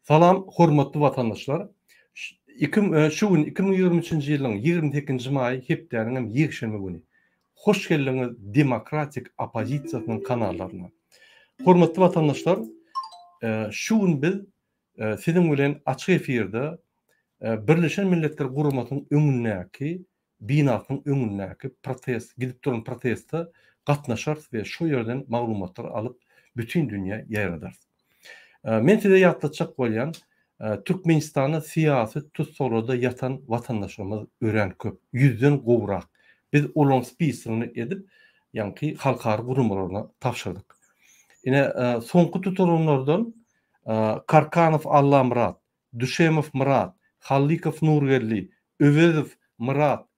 Salam hormatly watandaşlar. E, şu gün 2023-nji ýylyň 28-nji maýy hepdäniň hem ýekşenbe güni. Hoş geldiňiz Demokratik oppozisiýasynyň kanallaryna. Hormatly watandaşlar, e, şu gün biz e, siziň bilen açyk efirde Birleşen Milletler Guramasynyň öňündäki binasynyň öňündäki protest, gidip duran proteste gatnaşarys we şo ýerden maglumatlar alyp bütin dünýä ýaýradarys. Men size ýatlatjak bolýan, Türkmenistanda syýasy tussaglarda ýatan watandaşlarymyz örän köp, ýüzden gowrak. Biz olaryň spisogyny edip, ýaňky halkara guramalaryna tabşyrdyk. Ine, soňky tutulanlardan Karkanow Allamyrat, Düşemow Myrat, Hallykow Nurgeldi, Öwezow Myrat,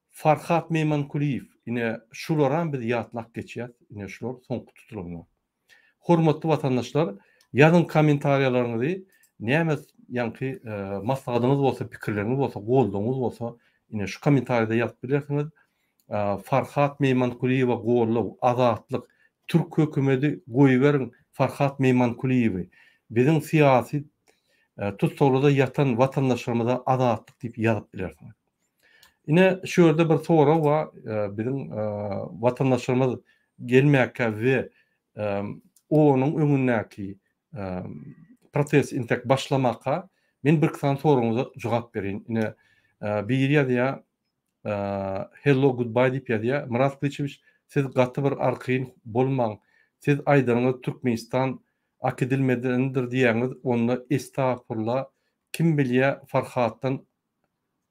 Farhat Meýmankulyýew, ine, şularam biz ýatlap geçýäs, ine, şular soňky tutulanlar. Hormatly watandaşlar, ýazyň kommentariýalaryňyzy, näme ýaňky maslahatyňyz bolsa, pikirleriňiz bolsa, goldawyňyz bolsa, ine, şu kommentariýada ýazyp bilersiňiz. Farhat Meýmankulyýewe goldaw, azatlyk, Türk hökümedi goýberiň Farhat Meýmankulyýewi, biziň syýasy tussaglyda ýatan watandaşlarymyza azatlyk diýip ýazyp bilersiňiz. Ine şu ýerde bir sorag bar, biziň watandaşlarymyz gelmäkä we OON-yň öňündäki protest intek başlamaka men birki sany soragyňyza jogap bereýin. Ine biri ýazýar, Hello goodbye diýip ýazýar. Myrat Gylyçewiç siz gaty bir arkaýyn bolmaň. Siz aýdanyňyz Türkmenistan akidilmedendir diýýäňiz onda estagfurla kim bilýä Farhatdan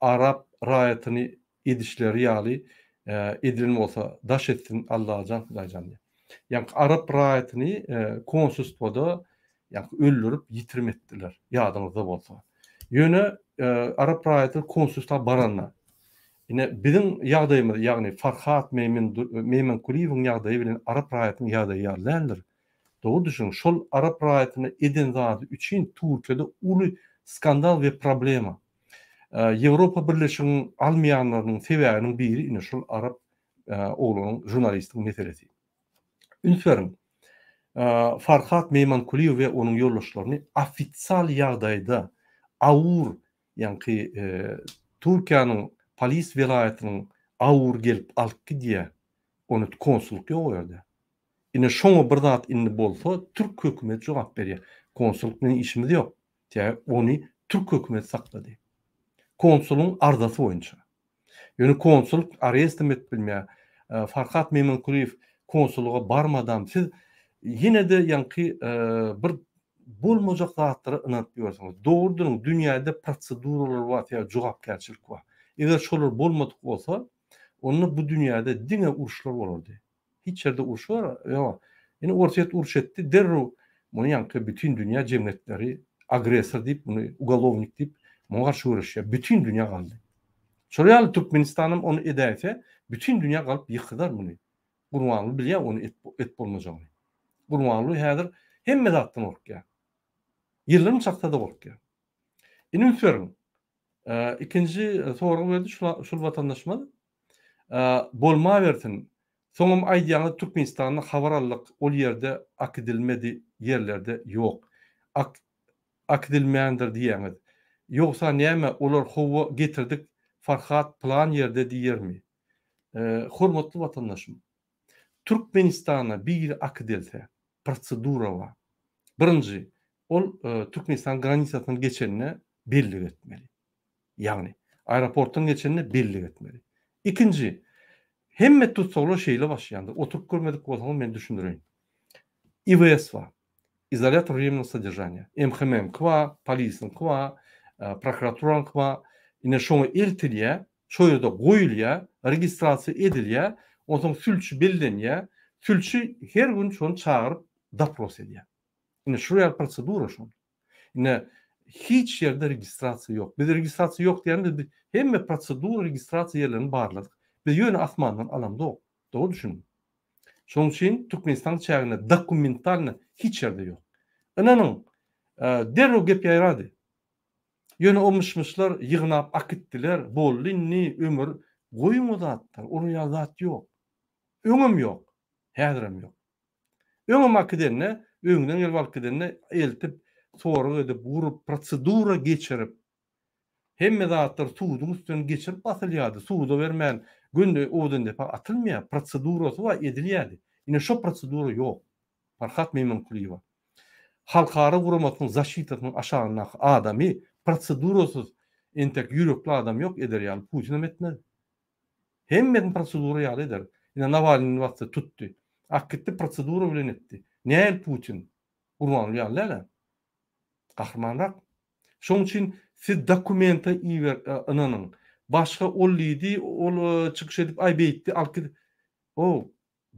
arap raýatyny edişleri ýaly edilen bolsa daş etsin Allajan Hudaýjan diýýär. Ýaňky arap raýatyny konsulstwada ýaňky öldürip ýitirim etdiler ýadyňyzda bolsa. Ýöne arap raýaty konsulstwa baranda ine biziň ýagdaýymyz ýagny Farhat Meýmenkulyýewiň ýagdaýy bilen arap raýatynyň ýagdaýy ýaly däldir. Dogry düşüniň şol arap raýatyna eden zady üçin Türkiýede uly skandal we problema. Ýewropa Birleşiginiň almaýanlarynyň sebäbiniň biri ine şol arap oglanyň žurnalistiň meselesi. Üns beriň. Farhat Meýmankulyýew we onuň ýoldaşlaryny ofisial ýagdaýda Awur, ýaňky Türkiýäniň polis welaýatynyň Awur gelip alyp gidýär. Ony konsullyk ýok o ýerde. Ine şoňa bir zat indi bolsa türk hökümeti jogap berýär. Konsullyk bilen işimiz ýok. Sebäbi ony türk hökümeti saklady. Konsulyň arzasy boýunça. Ýöne konsul arestem edip bilmeýär. Farhat Meýmankulyýew konsullyga barmadam. Siz ýene-de ýaňky bir bolmajak zatlara ynanyp ýörsüňiz. Dogry duruň, dünýäde proseduralar bar, sebäbi jogapkärçilik bar. Eger şolar bolmadyk bolsa, onda bu dünýäde diňe uruşlar bolardy. Hiç ýerde uruş bar, ýok. Indi Orsýet uruş etdi, derrew muny ýaňky bütin dünýä jemgyýetleri agressor diýip, muny ugolownik diýip, muňa garşy göreşýär. Bütin dünýä galdy. Şol ýaly Türkmenistanam ony edäýse, bütin dünýä galyp ýykylar muny. Gurbanguly bilýär ony edip bolmajagyny. Gurbanguly häzir hemme zatdan gorkýar. Ýyldyrym çaksa-da gorkýar. Indi üns beriň. Ikinji sorag berdi şul watandaşymyz. Bolmawersin. Soňam aýdýaňyz Türkmenistanda habar aldyk ol ýerde akidilmedi ýerlerde ýok. Ak akidilmändir diýýäňiz. Ýogsa näme olar howwa getirdik Farhat pylan ýerde diýermi. Hormatly watandaşym. Türkmenistana biri akidelse prosedura bar. Birinji ol Türkmenistan granisasyny geçende bellik etmeli. Ýagny, aeroportdan geçende bellik etmeli. Ikinji, hemme tussaglar şeýle başlaýandyr. Oturyp görmedik bolsaňyz men düşündireýin. IWS bar. Izolýator wremennogo sodержания. MHM-ki bar, polisiňki bar, prokuraturanyňky bar. Ine şoňa eltilýär, şo ýerde goýulýar, registrasiýa edilýär, onsoň sülçi bellenýär. Sülçi her gün şony çagyryp dopros edýär. Ine şu ýaly prosedura şol. Ine hiç ýerde registrasiýa ýok. Biz registrasiýa ýok diýende biz hemme prosedura registrasiýa ýerlerini barladyk. Biz ýöne asmandan alamzok. Dogry düşüniň. Şonuň üçin Türkmenistanyň çäginde dokumentalny hiç ýerde ýok. Ynanyň, derrew gep ýaýrady. Ýöne o myş-myşlar ýygnap akitdiler, boldy indi ömür goýuň o zatlary, olar ýaly zat ýok. Öňem ýok, häzirem ýok. Öňem akidende, öňden gelip alyp gidende eltip. Sorag edip, gurup, prosedura geçirip, hemme zatlar suduň üstünden geçirip basylýardy. Suda bermän göni Owadandepa atylmaýar. Prosedurasy bar, edilýärdi. Ine şo prosedura ýok. Farhat Meýmenkulyýewa. Halkara guramasynyň zaşitasynyň aşagyndaky adamy prosedurasyz entek ýürekli adam ýok eder ýaly Putinem etmez. Hemmesini prosedura ýaly eder. Ine Nawalnyny basdy tutdy. Akgitdi prosedura bilen etdi. Näl Putin? Gurbanguly ýaly däl-ä. Gahrymanrak. Şoň üçin siz dokumenta iber ynanyň. Başga ol diýdi, ol çykyş edip aý beýtdi, alyp git. O,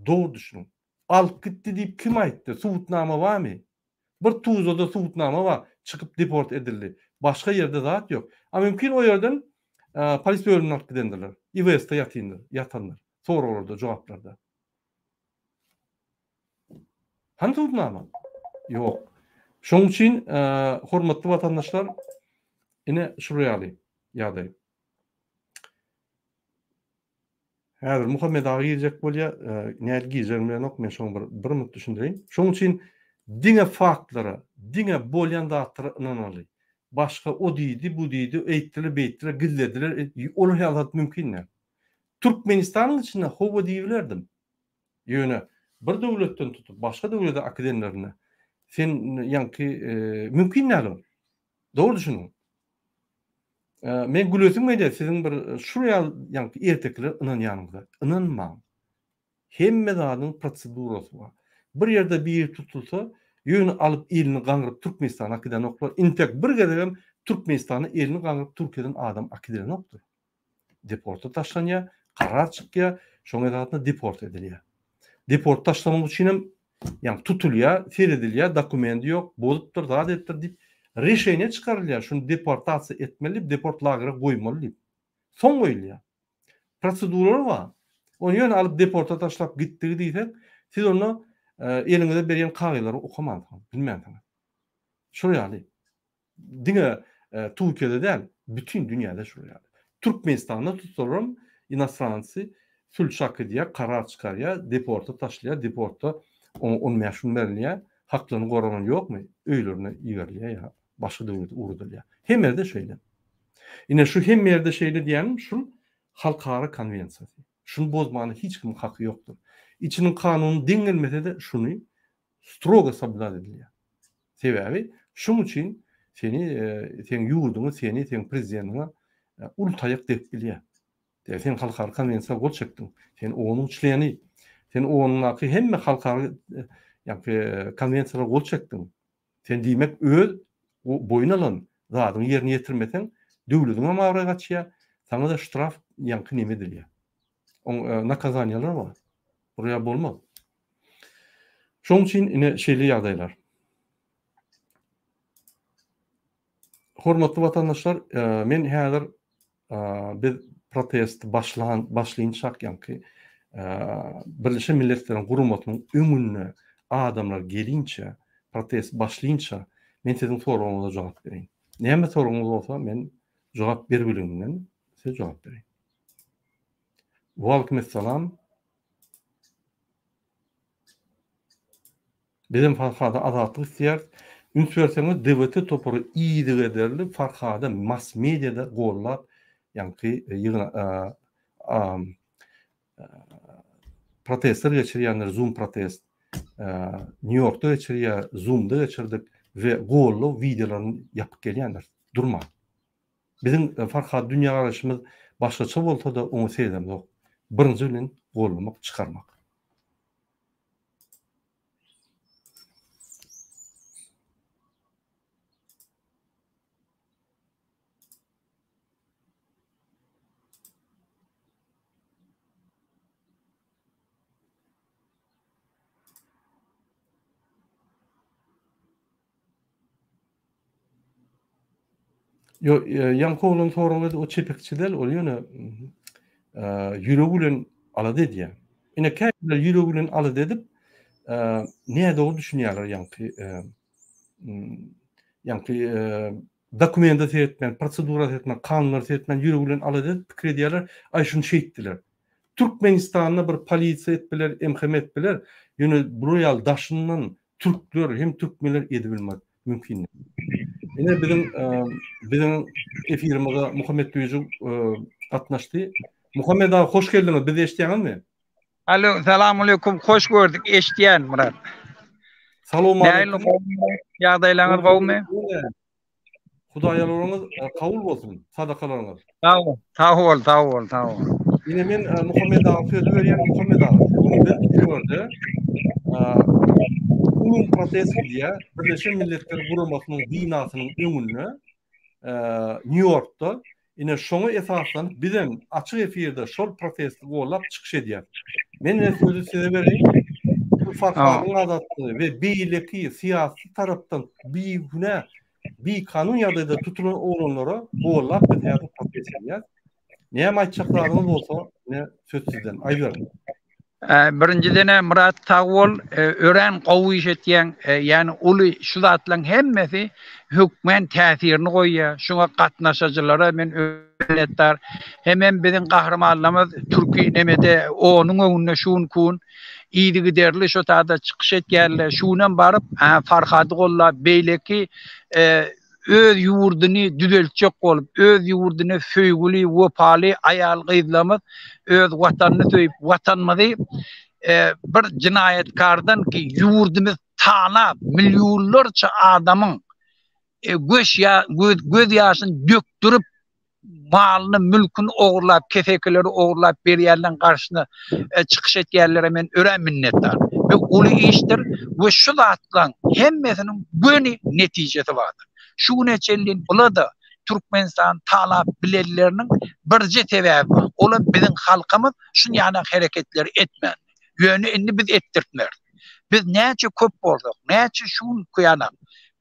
dogry düşüniň. Alyp gitdi diýip kim aýtdy? Subutnama barmy? Bir Tuzlada subutnama bar, çykyp deport edildi. Başga ýerde zat ýok. A mümkin o ýerden polis bölümine alyp gidendirler. IWS-de ýatyndyr, ýatandyr. Soraglarda, jogaplarda. Hany subutnama? Ýok. Şonuň üçin hormatly watandaşlar, ine şular ýaly ýagdaý. Häzir Muhammet aga girjek bolýar. Nädip girjegini bilenok, men şoňa bir bir minut düşündireýin. Şonuň üçin diňe faktlara, diňe bolýan zatlara ynanaly. Başga o diýdi, bu diýdi, eýtdiler, beýtdiler, gizlediler, olar ýaly zat mümkin däl. Türkmenistanyň içinde hawa diýibilerdim. Ýöne bir döwletden tutup başga döwlete akidenlerinde sen ýaňky mümkin däl ol. Dogry düşüniň. Men gülesim gelýär siziň bir şul ýaly ýaňky ertekilere ynanýanyňyza. Ynanmaň. Hemme zadyň prosedurasy bar. Bir ýerde biri tutulsa, ýöne alyp elini gaňryp Türkmenistana akidenoklar. Intek bir gezegem Türkmenistana elini gaňryp Türkiýeden adam akidilenokdyr. Deporta taşlanýar, karar çykýar, şoň esasynda deport edilýär. Deport taşlamak üçin hem ýagny tutulýar, seredilýär, dokumendi ýok, bozupdyr, zat edipdir diýip, reşeniýe çykarylýar, şuny deportasiýa etmeli diýip, deport lagere goýmaly diýip. Soň goýulýar. Proseduralary bar. Ony ýöne alyp deporta taşlap gitdigi diýsek, siz onda eliňize berýän kagyzlary okamansyňyz, bilmänsiňiz. Şol ýaly. Diňe Türkiýede däl, bütin dünýäde şol ýaly. Türkmenistanda tutsalaram inostrancy sülçi akydýar, karar çykarýar, deporta taşlaýar, deportda oňa 15 gün berilýär, haklaryny goralan ýokmy, öýlerine iberilýär ýa başga döwlete ugradylýar. Hemme ýerde şeýle. Ine şu hemme ýerde şeýle diýýänim şul halkara konwensiýasy. Şuny bozmana hiç kimiň haky ýokdur. Içiniň kanuny deň gelmese-de şuny strogo soblýudat edilýär. Sebäbi şuň üçin seni seň ýurduňy seni seň prezidentiňe uly taýak degip bilýär. Sebäbi sen halkara konwensiýa gol çekdiň. Sen OON-yň çleni. Sen OON-daky hemme halkara ýa-ki konwensiýalara gol çekdiň. Sen diýmek öz boýun alan zadyňy ýerine ýetirmeseň, döwletiňem abraýy gaçýar, saňa-da ştraf ýaňky neme edilýär. Oň nakazaniýalar bar. Buraya bolmaz. Şonuň üçin ine şeýle ýagdaýlar. Hormatly watandaşlar, e, men häzir e, biz protest başlan başlynçak ýaňky e, Birleşen Milletleriň Guramasynyň öňünde adamlar gelinçe, protest başlynça men siziň soragyňyza jogap bereýin. Näme soragyňyz bolsa men jogap berip size jogap bereýin. Waleýkim Bizem Farhada azatlyk isleýäris. Üns berseňiz DWT topary yzygiderli Farhada mass mediada gollap ýaňky ýygna protestler geçirýänler zoom protest Nýu Ýorkda geçirýär zoomda geçirdik we gollow wideolaryny ýapyp gelýänler durman. Biziň Farhad dünýägaraýşymyz başgaça bolsa-da oňa seredemzok. Birinji bilen gollamak çykarmak. Ýo, ýaňky oglan sorag berdi, o çepekçi däl, ol ýöne ýüregi bilen alada edýär. Ine käbirler ýüregi bilen alada edip, nädogry düşünýärler ýaňky ýaňky dokumenta seretmän, prosedura seretmän, kanunlara seretmän ýüregi bilen alada edip pikir edýärler, aý şuny şeýtdiler. Türkmenistanda bir polisiýa et biler, MHM et biler, ýöne bular ýaly daşyndan türkler hem türkmenler edibilmez. mümkin. Ine biziň biziň efirimize Muhammet Düýjük gatnaşdy. Muhammet aga hoş geldiňiz. Bizi eşitýäňizmi? Alo, salam aleýkum. Hoş gördük. Eşitýän Murat. Salam aleýkum. Ýagdaýlaryňyz gowumy? Hudaý ýalbaryňyz kabul bolsun, sadakalaryňyz. Sag bol, sag bol, sag bol, sag bol. Ine men Muhammet aga sözi berýän Muhammet aga. Bu gün biz şu ýerde umumy protest gidýär. Birleşen Milletler Guramasynyň binasynyň öňünde Nýu-Ýorkda Ine şoňa esaslanyp bizem açyk efirde şol protesti gollap çykyş edýäs. Men ine sözi size bereýin. Bu Farhadyň azatlygy we beýleki syýasy tarapdan bigünä, bikanun ýagdaýda tutulan oglanlara gollap biz häzir protest edýäs. Näme aýtjak zadyňyz bolsa ine söz sizden. Aýdyberiň. Birinjiden-ä Myrat sag bol, örän gowy iş etýäň, ýagny uly şu zatlaň hemmesi hökmän täsirini goýýar, şuňa gatnaşyjylara men minnetdar. Hemem biziň gahrymanlarymyz türki nemede onuň öňünde şu günki gün yzygiderli şo tada çykyş etýärler, şu günem baryp Farhady gollap beýleki öz ýurduny düzeltjek bolup, öz ýurduny söýgüli, wepaly aýal-gyzlarymyz öz Watanyny söýüp, Watanymyzy bir jenaýatkardan ki ýurdumyz talap, millionlarça adamyň göz göz ýaşyny dökdürip, malyny, mülküni ogurlap, kesekileri ogurlap berýänleň garşysyna çykyş etýänlere men örän minnetdar. Bu uly işdir we şu zatlaň hemmesiniň göni netijesi bardyr. Şu güne çenli bula-da Türkmenistany talap bilenleriniň birje sebäbi bar. Olam biziň halkymyz şunýanak hereketleri etmändi. Ýöne indi biz etdirtmeris. Biz näçe köp bolsak, näçe şu günki ýalam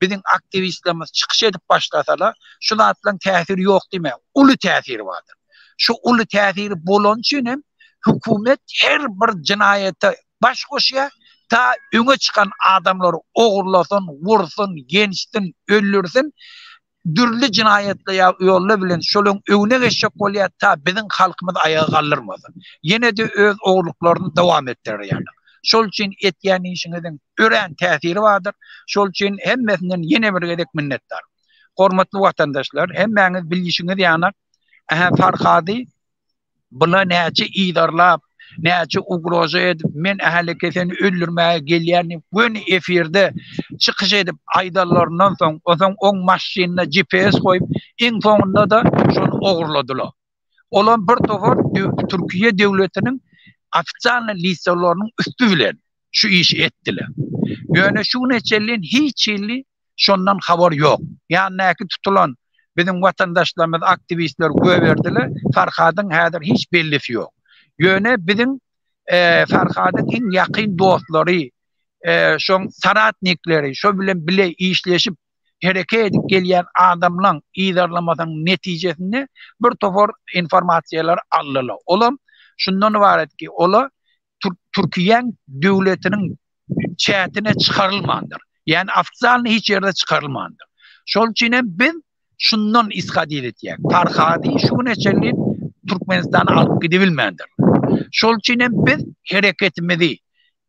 biziň aktiwistlerimiz çykyş edip başlasalar, şu zatlaryň täsiri ýok diýmäň, uly täsiri bardyr. Şu uly täsiri bolany üçin hem hökümet her bir jenaýata baş goşýar, ta öňe çykan adamlary ogurlasyn, wursun, ýençsin, öldürsin, dürli jenaýatly ýollar bilen şolaň öňüne geçjek bolýar, ta biziň halkymyz aýaga galdyrmasyn. Ýene-de öz ogurlyklaryny dowam etdirýärler. Şol üçin etýän işiňiziň örän täsiri bardyr. Şol üçin hemmesinden ýene bir gezek minnetdar. Hormatly watandaşlar, hemmäňiz bilişiňiz ýaly, ähä Farhady Bula näçe yzarlap, näçe ugroza edip, men ählike seni öldürmäge gelýän diýip, göni efirde çykyş edip aýdanlaryndan soň, onsoň oň maşynyna GPS goýup, iň soňunda-da şony ogurladylar. Olam bir topar Türkiýe döwletiniň ofitsialnyý lisolarynyň üsti bilen şu işi etdiler. Ýöne şu güne çenli hiç hili şondan habar ýok. Ýanyndaky tutulan biziň watandaşlarymyz aktiwistler göberdiler. Farhadyň häzir hiç bellisi ýok. Ýöne biziň Farhadyň iň ýakyn dostlary, şoň soratnikleri, şo bilen bile işleşip hereket edip gelýän adamlaň yzarlamasynyň netijesinde bir topar informasiýalary aldylar. Olam şundan ybarat ki, ola Türkiýäň döwletiniň çätine çykarylmandyr. Ýagny ofitsialny hiç ýerde çykarylmandyr. Şol üçin hem biz şundan ishadyl etýäk. Farhady şu güne çenli Türkmenistana alyp gidibilmändir. Şol üçin hem biz hereketimizi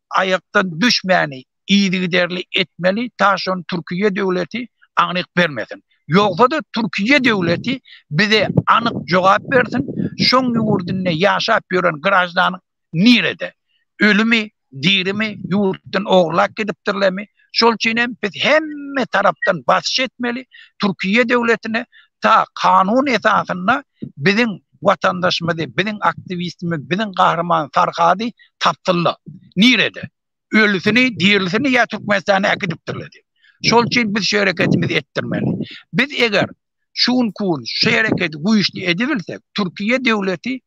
aýakdan düşmäni yzygiderli etmeli ta şony Türkiýe döwleti anyk bermesin. Ýogsa-da Türkiýe döwleti bize anyk jogap bersin, şoň ýurdunda ýaşap ýören graždanyň nirede? Ölümi, dirimi, ýurtdan ogurlap gidipdirlermi? Şol üçin hem biz hemme tarapdan basyş etmeli Türkiýe döwletine ta kanun esasynda biziň watandaşymyzy, biziň aktiwistimizi, biziň gahryman Farhady tapsynlar. Nirede? Ölüsini, dirilisini ýa Türkmenistana äkidipdirler diýip. Şol üçin biz şu hereketimizi etdirmeli. Biz eger şu günki gün şu hereketi güýçli edibilsek, Türkiýe döwleti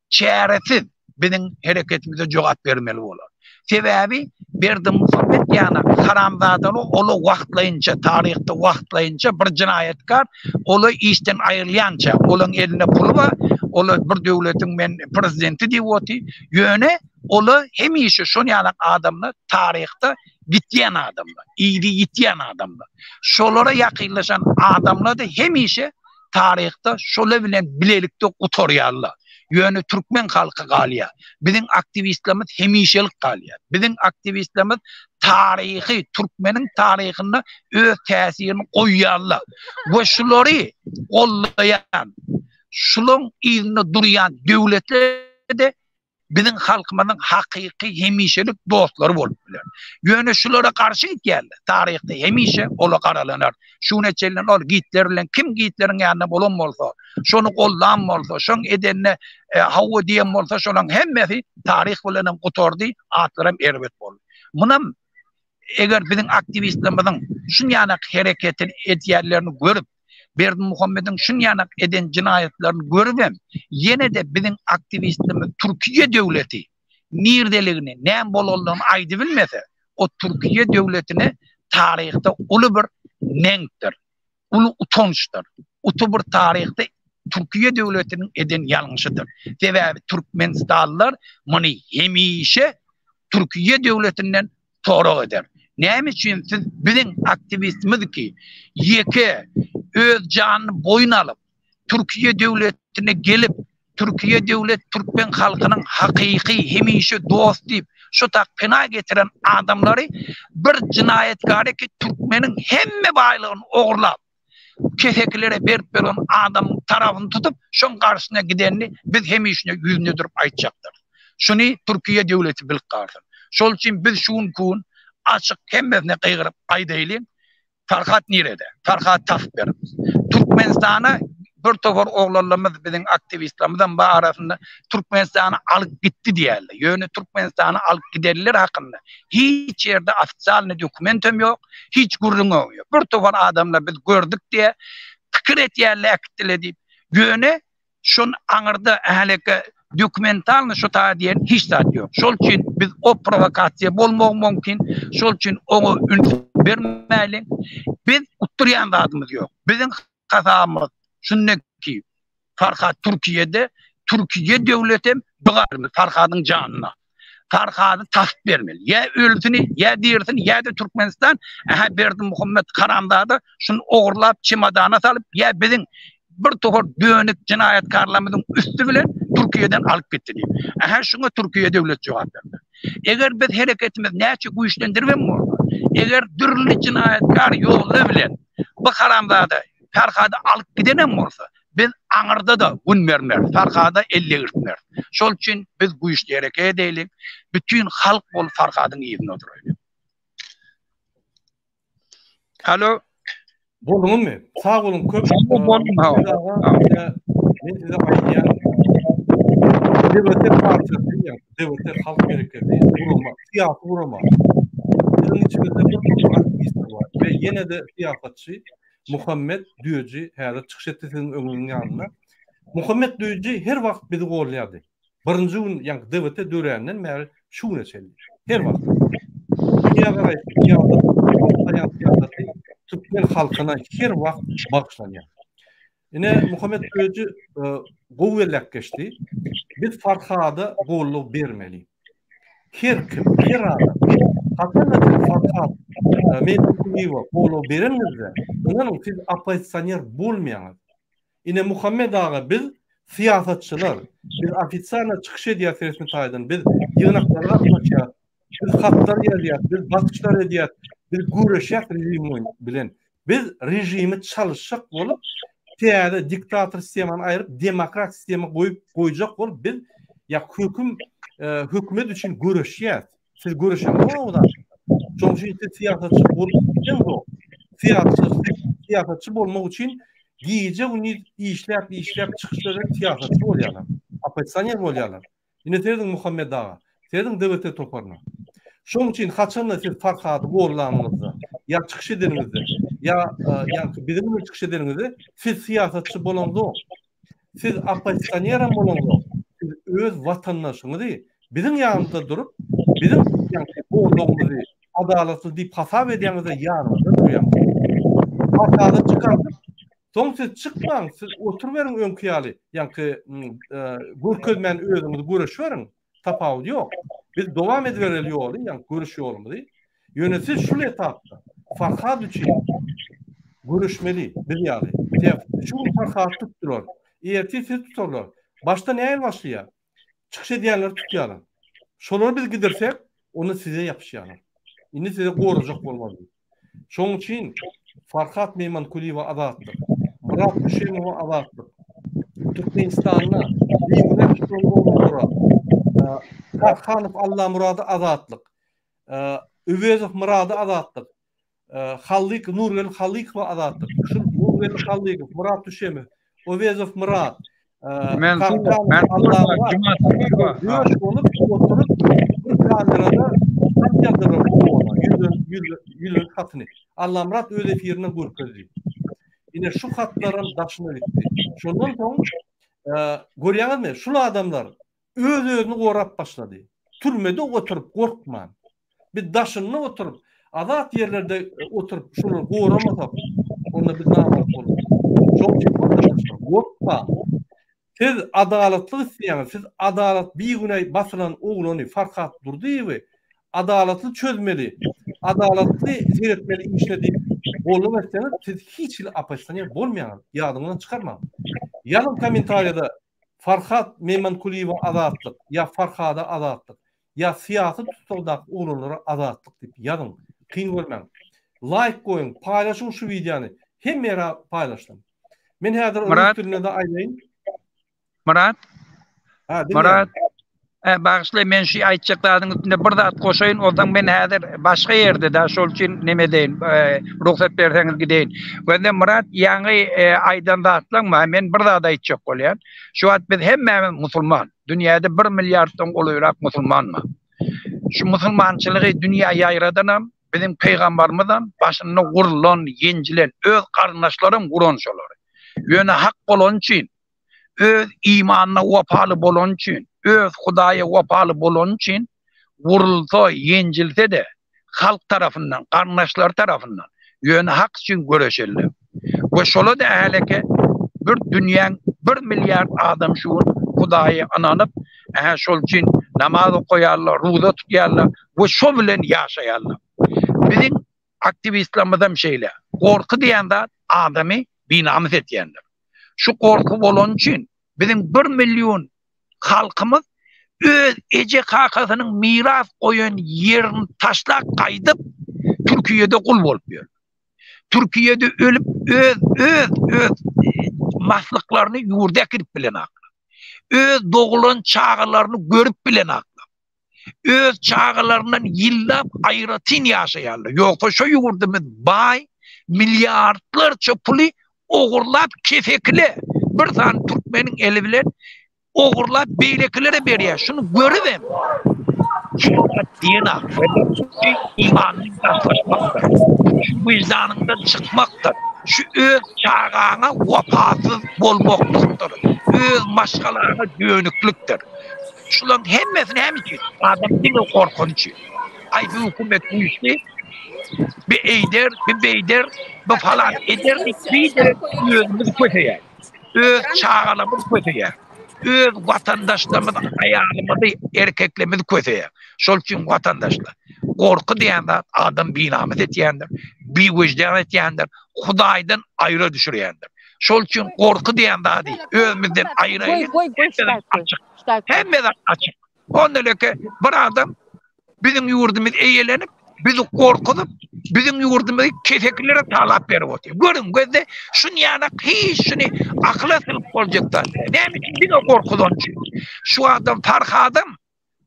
çäresiz biziň hereketimize jogap bermeli bolar. Sebäbi Berdimuhamet ýaly haramzadaly ola wagtlaýynça taryhda wagtlaýynça bir jenaýatkar ola işden aýrylýança olaň elinde puly bar, ola bir döwletiň men prezidenti diýip oty, ýöne ola hemişe şon ýaly adamlar taryhda gitýän adamlar, yzy ýitýän adamlar. Şolara ýakynlaşan adamlar-da hemişe taryhda şolar bilen bilelikde gutarýarlar. Ýöne türkmen halky galýar. Biziň aktiwistlerimiz hemişelik galýar. Biziň aktiwistlerimiz taryhy, türkmeniň taryhynda öz täsirini goýýarlar. We şulary gollaýan, şularyň yzynda durýan döwletler-de biziň halkymyzyň hakyky hemişelik dostlary bolup biler. Ýöne şulara garşy gitýärler. Taryhda hemişe ola garalanar. Şu güne çenli ol Gitler bilen kim Gitleriň ýanynda bolan bolsa, şony goldan bolsa, şoň edenine e, hawa diýen bolsa, şolaň hemmesi taryh bilenem gutardy, atlaram erbet boldy. Munam eger biziň aktiwistlerimiziň şunýanak hereketini edýänlerini görüp, Berdimuhamediň şunýanak eden jenaýatlaryny görübem, ýene-de biziň aktiwistlerimiz Türkiýe döwleti nirdeligini, näme bolanlygyny aýdybilmese, o Türkiýe döwletine taryhda uly bir neňkdir, uly utançdyr. Uty bir taryhda Türkiýe döwletiniň eden ýalňyşydyr. Sebäbi türkmenistanlylar muny hemişe Türkiýe döwletinden sorag eder. Näme üçin siz biziň aktiwistimiz ki ýeke öz janyny boýun alyp Türkiýe döwletine gelip Türkiýe döwlet türkmen halkynyň hakyky hemişe dost diýip şu tak pena getiren adamlary bir jynaýatkary ki türkmeniň hemme baýlygyny ogurlap kesekilere berip beren adamyň tarapyny tutup, şoň garşysyna gidenini biz hemişe ýüzüne durup aýtjakdyrys. Şuny Türkiýe döwleti bilip galsyn. Şol üçin biz şu günki gün açyk hemmesine gygyryp aýdaýlyň, Farhat nirede? Farhat tapyp beriň. Türkmenistana bir topar oglanlarymyz biziň aktiwistlerimizem bar arasynda Türkmenistana alyp gitdi diýýärler. Ýöne Türkmenistana alyp gidenler hakynda hiç ýerde ofitsialnyý dokumentem ýok. Hiç gürrüňem ýok. Bir topar adamlar biz gördük diýýär, pikir etýärler äkitdiler diýip. Ýöne şon aňyrda häleki dokumentalny şu taýa diýen hiç zat ýok. Şol üçin biz o prowokasiýa bolmagy mümkin. Şol üçin oňa üns bermäliň. Biz utdurýan zadymyz ýok. Biziň hasabymyz şunda ki, Farhat Türkiýede, Türkiýe döwletem dogarmy Farhadyň janyna. Farhady tapyp bermeli. Ýa ölsüni, ýa dirisini, ýa-da Türkmenistan, ähä Berdimuhammet haramzada şuny ogurlap çemadana salyp, ýa biziň bir topar dönük jenaýatkarlarymyzyň üsti bilen Türkiýeden alyp gitdi diýip. Ähä şuňa Türkiýe döwlet jogap bermeli. Eger biz hereketimizi näçe güýçlendiribem bolsa, eger dürli jenaýatkar ýollar bilen bu haramzada Farhady alyp gidenem bolsa, biz aňyrda-da gün bermeris, Farhada el degirtmeris. Şol üçin biz güýçli hereket edeýlik, bütin halk bolup Farhadyň yzynda duraýlyk. Alo. Bolduňyzmy? Sag boluň köp. Boldum ha. Men size aýdýan DWT partiýasy, ýa DWT halk hereketi, gurama, syýasy gurama. Biziň içimizde bir topar aktiwistler bar we ýene-de syýasatçy Muhammet Düýeji häzir çykyş etdi siziň öňüňiziň ýanynda. Muhammet Düýeji her wagt bizi golýardy. Birinji gün, ýagny DWT döränden bäri şu güne çenli. Her wagt. Dünýägaraýşy, syýasat, alyp barýan syýasaty türkmen halkyna her wagt bagyşlanýar. Ine, Muhammet Düýeji gowy belläp geçdi. Biz Farhada goldaw bermeli. Her kim, her adam haçanda siz Farhat Meýdankulyýewe goldaw bereniňizde, ynanyň siz oppozisioner bolmaýaňyz. Ine Muhammet aga biz syýasatçylar, biz ofisialno çykyş edýäs resmi taýdan, biz ýygnaklara gatnaşýas, biz hatlar ýazýas, biz basyşlar edýäs, biz göreşýäs režim bilen. Biz režimi çalyşjak bolup, täze diktator sistemany aýryp, demokrat sistema goýup goýjak bolup biz ýa höküm e, hökümet üçin göreşýäs. Siz göreşeňizok o zat. Şonuň üçin siz syýasatçy bolup bileňzok. Syýasatçy syýasatçy bolmak üçin gije gündiz işläp işläp çykyş edip syýasatçy bolýarlar. Oppozisioner bolýarlar. Ine serediň Muhammet aga, serediň DWT toparyna. Şonuň üçin haçanda siz Farhady gollanyňyzda, ýa çykyş edeniňizde, ýa ýaňky biziň bilen çykyş edeniňizde siz syýasatçy bolaňzok. Siz oppozisionerem bolaňzok. Siz öz watandaşyňyzy biziň ýanymyzda durup, biziň ýaňky gollagymyzy adalatly diýip hasap edýäňizde ýanymyzda durýaňyz. Farhady çykardyp, Soň siz çykmaň, siz oturyberiň öňki ýaly, ýaňky görkezmän özüňizi göreşiberiň, tapawudy ýok. Biz dowam edibereli ýoly, ýaňky göreş ýolumyzy. Ýöne siz şul etapda Farhad üçin göreşmeli biz ýaly. Sebäbi şu gün Farhady tutdular. Ertir sizi tutarlar. Başda nähili başlaýar? Çykyş edýänleri tutýarlar. Şolary biz gidirsek, onda size ýapyşýarlar. Indi size gorajak bolmaz diýip. Şonuň üçin Farhat Meýmankulyýewe azatlyk, Myrat Düşemowa azatlyk, Türkmenistanda bigünä tutulan oglanlara Tarhanow Allamurada azatlyk, Öwezow Myrada azatlyk, Hallyk Nurgeldi Hallykowa azatlyk. Şu Nurgeldi Hallykow, Myrat Düşemow, Owezow Myrat, Dört bolup oturyp bir kamerada hat ýazdylar ogana, ýüzden hatyny. Allamyrat öz efirinde görkezdi. Ine şu hatlaram daşyna gitdi. Şondan soň görýäňizmi, şul adamlar öz-özüni gorap başlady. Türmede oturyp gorkman. Biz daşynda oturyp, azat ýerlerde oturyp şolary goramasak, onda biz namart bolarys. Şonuň üçin watandaşlar, gorkmaň. Siz adalatlyk isleýäňiz, siz adalat bigünä basylan oglany Farhat Durdyýewi adalatly çözmeli, adalatly seretmeli işine diýip goldaw etseňiz, siz hiç hili oppozisioner bolmaýaňyz, ýadyňyzdan çykarmaň. Ýazyň kommentariýada Farhat Meýmankulyýewe azatlyk ýa Farhada azatlyk ýa syýasy tussagdaky oglanlara azatlyk diýip ýazyň. Kyn görmäň. Laýk goýuň, paýlaşyň şu wideony. Hemme ýere paýlaşsyn. Men häzir rus dilinde-de aýdaýyn. Myrat. Ha, dinleýän. Myrat. E, bagyşla men şu aýtjak zadyň üstünde bir zat goşaýyn, onsoň men häzir başga ýerde-de, şol üçin neme edeýin, e, rugsat berseňiz gideýin. Gözle Myrat, ýaňy e, aýdan zatlaň bar, men bir zat aýtjak bolýan. Şu wagt biz hemmämiz musulman. Dünýäde bir milliarddan golaýrak musulman bar. Şu musulmançylygy dünýä ýaýradanam biziň pygambarymyzam başynda gurlan, ýenjilen, öz garyndaşlaram guran şolary. Ýöne hak bolany üçin, öz imanyna wepaly bolany üçin, öz Hudaýa wepaly bolany üçin gurulsa, ýenjilse-de, halk tarapyndan, garyndaşlary tarapyndan, ýöne hak üçin göreşenler. We şola-da häleke bir dünýäň bir milliard adam şu gün Hudaýa ynanyp, ähä şol üçin namaz okaýarlar, ruza tutýarlar we şo bilen ýaşaýarlar. Biziň aktiwistlerimizem şeýle. Gorky diýen zat adamy binamys etýändir. Şu gorky bolany üçin biziň bir million halkymyz öz eje-kakasynyň miras goýan ýerini taşlap gaýdyp Türkiýede gul bolup ýör. Türkiýede ölüp öz öz öz maslyklaryny ýurda äkidip bilenaklar. Öz dogulan çagalaryny görüp bilenaklar. Öz çagalaryndan ýyllap aýratyn ýaşaýarlar. Ýogsa şo ýurdumyz baý, milliardlarça puly ogurlap kesekile bir sany türkmeniň eli bilen ogurlap beýlekilere berýär. Şuny görübem diýen imanyny daşlaşmakdyr. Şu wyždanyňdan çykmakdyr. Şu öz çagaňa wepasyz bolmaklykdyr. Öz maşgalaňa dönüklikdir. Şularyň hemmesi näme üçin? Adam diňe gorkany üçin. Aý bu hökümet güýçli, bi eýder, bi beýder, bi falan eder diýip biderek özümizi köseýäris. Öz çagalarymyzy köseýäris. Öz watandaşlarymyzy, aýalymyzy, erkeklerimizi köseýäris. Şol üçin watandaşlar, gorky diýen zat adam binamys etýändir, biwejdan etýändir, Hudaýdan aýra düşürýändir. Şol üçin gorky diýen zady özümizden aýraýlyk. Açyk. Hemme zat açyk. Ondan öte bir adam biziň ýurdumyzy eýelenip, bizi gorkuzyp, biziň ýurdumyzy kesekilere talap berip otyr. Görüň, gözde şuny ýanak hiç şuny akyla sygyp boljak zat. Näme üçin diňe gorkuzan üçin. Şu adam Farhadam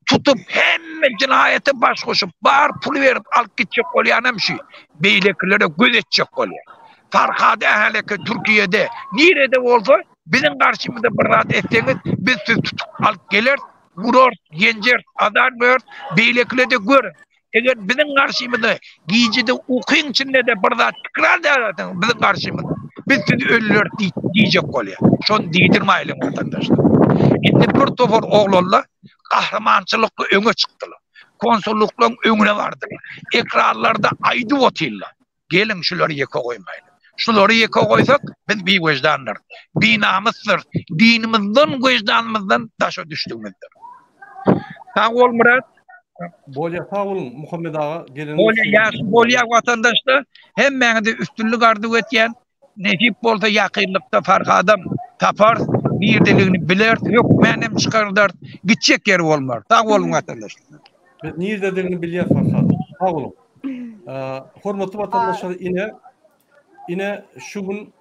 tutup hemme jenaýata baş goşup bar puly berip alyp gitjek bolýanam şu. Beýlekilere göz etjek bolýar. Farhady äheleke Türkiýede nirede bolsa biziň garşymyzda bir zat etseňiz biz sizi tutup alyp geleris, urarys, ýenjeris, azar bereris, beýlekilerde gör. Eger biziň garşymyzda gijede ukyň içinde-de bir zat pikir alýarsyňyz biziň garşymyzda, biz sizi öldüreris diýjek bolýar. Şony diýdirmäýliň watandaşlar. Indi bir topar oglanlar gahrymançylykly öňe çykdylar. Konsullyklaryň öňüne bardylar. Ekranlarda aýdyp otyrlar. Geliň şulary ýeke goýmaýlyň. Şulary ýeke goýsak biz biweždandyrys, binamysdyrys, dinimizden, weždanymyzdan daşa düşdügimizdir. Sag bol Myrat. Bolýa sag boluň Muhammet aga geleniňiz üçin. Bolýa ýagşy bolýa watandaşlar hemmäňize üstünlik arzuw etýän nesip bolsa ýakynlykda Farhadam taparys. Nirdeligini bileris, hökmän hem çykardarys. Gitjek ýeri bolmar. Sag boluň watandaşlar. Biz nirdedigini bilýäs Farhat. Sag boluň. Hormatly watandaşlar ine ine şu gün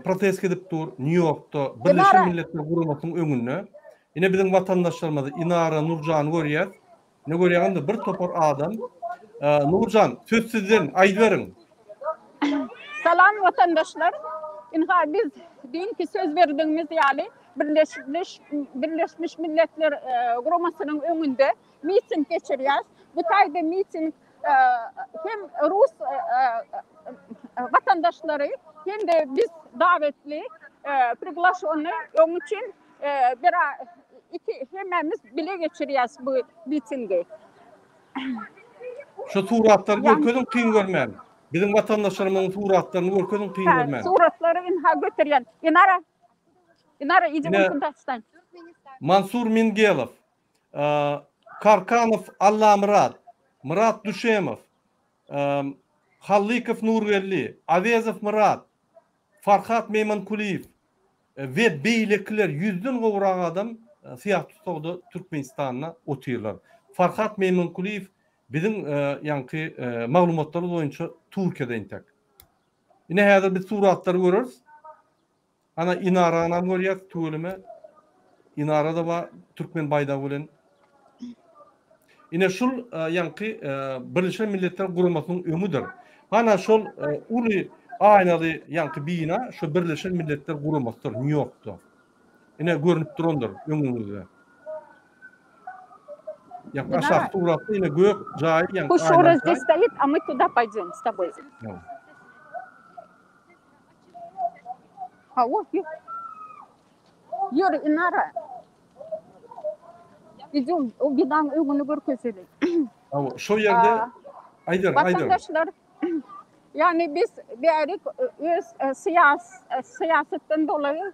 protest gidip dur Nýu-Ýorkda Birleşen Milletler Guramasynyň öňünde. Ine biziň watandaşlarymyzy Inara Nurjany görýäs. Ne görýäňizmi bir topar adam. Nurjan söz sizden aýdyberiň. Salam watandaşlar. Ynha biz düýnki söz berdigimiz ýaly Birleşmiş Birleşmiş Milletler Guramasynyň öňünde miting geçirýäs. Bu taýda miting hem rus watandaşlary hem-de biz dawetli priglaşony oň üçin bir iki hemmämiz bile geçirýäs bu mitingi. Şu suratlary görkeziň kyn görmän. Biziň watandaşlarymyzyň suratlaryny görkeziň kyn görmän. Suratlary ynha göterýän. Inara. Inara idim kundastan. Mansur Mingelow, Karkanow Allamyrat, Myrat Düşemow, Hallykow Nurgeldi, Awezow Myrat, Farhat Meýmankulyýew we beýlekiler ýüzden gowrak adam syýasy tussagda Türkmenistanda otyrlar. Farhat Meýmankulyýew biziň ýaňky maglumatlarymyz boýunça Türkiýede entek. Ine häzir biz suratlary göreris. Ana Inaranam görýäs tüweleme. Inara-da bar türkmen baýdagy bilen. Ine şul ýaňky Birleşen Milletler Guramasynyň öňüdir. Hana şol uly aýnaly ýaňky bina şu Birleşen Milletler Guramasydyr Nýu-Ýorkda. Ine görnüp durandyr öňüňizde. Ýa aşak suratda ine gök jaýy ýaňky Пусть Шура здесь стоит, а мы туда пойдем с тобой. Hawa, ýör. Ýör, Inara. Idem, o binaň öňüni görkezeli. Hawa, şo ýerde aýdar, aýdar. Watandaşlar, ýagny biz bärik öz syýas syýasatdan dolaýy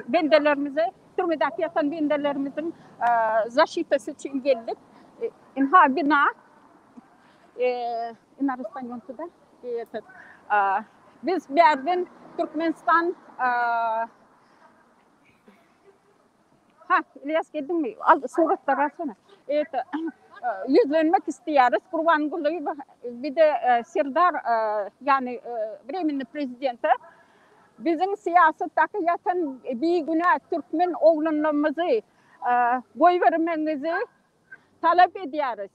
bendelerimize, türmedäki ýatan bendelerimiziň zaşitasy üçin geldik. Ynha bina. Inara wstaň tuda. Этот, biz bärden Türkmenistan Ha, İlyas geldiňmi? Al suratlar alsana. Это ýüzlenmek isleýäris Gurbanguly bir de Serdar ýagny временный prezidente biziň syýasatdaky ýatan bigünä türkmen oglanlarymyzy goýbermegiňizi Talap edýäris.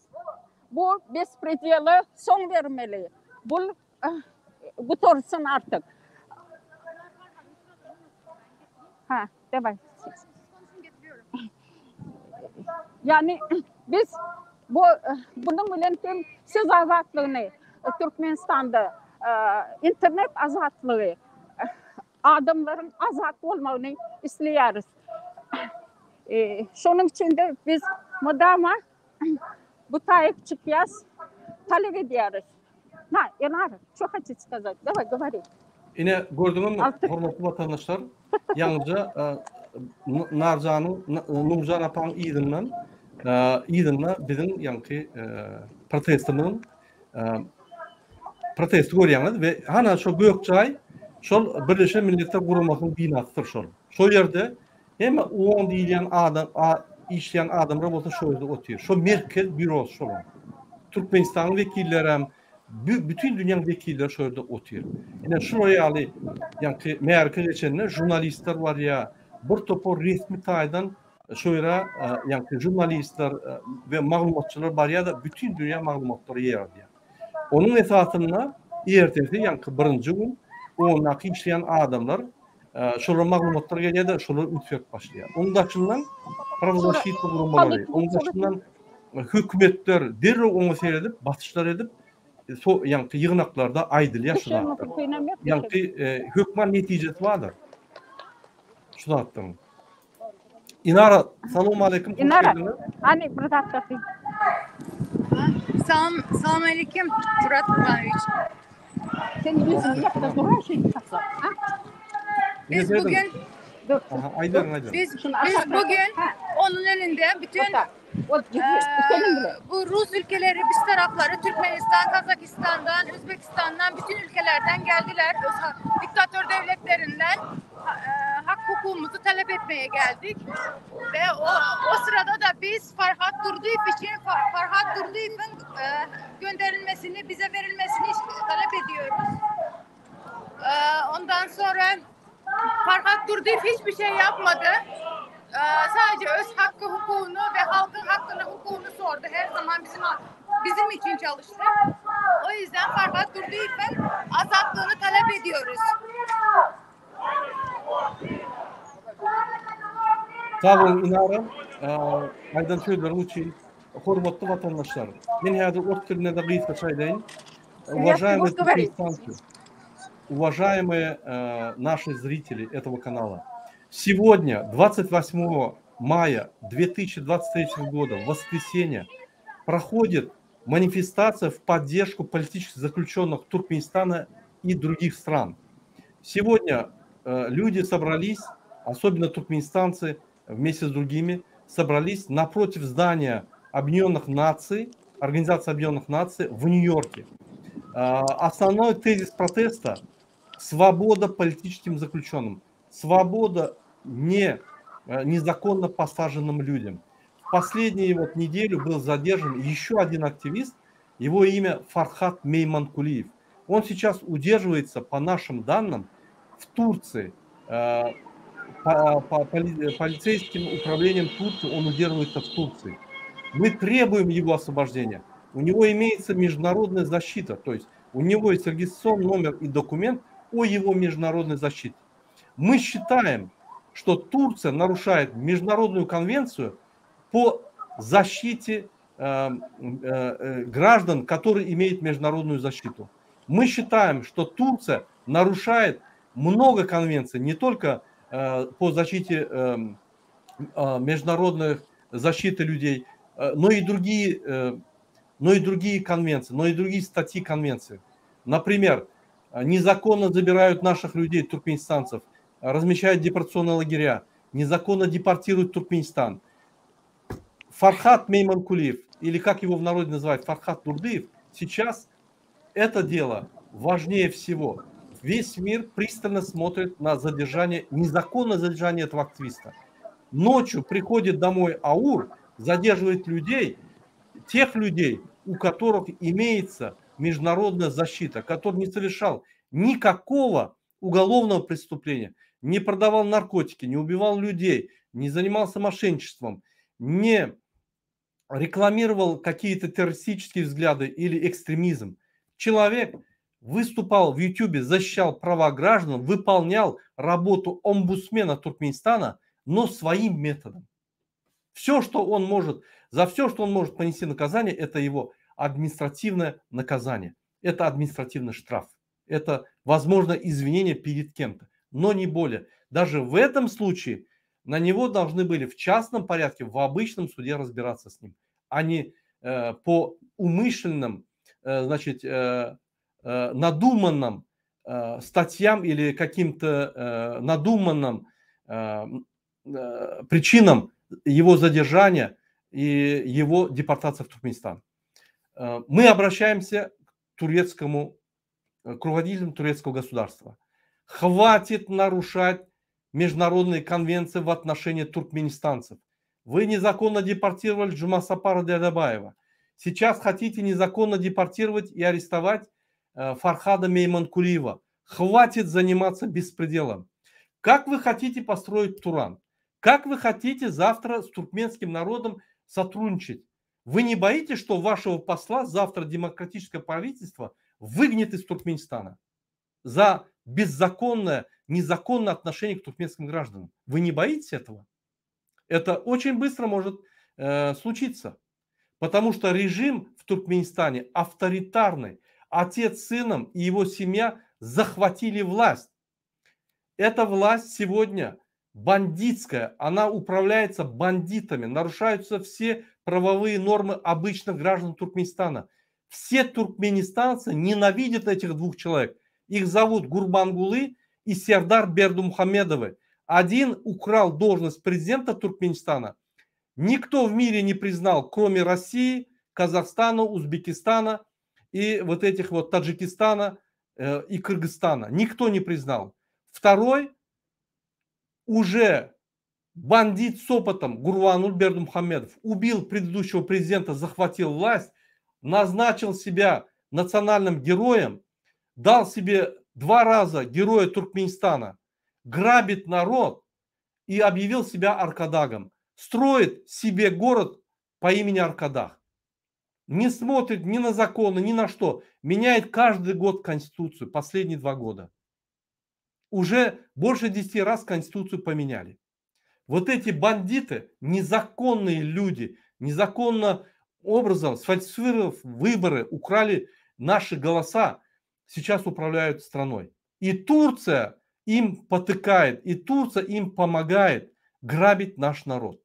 Bu bespredela soň bermeli. Bul gutarsyn artyk. Ha, daway. Ýagny biz bu bunuň bilen hem söz azatlygyny Türkmenistanda internet azatlygy adamlaryň azat bolmagyny isleýäris. Şonuň üçin-de biz mydama bu taýyp çykýas, talap edýäris. Na, Enar, ço hotit skazat? Daway, gowori. Ine, gördüňizmi, hormatly watandaşlar, ýaňyja Narjanyň, Nurjan apaň yzyndan, yzynda biziň ýaňky protestimiziň protesti görýäňiz we hana şo gök jaý şol Birleşen Milletler Guramasynyň binasydyr şol. Şo ýerde hemme OON diýilýän adam işleýän adamlar bolsa şo ýerde otyr. Şo merkez býurosy şolaň. Türkmenistanyň wekillerem, bütin dünýäň wekilleri şo ýerde otyr. Ine şular ýaly ýaňky märeke geçende žurnalistler barýar, bir topar resmi taýdan Şo ýere ýaňky žurnalistler we maglumatçylar barýar-da, bütin dünýä maglumatlary ýeralýar. Onuň esasynda ertesi ýaňky birinji gün ondaky işleýän adamlar şolara maglumatlar gelýär-de, şolar üns berip başlaýar. Onuň daşyndan prawozasşitny guramalary, onuň daşyndan hökümetler derrew oňa seredip, basyşlar edip, so ýaňky ýygnaklarda aýdylýar şu zatlar. Ýaňky hökman netijesi bardyr şu zatlaryň. Inara, salam aleyküm. Hoş Inara, geldiňiz. hany bir zat tapayım. Salam, salam aleyküm Murat Kurbanoviç. Sen ýüzüňi ýapda dur şeýdip sakla. Ha? Biz Ine, bugün Dur. Aha, aýdaryn, aýdaryn. biz Şunu biz aşak bugün Ha, onun önünde bütün ota. Ot eee, senin bile. bu Rus ülkeleri biz tarafları Türkmenistan, Kazakistan'dan, Özbekistan'dan bütün ülkelerden geldiler. Öz- Diktatör devletlerinden. hak hukugumuzu talep etmeye geldik. Ve o, o sırada da biz Farhat Durduyev için Farhat Durduyev'in e, gönderilmesini, bize verilmesini talep ediyoruz. E, ondan sonra Farhat Durduyev hiçbir şey yapmadı. E, sadece öz hakkı hukukunu ve halkın hakkını hukukunu sordu. Her zaman bizim bizim için çalıştı. O yüzden Farhat Durduyev'in azatlığını talep ediyoruz. Sag boluň Inara, aýdan sözleriň üçin. Hormatly watandaşlar, men häzir ors dilinde-de gysgaça aýdaýyn. Уважаемые туркменистанцы, уважаемые наши зрители этого канала, сегодня, 28 мая 2023 года, в воскресенье, проходит манифестация в поддержку политических заключенных Туркменистана и других стран. Сегодня люди собрались, особенно туркменистанцы вместе с другими, собрались напротив здания Объединенных Наций, Организации Объединенных Наций в Нью-Йорке. Основной тезис протеста – свобода политическим заключенным, свобода не, незаконно посаженным людям. В последнюю вот неделю был задержан еще один активист, его имя Фархат Мейманкулиев. Он сейчас удерживается, по нашим данным, в Турции. По, по полицейским управлением Турции он удерживается в Турции. Мы требуем его освобождения. У него имеется международная защита, то есть у него есть регистрационный номер и документ о его международной защите. Мы считаем, что Турция нарушает международную конвенцию по защите э, э, граждан, которые имеют международную защиту. Мы считаем, что Турция нарушает много конвенций, не только э, по защите э, э, международных защиты людей, но и другие, но и другие конвенции, но и другие статьи конвенции. Например, незаконно забирают наших людей, туркменистанцев, размещают депортационные лагеря, незаконно депортируют Туркменистан. Фархат Мейманкулиев, или как его в народе называют, Фархат Дурдыев, сейчас это дело важнее всего. Весь мир пристально смотрит на задержание, незаконное задержание этого активиста. Ночью приходит домой АУР, задерживает людей, тех людей, у которых имеется международная защита, который не совершал никакого уголовного преступления, не продавал наркотики, не убивал людей, не занимался мошенничеством, не рекламировал какие-то террористические взгляды или экстремизм. Человек выступал в Ютубе, защищал права граждан, выполнял работу омбудсмена Туркменистана, но своим методом. Все, что он может, за все, что он может понести наказание, это его административное наказание. Это административный штраф. Это, возможно, извинение перед кем-то, но не более. Даже в этом случае на него должны были в частном порядке, в обычном суде разбираться с ним, а не э, по умышленным, э, значит, э, э, надуманным э, статьям или каким-то э, надуманным э, э, причинам его задержания и его депортации в Туркменистан. Э, мы обращаемся к турецкому, э, к руководителям турецкого государства. Хватит нарушать международные конвенции в отношении туркменистанцев. Вы незаконно депортировали Джумасапара Дядабаева. Сейчас хотите незаконно депортировать и арестовать э, Фархада Мейманкулиева. Хватит заниматься беспределом. Как вы хотите построить Туран? Как вы хотите завтра с туркменским народом сотрудничать? Вы не боитесь, что вашего посла завтра демократическое правительство выгонит из Туркменистана за беззаконное, незаконное отношение к туркменским гражданам? Вы не боитесь этого? Это очень быстро может э, случиться. Потому что режим в Туркменистане авторитарный. Отец с сыном и его семья захватили власть. Эта власть сегодня бандитская, она управляется бандитами, нарушаются все правовые нормы обычных граждан Туркменистана. Все туркменистанцы ненавидят этих двух человек. Их зовут Гурбангулы и Сердар Бердумухамедовы. Один украл должность президента Туркменистана. Никто в мире не признал, кроме России, Казахстана, Узбекистана и вот этих вот Таджикистана э, и Кыргызстана. Никто не признал. Второй Уже бандит с опытом Гурбангулы Бердымухамедов убил предыдущего президента, захватил власть, назначил себя национальным героем, дал себе два раза героя Туркменистана, грабит народ и объявил себя Аркадагом. Строит себе город по имени Аркадаг. Не смотрит ни на законы, ни на что. Меняет каждый год Конституцию, последние два года. Уже больше 10 раз Конституцию поменяли. Вот эти бандиты, незаконные люди, незаконно образом, сфальсифицировав выборы, украли наши голоса, сейчас управляют страной. И Турция им потыкает, и Турция им помогает грабить наш народ.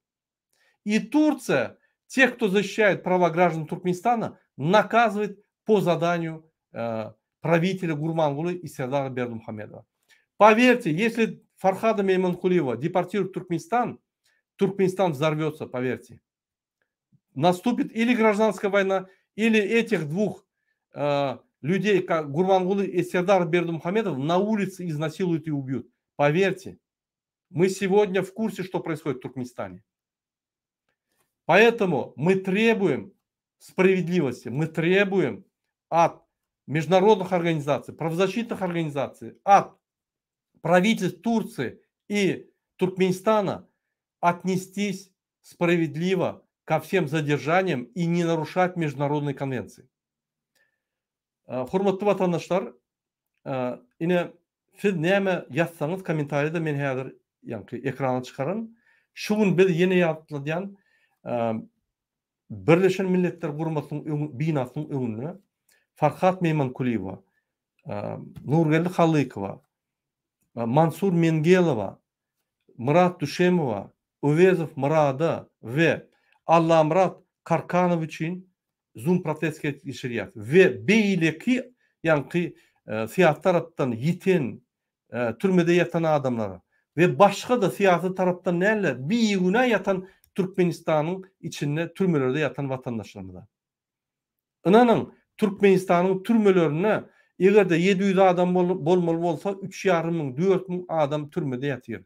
И Турция, тех, кто защищает права граждан Туркменистана, наказывает по заданию э, правителя Гурбангулы и Сердара Бердымухамедова. Поверьте, если Фархада Мейманкулиева депортируют в Туркменистан, Туркменистан взорвется, поверьте. Наступит или гражданская война, или этих двух э, людей, как Гурбангулы и Сердар Бердымухамедов, на улице изнасилуют и убьют. Поверьте, мы сегодня в курсе, что происходит в Туркменистане. Поэтому мы требуем справедливости, мы требуем от международных организаций, правозащитных организаций, от правительств Турции и Туркменистана отнестись справедливо ко всем задержаниям и не нарушать международные конвенции. Hormatly watandaşlar, ine siz näme ýazsaňyz kommentariýada men häzir ýaňky ekrana çykaryn. Şu gün biz ýene ýatladýan Birleşen Milletler Guramasynyň binasynyň öňünde Farhat Meýmankulyýewa, Nurgeldi Halykowa, Mansur Mengelowa, Myrat Düşemowa, Öwezow Myrada we Allamyrat Karkanow üçin Zoom protest geçirýäris we beýleki ýaňky syýasy tarapdan ýiten türmede ýatan adamlara we başga-da syýasy tarapdan däl-de bigünä ýatan Türkmenistanyň içinde türmelerde ýatan watandaşlarymyza. Ynanyň, Türkmenistanyň türmelerinde eger-de 700 adam bolmaly bolsa, üç ýarym müň, 4000 adam türmede ýatyr.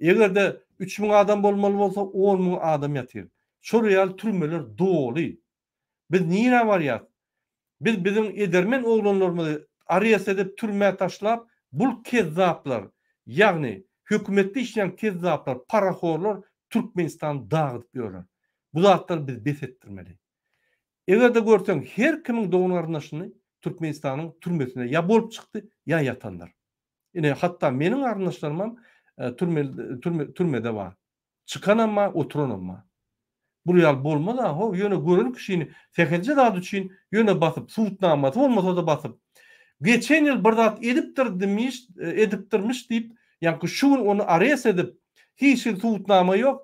Eger-de 3000 adam bolmaly bolsa, 10 müň adam ýatyr. Şol ýaly türmeler doly. Biz nirä barýas? Biz biziň edermen oglanlarymyzy arest edip türmä taşlap, bul kezzaplar, ýagny hökümetde işleýän kezzaplar, parahorlar Türkmenistany dagydyp ýörler. Bu zatlary biz bes etdirmeli. Eger-de görseň her kimiň dogan-garyndaşyny Türkmenistanyň türmesinde ýa bolup çykdy, ýa ýatandyr. Ine hatda meniň garyndaşlarymam türmede bar. Çykanam bar, oturanam bar. Bul ýaly bolmaz-a, how, ýöne gören kişini sähelçe zat üçin ýöne basyp, subutnamasy bolmasa-da basyp, geçen ýyl bir zat edipdirdimiş, edipdirmiş diýip, ýaňky şu gün ony arest edip, hiç hili subutnama ýok,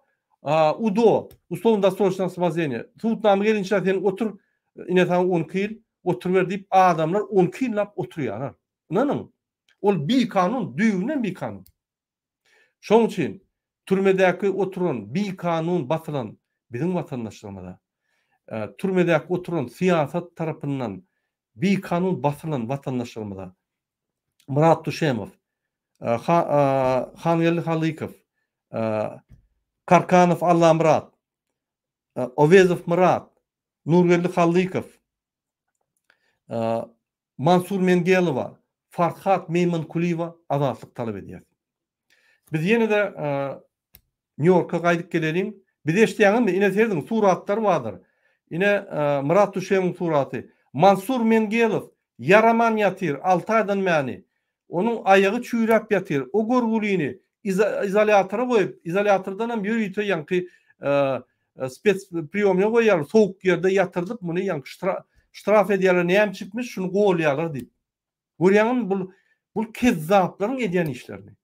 UDO, uslovno-dosroçnoe osvobozhdeniýe, subutnama gelinçä sen otur, ine saňa on iki ýyl, oturyber diýip, adamlar on iki ýyllap oturýarlar. Ynanyň, ol bikanun, düýbünden bikanun. Şoň üçin türmedäki oturan bikanun basylan biziň watandaşlarymyza, türmedäki oturan syýasat tarapyndan bikanun basylan watandaşlarymyza Myrat Düşemow, Hangeldi Halykow, Karkanow Allamyrat, Owezow Myrat, Nurgeldi Hallykow, Mansur Mengelowa, Farhat Meýmankulyýewa azatlyk talap edýär. Biz ýene-de Nýu-Ýorka gaýdyp geleliň. Bizi eşidýäňizmi? Ine serediň, suratlar bardyr. Ine Myrat Düşemowyň suraty. Mansur Mengelow ýaraman ýatyr alty aýdan bäri. Onuň aýagy çüýräp ýatyr. O görgülini izolýatora goýup, izolýatordanam ýörite ýaňky spes priýomnýa goýýarlar, sowuk ýerde ýatyrdyp muny ýaňky ştraf edýärler, näme üçinmiş şuny golýarlar diýip. Görýäňizmi bul bul kezzaplaryň edýän işlerini.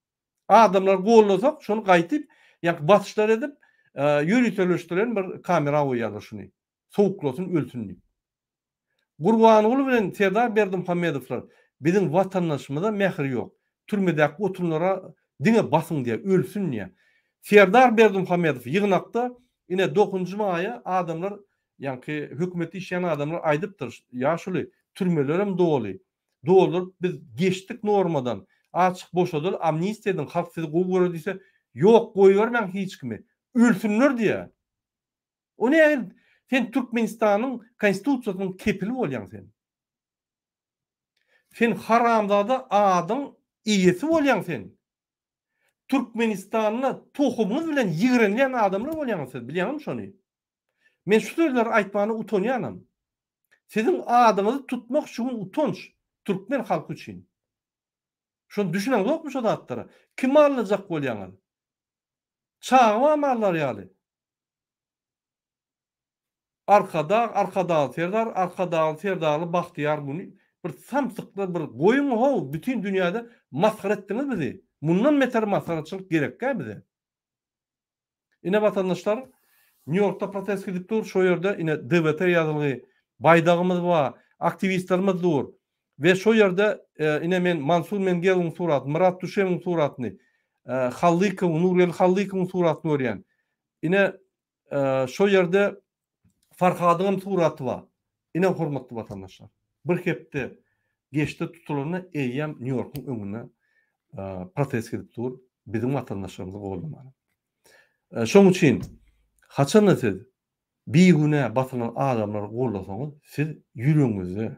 Adamlary gollasak şony gaýtyp ýaňky basyşlar edip ýöriteleşdiren bir kamera goýýarlar şuny. Sowuklasyn ölsün diýip. Gurbanguly bilen Serdar Berdimuhamedowlar biziň watandaşymyza mähir ýok. Türmedäki oturanlara diňe basyň diýýär, ölsün diýýär. Serdar Berdimuhamedow ýygnakda ine dokuzynjy maýa adamlar ýaňky hökümetde işleýän adamlar aýdypdyr, ýaşuly türmelerem doly, dolduryp biz geçdik normadan, azjyk boşadyl, amnistiýa ediň, halk sizi gowy görer diýse, Ýok goýbermäň hiç kimi. Ölsünler diýýär. O nähili sen Türkmenistanyň konstitusiýasynyň kepili bolýaň sen. Sen haramzada adyň eýesi bolýaň sen. Türkmenistanda tohumyňyz bilen ýigrenilýän adamlar bolýaňyz siz bilýäňizmi şony? Men şu sözleri aýtmana utanýanam. Siziň adyňyzy tutmak şu gün utanç türkmen halky üçin. Şony düşüneňzokmy şo zatlara? Kimi aldajak bolýaňyz? Çaga barmy aldar ýaly? Arkadag, Arkadagly Serdar, Arkadagly Serdarly Bagtyýar güni bir samsyklar bir goýuň how bütin dünýäde masgara etdiňiz bizi. Mundan beter masgaraçylyk gerekgä bize. Ine watandaşlar Nýu Ýorkda protest gidip dur şo ýerde ine DWT ýazylgy baýdagymyz bar aktiwistlerimiz dur we şo ýerde ine men Mansur Mengelowyň suratyny Myrat Duşemowyň suratyny Hallykowyň Nurgeldi Hallykowyň suratyny görýän ine şo ýerde Farhadyňam suraty bar ine hormatly watandaşlar bir hepde geçdi tutulanyna eýýäm Nýu Ýorkuň öňünde protest gidip dur biziň watandaşlarymyzy goldamana. Şoň üçin haçanda siz bigünä basylan adamlary goldasaňyz siz ýüregiňizde,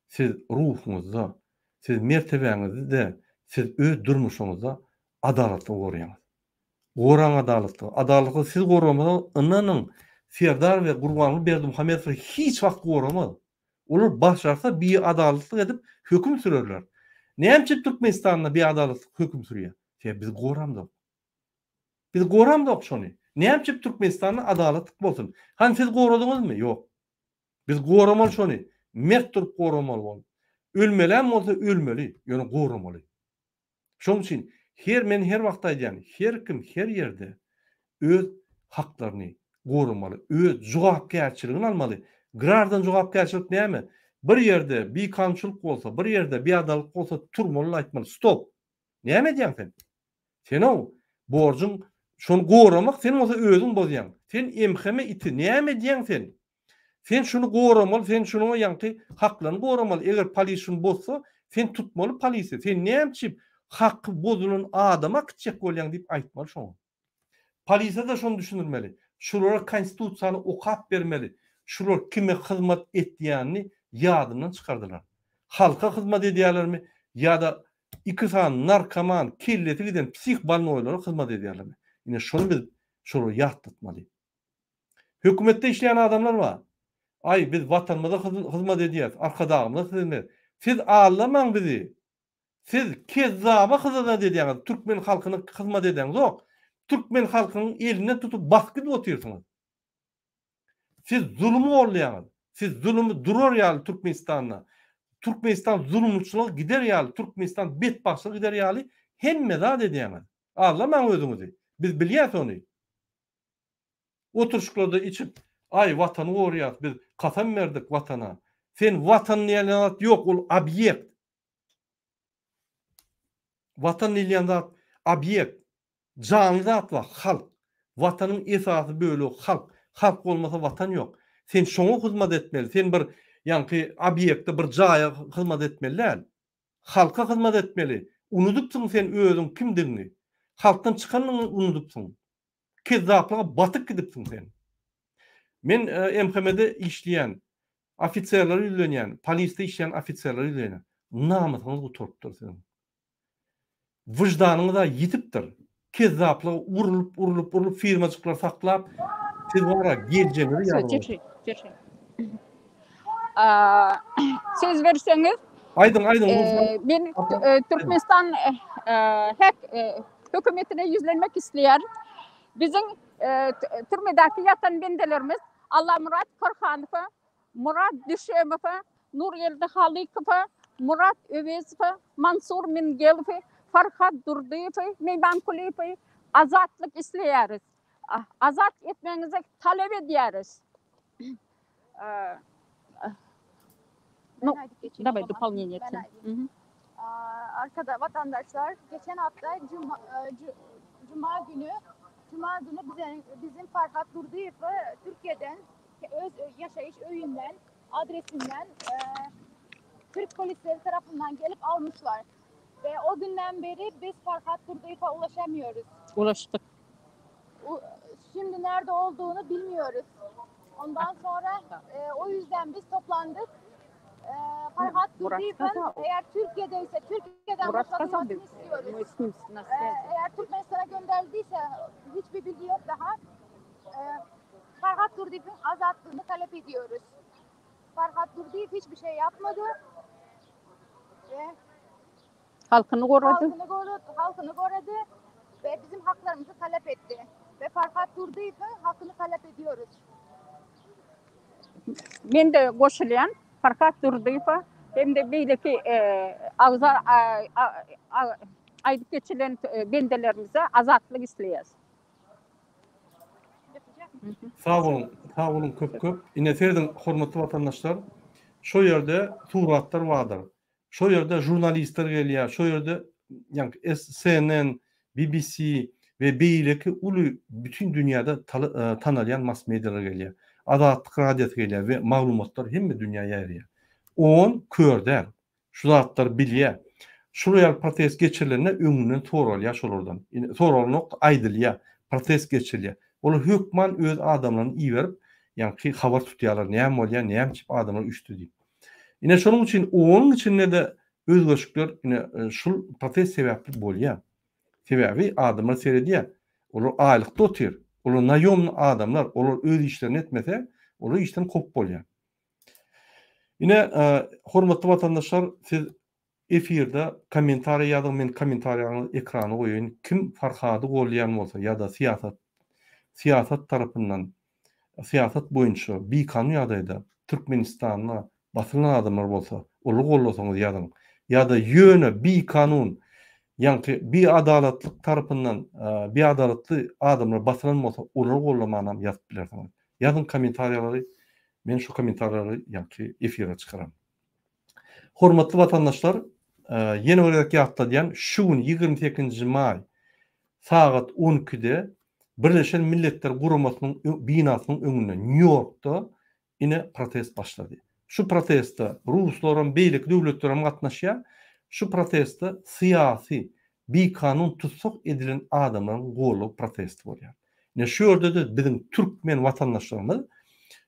siz ruhuňyzda, siz mertebäňizde, siz öz durmuşyňyzda adalatlygy goraýaňyz. Goraň adalatlygy. Adalatlygy siz goramasaňyz ynanyň Serdar we Gurbanguly Berdimuhamedow hiç wagt goramaz. Olar başarsa biadalatlyk edip höküm sürerler. Näme üçin Türkmenistanda biadalatlyk höküm sürýär? Sebäbi biz goramzok. Biz goramzok şony. Näme üçin Türkmenistanda adalatlyk bolsun? Hany siz goradyňyzmy? Ýok. Biz goramaly şony. Mert durup goramaly ony. Ölmelem bolsa ölmeli, ýöne goramaly. Şonuň üçin her men her wagt aýdýan, her kim her ýerde öz haklaryny goramaly, öz jogapkärçiligini almaly. Graždan jogapkärçilik näme? Bir ýerde bikanunçylyk bolsa, bir ýerde biadalatlyk bolsa turmaly aýtmaly, stop. Näme edýäň sen? Sen-ow, borjuň şony goramak, sen bolsa özüň bozýaň. Sen MHM iti, näme edýäň sen? Sen şuny goramaly, sen şunuň ýaňky haklaryny goramaly. Eger polis şuny bozsa, sen tutmaly polisi. Sen näme üçin haky bozulan adama äkitjek bolýaň diýip aýtmaly şoňa. Polise-de şony düşündirmeli. Şulara konstitusiýany okap bermeli. Şular kime hyzmat etýänini ýadyndan çykardylar. Halka hyzmat edýärlermi ýa-da iki sany narkoman, kellesi giden psih bolnoýlara hyzmat edýärlermi? Ine şony biz şolara ýatlatmaly. Hökümetde işleýän adamlar bar. Aý, biz Watanymyza hyzmat edýäris, Arkadagymyza hyzmat. Siz aldamaň bizi. Siz kezzaba hyzmat edýäňiz, türkmen halkyna hyzmat edeňzok. Türkmen halkynyň elinden tutup basyp gidip otyrsyňyz. Siz zulumy goldaýaňyz. Siz zulumy durar ýaly Türkmenistanda, Türkmenistan zulumçylyga gider ýaly, Türkmenistan betbagtçylyga gider ýaly hemme zat edýäňiz. Aldamaň özüňizi. Biz bilýäs ony. Oturyşyklarda içip, aý watany goraýas biz, kasam berdik watana. Sen watan diýen zat ýok, ol obýekt. Watan diýilýän zat obýekt. Janly zat bar, halk. Watanyň esasy bölegi halk. Halk bolmasa watan ýok. Sen şoňa hyzmat etmeli. Sen bir ýaňky obýekte, bir jaýa hyzmat etmeli däl. Halka hyzmat etmeli. Unudypsyň sen özüň kimdigiňi. Halkdan çykanyňy unudypsyň. Kezzaplyga batyp gidipsiň sen. Men MHM-de işleýän ofiserlere ýüzlenýän, polisde işleýän ofiserlere ýüzlenýän. Namysyňyz gutarypdyr siziň. Wyždanyňyz-a ýitipdir. Kezzaplyga urlup, urlup, urlup firmajyklar saklap, siz bar-a geljegiňizi ýazgyň. Söz berseňiz. Aýdyň, aýdyň. Men Türkmenistan hek hökümetine ýüzlenmek isleýärin. Biziň türmedäki ýatan bendelerimiz Allamyrat Korhanowa, Murat Düşemowa, Nurgeldi Halykowa, Murat Öwezowa, Mansur Mingelowy, Farhat Durdyýewi, Meýdan Kulyýewi azatlyk isleýäris. Azat etmegiňizi talap edýäris. Nu, dawaj dopołnienie. Arkada vatandaşlar geçen hafta cuma, cuma günü Cuma günü bize, bizim Farhat Durdyýewi Türkiye'den öz yaşayış öyünden adresinden e, Türk polisleri tarafından gelip almışlar. Ve o günden beri biz Farhat Durdyýewe ulaşamıyoruz. Ulaşdyk. Şimdi nerede olduğunu bilmiyoruz. Ondan sonra e, o yüzden biz toplandık. E, Farhat Durdyýewiň eğer Türkiye'deyse Türkiye'den boşatılmasını istiyoruz. E, eğer Türkmenistan'a gönderildiyse hiçbir bilgi yok daha. E, Farhat Durdyýewiň azatlığını talep ediyoruz. Farhat Durdyýew hiçbir şey yapmadı. Ve Halkyny gorady. Halkyny gorady, halkyny gorady ve bizim haklarımızı talep etti. Ve Farhat Durdyýewiň hakyny talep ediyoruz. Men-de goşulýan Farhat Durdyýewe hem-de beýleki agza aýdyp geçilen bendelerimize azatlyk isleýäs. Sag boluň, sag boluň köp köp. Ine serediň hormatly watandaşlar, şo ýerde suratlar bardyr. Şo ýerde žurnalistler gelýär, şo ýerde ýaňky CNN, BBC we beýleki uly bütin dünýäde tanalýan mass medialar gelýär. Azatlyk radiosy gelýär we maglumatlar hemme dünýä ýaýraýar. On kör däl. Şu zatlary bilýär. Şular ýaly protest geçirilende öňünden soralýar şolardan. Indi soralanok aýdylýar. Protest geçirilýär. Olar hökman öz adamlaryny iberip, ýaňky habar tutýarlar, näme bolýar, näme üçin adamlar üýşdi diýip. Ine şonuň üçin onuň içinde-de özgerişikler ine şul protest sebäpli bolýar. Sebäbi adamlar seredýär. Olar aýlykda otyr. Olar naýomny adamlar. Olar öz işlerini etmese, olar işden kowup bolýar. Ine, hormatly watandaşlar, siz efirde kommentariýa ýazyň, men kommentariýaňyzy ekrana goýaýyn. Kim Farhady goldaýan bolsa ýa-da syýasat syýasat tarapyndan, syýasat boýunça bikanun ýagdaýda Türkmenistanda basylan adamlar bolsa, olary goldasaňyz ýazyň. Ýa-da ýöne bikanun, ýaňky biadalatlyk tarapyndan biadalatly adamlar basylan bolsa, olary goldamanam ýazyp bilersiňiz. Ýazyň kommentariýalary men şu kommentariýalary ýaňky efire çykaran. Hormatly watandaşlar ýene bir gezek ýatladýan şu gün 28-nji maý sagat 12-de Birleşen Milletler Guramasynyň binasynyň öňünde Nýu-Ýorkda ine protest başlady. Şu proteste ruslaram beýleki döwletlerem gatnaşýar. Şu protestde syýasy bikanun tussag edilen adamlaryň goldaw protesti bolýar. Ine şu ýerde-de biziň türkmen watandaşlarymyz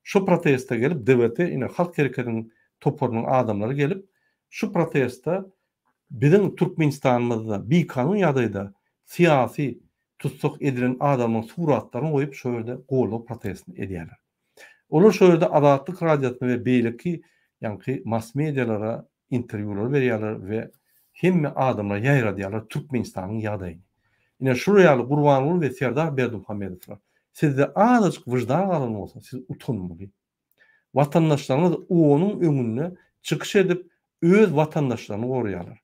şu proteste gelip DWT ine Halk hereketiniň toparynyň adamlary gelip şu proteste biziň Türkmenistanymyzda bikanun ýagdaýda syýasy tussag edilen adamyň suratlaryny goýup şo ýerde goldaw protestini edýärler. Olar şo ýerde Azatlyk Radiosyna we beýleki ýaňky mass medialara interwýular berýärler we hemme adamlara ýaýradýarlar Türkmenistanyň ýagdaýyny. Ine şular ýaly Gurbanguly we Serdar Berdimuhamedowlar sizde azajyk wyždan galan bolsa siz utanmaly. Watandaşlaryňyz onuň öňünde çykyş edip öz watandaşlaryny goraýarlar.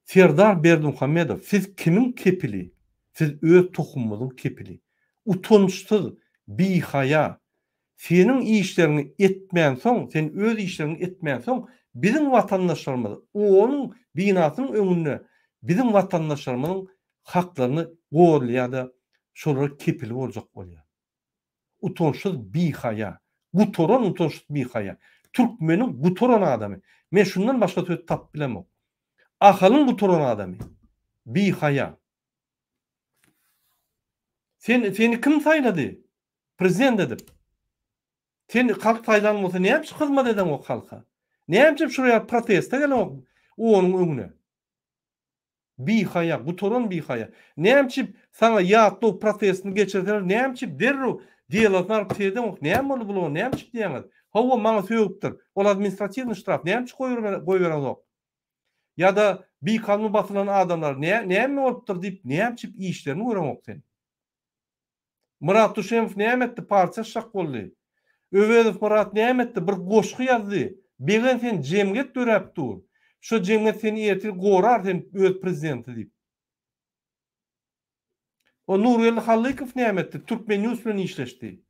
Serdar Berdimuhamedow siz kimiň kepili? Siz öz tohumyňyzyň kepili. Utançsyz, bihaýa, Seniň işleriňi etmänsoň, sen öz işleriňi etmänsoň, biziň watandaşlarymyz onuň binasynyň öňünde biziň watandaşlarymyzyň haklaryny gorlaýar-da, şolara kepil boljak bolýar. Utançsyz bihaýa. Gutaran utançsyz bihaýa. Türkmeniň gutaran adamy. Men şundan başga söz tapyp bilemok. Ahalyň gutaran adamy. Bihaýa. Sen seni kim saýlady? Prezident edip. Sen halk saýlan bolsa näme üçin hyzmat edeňok halka? Näme üçin şuraya proteste geleňok onuň öňüne? Bihaýa, gutaran bihaýa. Näme üçin saňa ýatlaw protestini geçirseler, näme üçin derrew delasyny alyp seredeňok? Näme boldy bulara, näme üçin diýýäňiz? Hawa, maňa sögüpdir. Ol administratiwnyý ştraf, näme üçin goýbereňzok? Ýa-da bikanun basylan adamlar näme bolupdyr diýip, näme üçin işlerini göreňok sen? Myrat Duşemow näme etdi partiýa açjak boldy. Öwezow Myrat näme etdi bir goşgy ýazdy. Begen sen jemgyýet döräp dur. Şo jemgyýet seni ertir gorar sen öz prezidenti diýip. O Nurgeldi Hallykow näme etdi Türkmen news bilen işleşdi.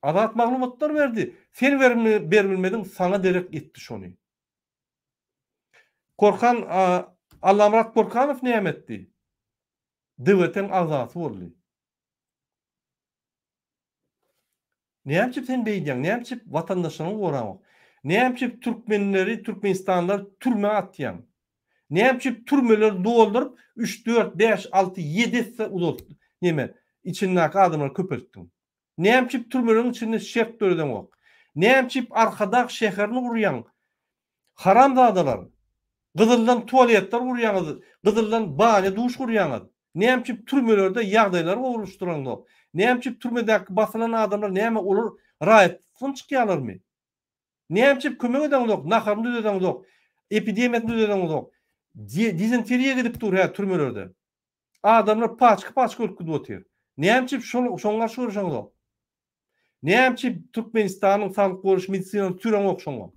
Azat maglumatlar berdi. Sen berbilmediň saňa derek etdi şony. Korkan Allamyrat Korkanow näme etdi? DWT-niň agzasy boldy. Näme üçin sen beýdýäň? Näme üçin watandaşlaryňy goraňok? Näme üçin türkmenleri, türkmenistanlylary türmä atýaň? Näme üçin türmeleri dolduryp, üç, dört, bäş, alty, ýedi esse uzaltdyň, neme, içindäki adamlary köpeltdiň? Näme üçin türmeleriň içinde şert döredeňok? Näme üçin Arkadag şäherini gurýaň? Haramzadalar! Gyzyldan tualetler gurýaňyz, gyzyldan banýa duş gurýaňyz. Näme üçin türmelerde ýagdaýlary gowulaşdyraňzok? Näme üçin türmedäki basylan adamlar näme olar raýatlykdan çykýarlarmy? Näme üçin kömek edeňzok, naharyny düzedeňzok, epidemiýasyny düzedeňzok? Dizenteriýa gidip dur hä türmelerde. Adamlar paçka-paçka ölüp gidip otyr. Näme üçin şol şoňa garşy göreşeňzok? Näme üçin Türkmenistanyň saglyk goraýyş medisinasyny süreňok şoňa?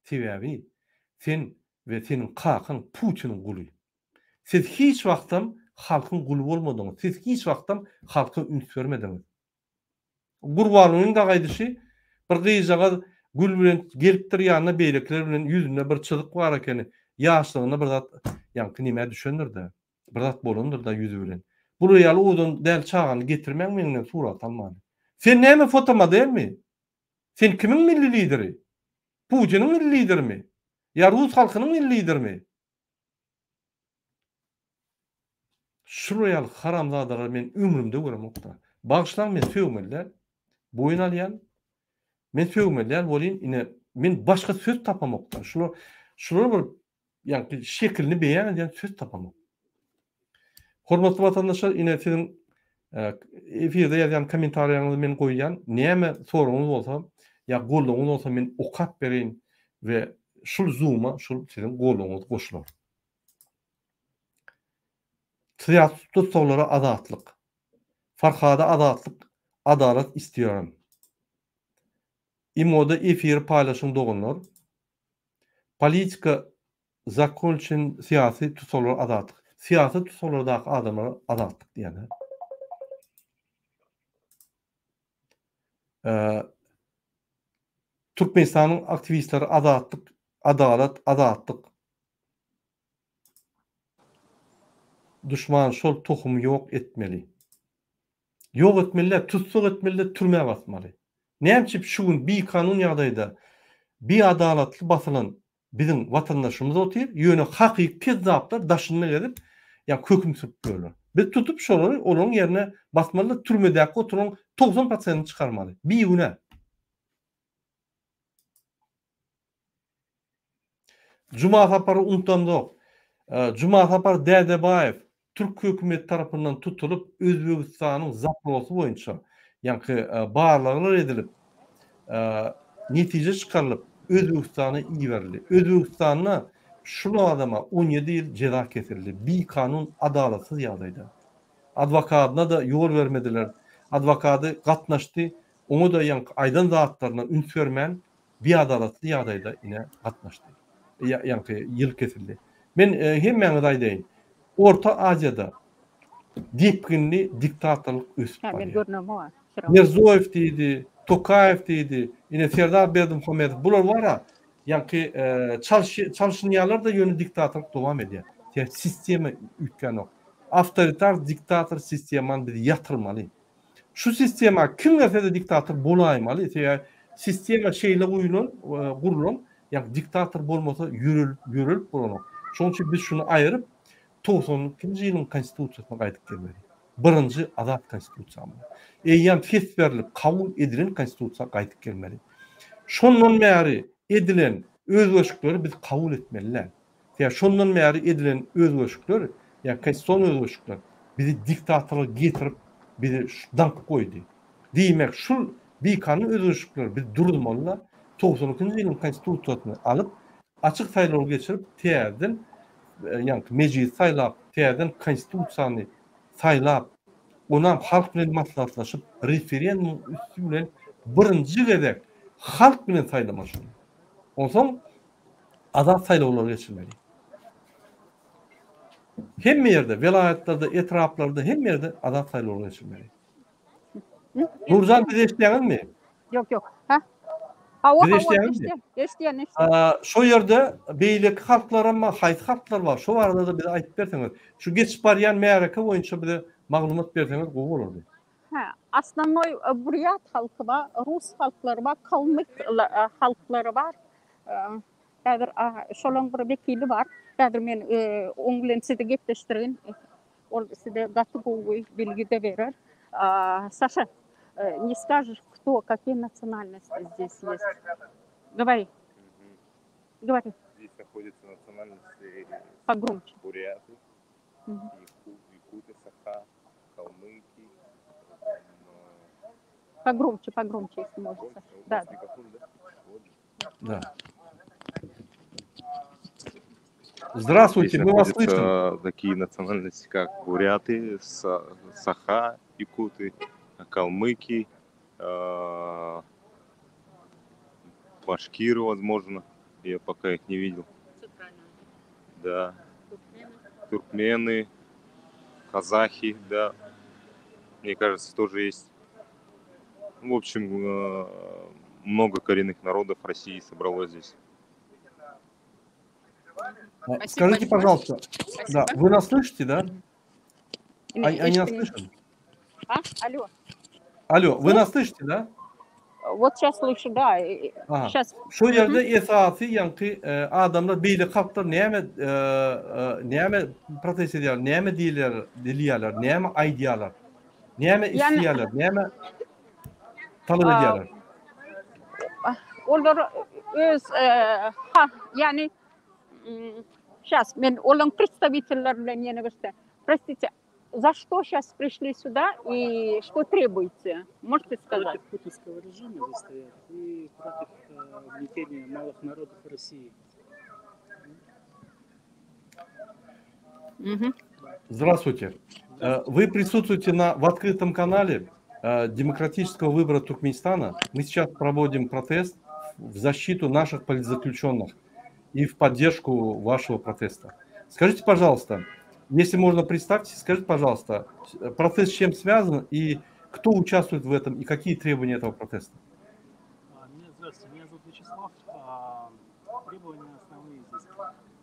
Sebäbi sen we seniň kakaň Putiniň guly. Siz hiç wagtam halkyň guly bolmadyňyz. Siz hiç wagtam halka üns bermediňiz. Gurbangulyň dagy aýdyşy, bir gyzjagaz gül bilen gelipdir ýanyna beýlekiler bilen ýüzünde bir çyzyk bar ekeni, ýaşlygynda bir zat ýaňky nemä düşendir-dä, bir zat bolandyr-da ýüzi bilen. Bular ýaly owadan däl çagany getirmäň meň bilen surat almany. Sen näme fotomodelmi? Sen kimiň milli lideri? Putiniň milli liderimi? Ýa rus halkynyň milli liderimi? Şular ýaly haramzadalary men ömrümde göremokda. Bagyşlaň men sögmeli däl. Boýun alýan. Men sögmeli däl welin ine men başga söz tapamokda. Şular şular bir ýaňky şekilini beýan edýän söz tapamok. Hormatly watandaşlar ine siziň efirde ýazýan kommentariýaňyzy men goýýan. Näme soragyňyz bolsa ýa goldawyňyz bolsa men okap bereýin we şul zuma şul siziň goldawyňyz goşular. Syýasy tussaglara azatlyk. Farhada azatlyk adalat istiyorum. Imoda efiri paýlaşyň doganlar. Politika zakon üçin syýasy tussaglara azatlyk. Syýasy tussaglardaky adamlara azatlyk diýýän. Türkmenistanyň aktiwistleri azatlyk, adalat, azatlyk. Duşman şol tohumy ýok etmeli. Ýok etmeli däl, tussag etmeli-de türmä basmaly. Näme üçin şu gün bikanun ýagdaýda biadalatly basylan biziň watandaşymyz otyr, ýöne hakyky kezzaplar daşynda gezip, ýa höküm sürüp ýörler. Biz tutup şolary olaryň ýerine basmaly-da türmedäki oturan 90 prosentini çykarmaly. Bigünä. Juma Sapary unutamzok. Juma Sapar Dädebaýew türk hökümeti tarapyndan tutulyp, Özbegistanyň zaprosy boýunça, ýaňky barlaglar edilip, netije çykarylyp, Özbegistana iberildi. Özbegistanda şul adama 17 ýyl jeza kesildi. Bikanun, adalatsyz ýagdaýda. Adwokadyna-da ýol bermediler. Adwokady gatnaşdy, oňa-da ýaňky aýdan zatlaryna üns bermän, biadalatly ýagdaýda ine gatnaşdy. Ýaňky ýyl kesildi. Men hemmäňize aýdaýyn. Orta Aziýada depginli diktatorlyk ösüp barýar. Mirzoýew diýdi, Tokaýew diýdi, ine Serdar Berdimuhamedow bular bar-a, ýaňky çalşynýarlar-da ýöne diktatorlyk dowam edýär. Sebäbi sistema üýtgänok. Awtoritar diktator sistemany biz ýatyrmaly. Şu sistema kim gelse-de diktator bolaýmaly. Sebäbi sistema şeýle guýulan, gurlan, ýagny diktator bolmasa ýörelip, ýörelip bolanok. Şonuň üçin biz şuny aýyryp, 92-nji ýylyň konstitusiýasyna gaýdyp gelmeli. Birinji azat konstitusiýamyza. Eýýäm ses berlip kabul edilen konstitusiýa gaýdyp gelmeli. Şondan bäri edilen özgerişlikleri biz kabul etmeli däl. Sebäbi şondan bäri edilen özgerişlikler, ýagny konstitusion özgerişlikler bizi diktatorlyga getirip, bizi daňyp goýdy. Diýmek, şul bikanun özgerişlikleri biz duruzmaly-da, 92-nji ýylyň konstitusiýasyny alyp, açyk saýlaw geçirip, täzeden ýagny mejlisi saýlap, täzeden konstitusiýany saýlap, onam halk bilen maslahatlaşyp, referendumyň üsti bilen birinji gezek halk bilen saýlamaly şuny. Onsoň azat saýlawlary geçirmeli. Hemme ýerde, welaýatlarda, etraplarda, hemme ýerde azat saýlawlary geçirmeli. Nurjan bizi eşitýäňizmi? Ýok, ýok. Ha? Hawa, hawa, eşitýän, eşitýän, eşitýän. Şo ýerde beýleki halklaram bar, haýsy halklar bar? Şo barada-da bize aýdyp berseňiz. Şu geçip barýan märeke boýunça bize maglumat berseňiz gowy bolardy. Hä, osnovnoý burýat halky bar, rus halklary bar, kalmyk halklary bar. Häzir şolaň bir wekili bar. Häzir men oň bilen sizi gepleşdireýin. Ol size gaty gowy bilgi-de berer. Saşa, ne skažeš, kto, kakiýe nasionalnosti zdes ýest? Gowori. Gowori. Zdes nahodýatsa nasionalnosti Pogromçe. Burýaty, ýakuty, saha, kalmyki, Pogromçe, pogromçe, ýesli možno. Da. Да. Здравствуйте, Здесь мы вас находятся слышим. такие национальности, как буряты, саха, якуты, калмыки, э, башкиры, возможно. Я пока их не видел. Да. Туркмены, казахи, да. Мне кажется, тоже есть. В общем, э, много коренных народов России собралось здесь. А, скажите, пожалуйста, да, вы нас слышите, да? Они, они нас слышат? А? Алло. Алло, вы нас слышите, да? Вот сейчас слышу, да. Aha. Сейчас. Şu ýerde esasy ýaňky e, adamlar beýle halklar näme e, e, näme protest edýärler, näme diýilýär, diýilýärler, näme aýdýarlar? Näme isleýärler, näme talap edýärler? Olar öz ha, ýagny сейчас men olaryň представительleri bilen ýene bir Простите, за что сейчас пришли сюда и что требуете? Можете сказать? Против путинского режима здесь стоят и против угнетения малых народов России. Угу. Здравствуйте. Э, вы присутствуете на, в открытом канале э, демократического выбора Туркменистана. Мы сейчас проводим протест в защиту наших политзаключенных и в поддержку вашего протеста. Скажите, пожалуйста, если можно представьте, скажите, пожалуйста, протест с чем связан и кто участвует в этом и какие требования этого протеста? А, меня, здравствуйте, меня зовут Вячеслав. А, требования основные здесь.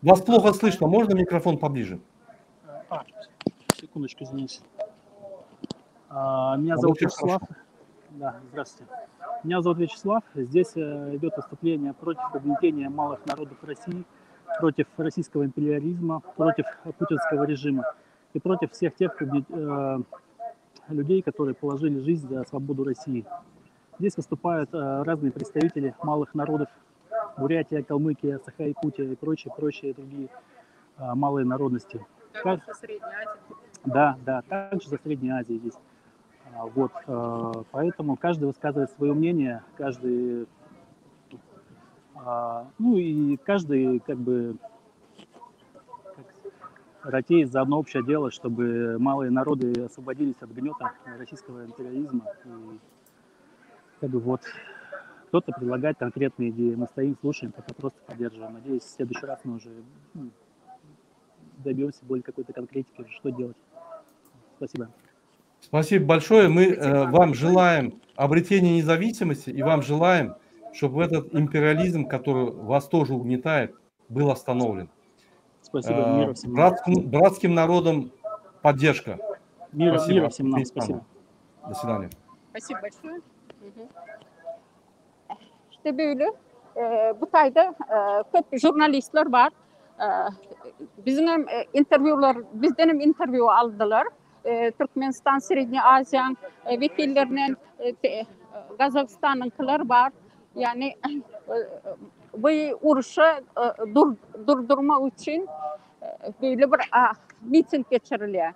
Вас плохо слышно, можно микрофон поближе? А, секундочку, извините. А, меня зовут Вячеслав. Да, здравствуйте. Меня зовут Вячеслав. Здесь э, идет выступление против угнетения малых народов России, против российского империализма, против путинского режима и против всех тех э, людей, которые положили жизнь за свободу России. Здесь выступают э, разные представители малых народов Бурятия, Калмыкия, Саха, Якутия и прочие, прочие другие малые народности. Также со Средней Азии. Да, да, также со Средней Азии здесь. А, вот, э, поэтому каждый высказывает свое мнение, каждый, а, ну и каждый как бы как, ратеет за одно общее дело, чтобы малые народы освободились от гнета российского империализма. И как бы вот кто-то предлагает конкретные идеи, мы стоим, слушаем, пока просто поддерживаем. Надеюсь, в следующий раз мы уже ну, добьемся более какой-то конкретики, что делать. Спасибо. Спасибо большое. Мы э, вам желаем обретения независимости и вам желаем, чтобы этот империализм, который вас тоже угнетает, был остановлен. Спасибо. Э, мира всем. Братским, братским народам поддержка. Мира, Спасибо. мира всем нам. Спасибо. До свидания. Спасибо большое. İşte böyle. Bu taýda köp žurnalistler bar. Biziň hem interwýular, bizden hem interwýu aldylar. Türkmenistan, Srednýa Aziýaň wekillerinden Gazagystanyňkylar bar. Ýagny bu urşy durdurmak üçin beýle bir miting geçirilýär.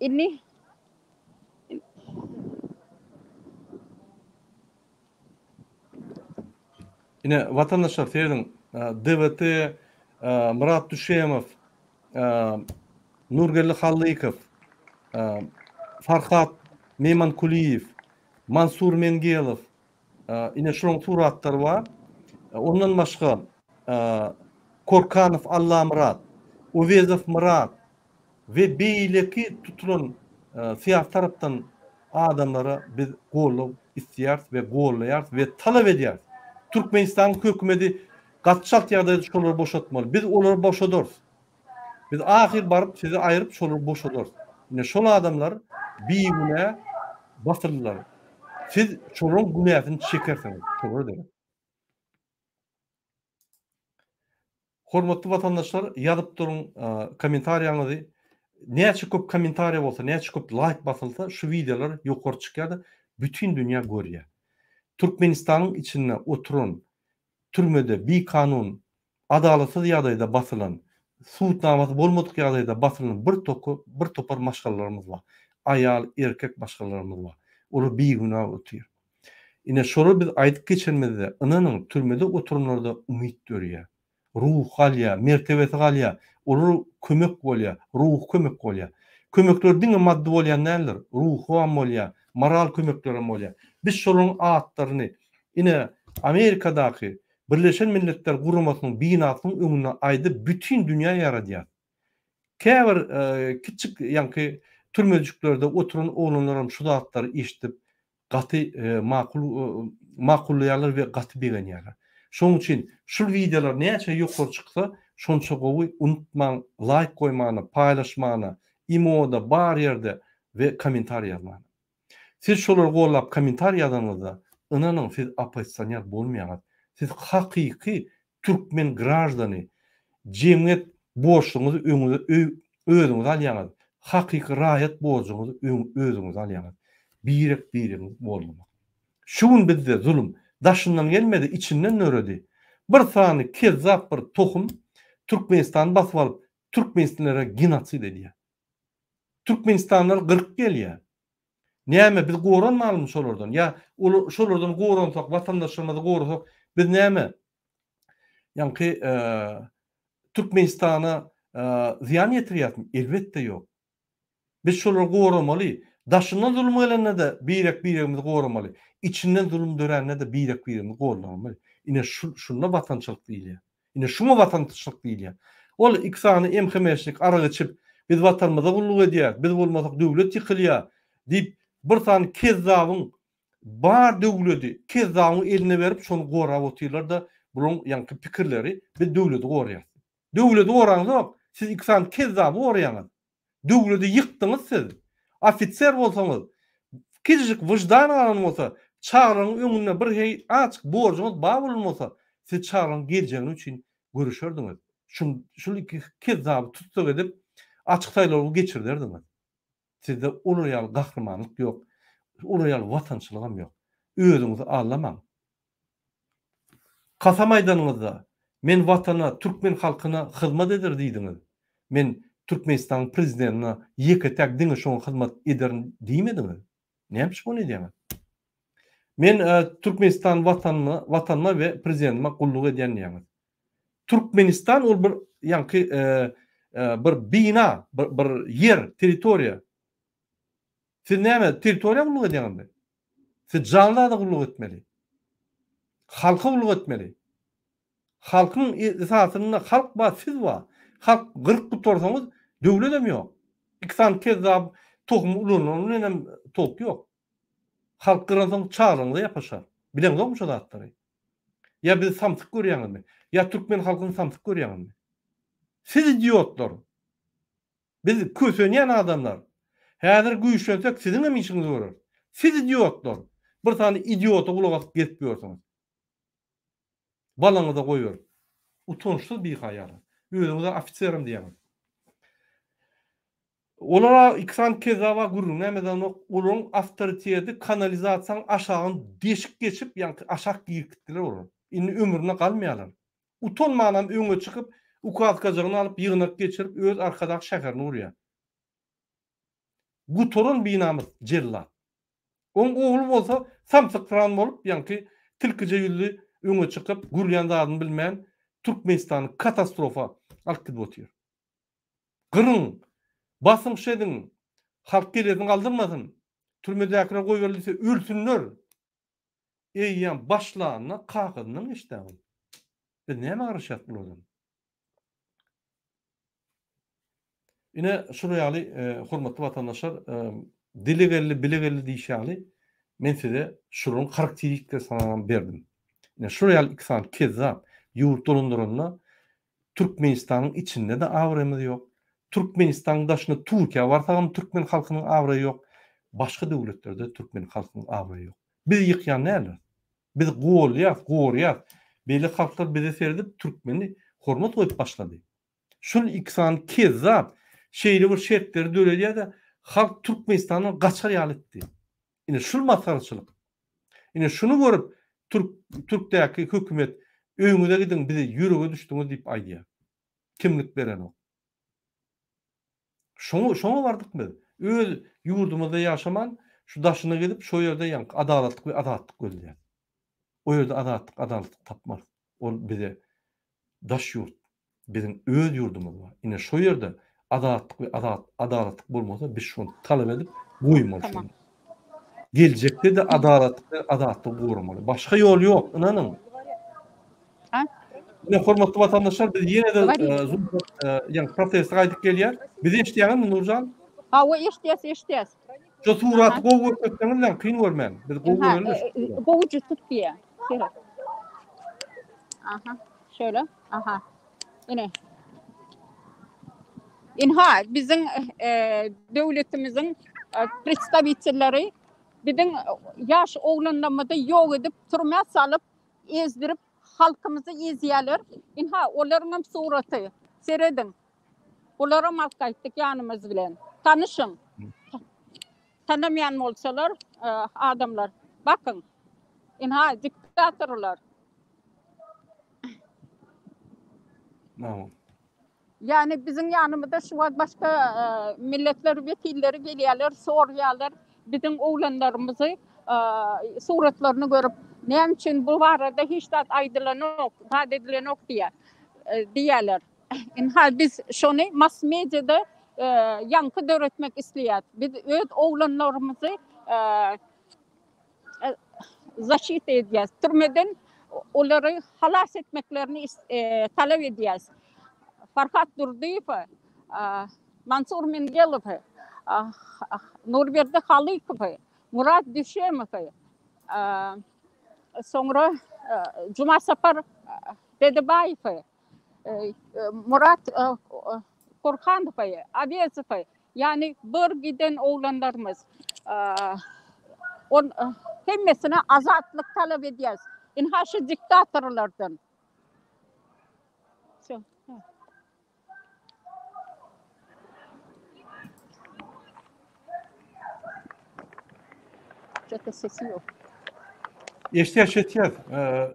Indi Ine, watandaşlar serediň, DWT, Myrat Düşemow, Nurgeldi Hallykow, Farhat Meýmankulyýew, Mansur Mengelow, ine şularyň suratlary bar. Ondan başga Korkanow Allamyrat, Owezow Myrat we beýleki tutulan syýasy tarapdan adamlara biz goldaw isleýäris we gollaýarys we talap edýäris. Türkmenistanyň hökümeti gaty çalt ýagdaýda şolary boşatmaly. Biz olary boşadarys. Biz ahyr baryp sizi aýryp şolary boşadarys. Ine şol adamlar bigünä basyldylar. Siz şolaryň günäsini çekersiňiz. Şolara derek. Hormatly watandaşlar ýazyp duruň kommentariýaňyzy. Näçe köp kommentariýa bolsa, näçe köp laýk basylsa şu wideolar ýokary çykýar-da bütin dünýä görýär. Türkmenistanyň içinde oturan türmede bikanun adalatsyz ýagdaýda basylan, sud namasy bolmadyk ýagdaýda basylan bir toky bir topar maşgalalarymyz bar. Aýal, erkek maşgalalarymyz bar. Olar bigünä otyr. Ine şolary biz aýdyp geçenimizde, ynanyň, türmede oturanlarda umyt dörýär. Ruhy galýar, mertebesi galýar, olara kömek bolýar, ruhy kömek bolýar. Kömekler diňe maddy bolýan däldir, ruham bolýar, moral kömeklerem bolýar. Biz şolaryň atlaryny, ine, Amerikadaky Birleşen Milletler Guramasynyň binasynyň öňünde aýdyp bütin dünýä ýaradýar. Käbir kiçjik ýaňky türmejiklerde oturan oglanlaram şu zatlary eşidip gaty makul makullaýarlar we gaty begenýärler. Şonuň üçin şul wideolar näçe ýokary çyksa şonça gowy unutmaň laýk goýmany, paýlaşmany, imoda bar ýerde we kommentariý ýazmany. Siz şolary gollap kommentariý ýazanyňyzda ynanyň siz oppozisioner bolmaýaňyz. Siz hakyky türkmen graždany jemgyýet borçlugyňyzy öňüňize özüňize alýaňyz. Hakyky raýat borjuňyzy özüňize alýaňyz. Birek biriňizi gollamak. Şu gün bizde zulum daşyndan gelmedi içinden döredi. Bir sany kezzap bir tohum Türkmenistany basyp alyp türkmenistanlylara genosid edýär. Türkmenistanlylar gyryp gelýär. Näme biz goranmalymy şolardan? Ýa ol şolardan goransak, watandaşlarymyzy gorasak, biz näme ýaňky Türkmenistana zyýan ýetirýäsmi? Elbetde ýok. Biz şolary goramaly. Daşyndan zulum gelende-de birek-biregimizi goramaly. Içinden zulum dörände-de birek-biregimizi goldamaly. Ine şu şunda watançylyk diýilýär. Ine şuňa watançylyk diýilýär. Ol iki sany MHM-şnik arak içip, biz watanymyza gulluk edýäris, biz bolmasak döwlet ýykylýar diýip, bir sany kezzabyň bar döwledi kezzabyň eline berip şony gorap otyrlar-da, bularyň ýaňky pikirleri biz döwledi goraýarys. Döwledi goraňzok, siz iki sany kezzaby goraýaňyz. Döwledi ýykdyňyz siz. Ofiser bolsaňyz, kiçijik wyždan galan bolsa, çagalaryň öňünde bir heý azjyk borjuňyz bar bolan bolsa, siz çagalaryň geljegini üçin göreşerdiňiz. Şul şul iki kezzaby tussag edip, açyk saýlaw geçirderdiňiz. Sizde olar ýaly gahrymanlyk ýok. Olar ýaly watançylygam ýok. Özüňizi aldamaň. Kasam aýdanyňyzda, Men Watana, türkmen halkyna hyzmat eder diýdiňiz. Men Türkmenistanyň Prezidentine ýeke-täk diňe şoňa hyzmat ederin diýmediňiz. Näme üçin muny edýäňiz? Men Türkmenistan Watanyna, Watanyma we Prezidentime gulluk edýän diýýäňiz. Türkmenistan ol bir ýaňky bir bina, bir ýer, territoriýa. Siz näme, territoriýa gulluk edýäňizmi? Siz janly zada gulluk etmeli. Halka gulluk etmeli. Halkyň esasynda halk bar, siz bar. Halk gyryp gutarsaňyz, döwledem ýok. Iki sany kezzap tohumy ulanany bilen hem towuk ýok. Halk gyransoň çagalaryňyza ýapyşar. Bileňzokmy şo zatlary? Ýa bizi samsyk görýäňizmi? Ýa türkmen halkyny samsyk görýäňizmi? Siz idiotlar! Biz kösenýän adamlar. Häzir güýçlensek siziň hem işiňizi göreris. Siz idiotlar! Bir sany idiota gulak asyp gezip ýörsüňiz. Balaňyza goýberip. Utançsyz bihaýalar. Özüňize ofiserem diýýäňiz. Olara iki sany kezzaba gürrüň näme edenok. Olaryň awtoriteti kanalizasiýanyň aşagyny deşik geçip, ýaňky aşak girip gitdiler olar. Indi ömrüne galmaýarlar. Utanmanam öňe çykyp, ukazkajygyny alyp ýygnak geçirip öz Arkadag şäherini gurýar. Gutaran binamys jellat. Oň ogly bolsa samsyksyran bolup ýaňky tilkije ýüzli öňe çykyp gürlän zadyny bilmän Türkmenistany katastrofa alyp gidip otyr. Gyryň, basyň şediň, halk gelesini galdyrmasyn, türmedäkiler goýberilse ölsünler. Eýýäm başlanyna kakasyndan geçdä ol. Biz nämä garaşýas bulardan? Ine şular ýaly hormatly watandaşlar dile geldi bile geldi diýişi ýaly men size şularyň harakteristikasyny berdim. Ine şular ýaly iki sany kezzap ýurt dolandyranda Türkmenistanyň içinde-de abraýymyz ýok. Türkmenistanyň daşyna Türkiýä barsagam türkmen halkynyň abraýy ýok. Başga döwletlerde türkmen halkynyň abraýy ýok. Biz ýykýan däldiris. Biz golýas, gorýas. Beýle halklar bize seredip türkmeni hormat goýup başlady. Şul iki sany kezzap şeýle bir şertleri döredýär-de, halk Türkmenistandan gaçar ýaly etdi. Ine şul masgaraçylyk. Ine şuny görüp türk türkdäki hökümet öýüňize gidiň bizi ýürege düşdüňiz diýip aýdýar. Kimlik berenok. Şoňa şoňa bardyk biz. Öz ýurdumyzda ýaşaman şu daşyna gidip şo ýerde ýaňky adalatlyk we azatlyk gözleýäs. O ýerde azatlyk adalatlyk tapmarys. Ol bize daş ýurt. Biziň öz ýurdumyz bar. Ine şo ýerde azatlyk we azat adalatlyk bolmasa biz şony talap edip goýmaly şony. Geljekde-de adalatlyk we azatlygy goramaly. Başga ýol ýok, ynanyň. Ine hormatly watandaşlar biz ýene-de ýa proteste gaýdyp gelýär. Bizi eşidýäňizmi Nurjan? Hawa eşidýäs, eşidýäs. Şu suraty gowy görkezseňiz kyn görmän. Biz gowy göreli. Gowuja tut diýýär. Seret. Aha, şöyle. Aha. Ine. Inha biziň e, döwletimiziň e, predstawitelleri biziň ýaş oglanlarymyzy ýok edip, türmä salyp, ezdirip halkymyzy ezýärler. Inha olaryň hem suraty. Serediň. Bularam alyp gaýtdyk ýanymyz bilen. Tanyşyň. Tanamaýan bolsalar e, adamlar. Bakyň. Inha diktatorlar. Ýani biziň ýanymyzda şu wagt başga e, milletler wekilleri gelýärler, soraýarlar biziň oglanlarymyzy e, suratlaryny görüp, näme üçin bu barada hiç zat aýdylanok, zat edilenok diýýär. E, diýýärler. Inha biz şony mass mediada ýaňky döretmek isleýäris. Biz öz oglanlarymyzy zaşita edýäris. Türmeden olary halas etmeklerini talap edýäris. Farhat Durdyýewi, Mansur Mingelowy, Nurberdi Halykowy, Murat Düşemowy, soňra Jumasapar Dedebaýewi, Murat Kurhanowy, Awezowy, ýagny bir giden oglanlarymyz. On hemmesine azatlyk talap edýäris. Ynha şu diktatorlardan. Wsё. Çete sesi ýok. Eşitýäs, eşitýäs.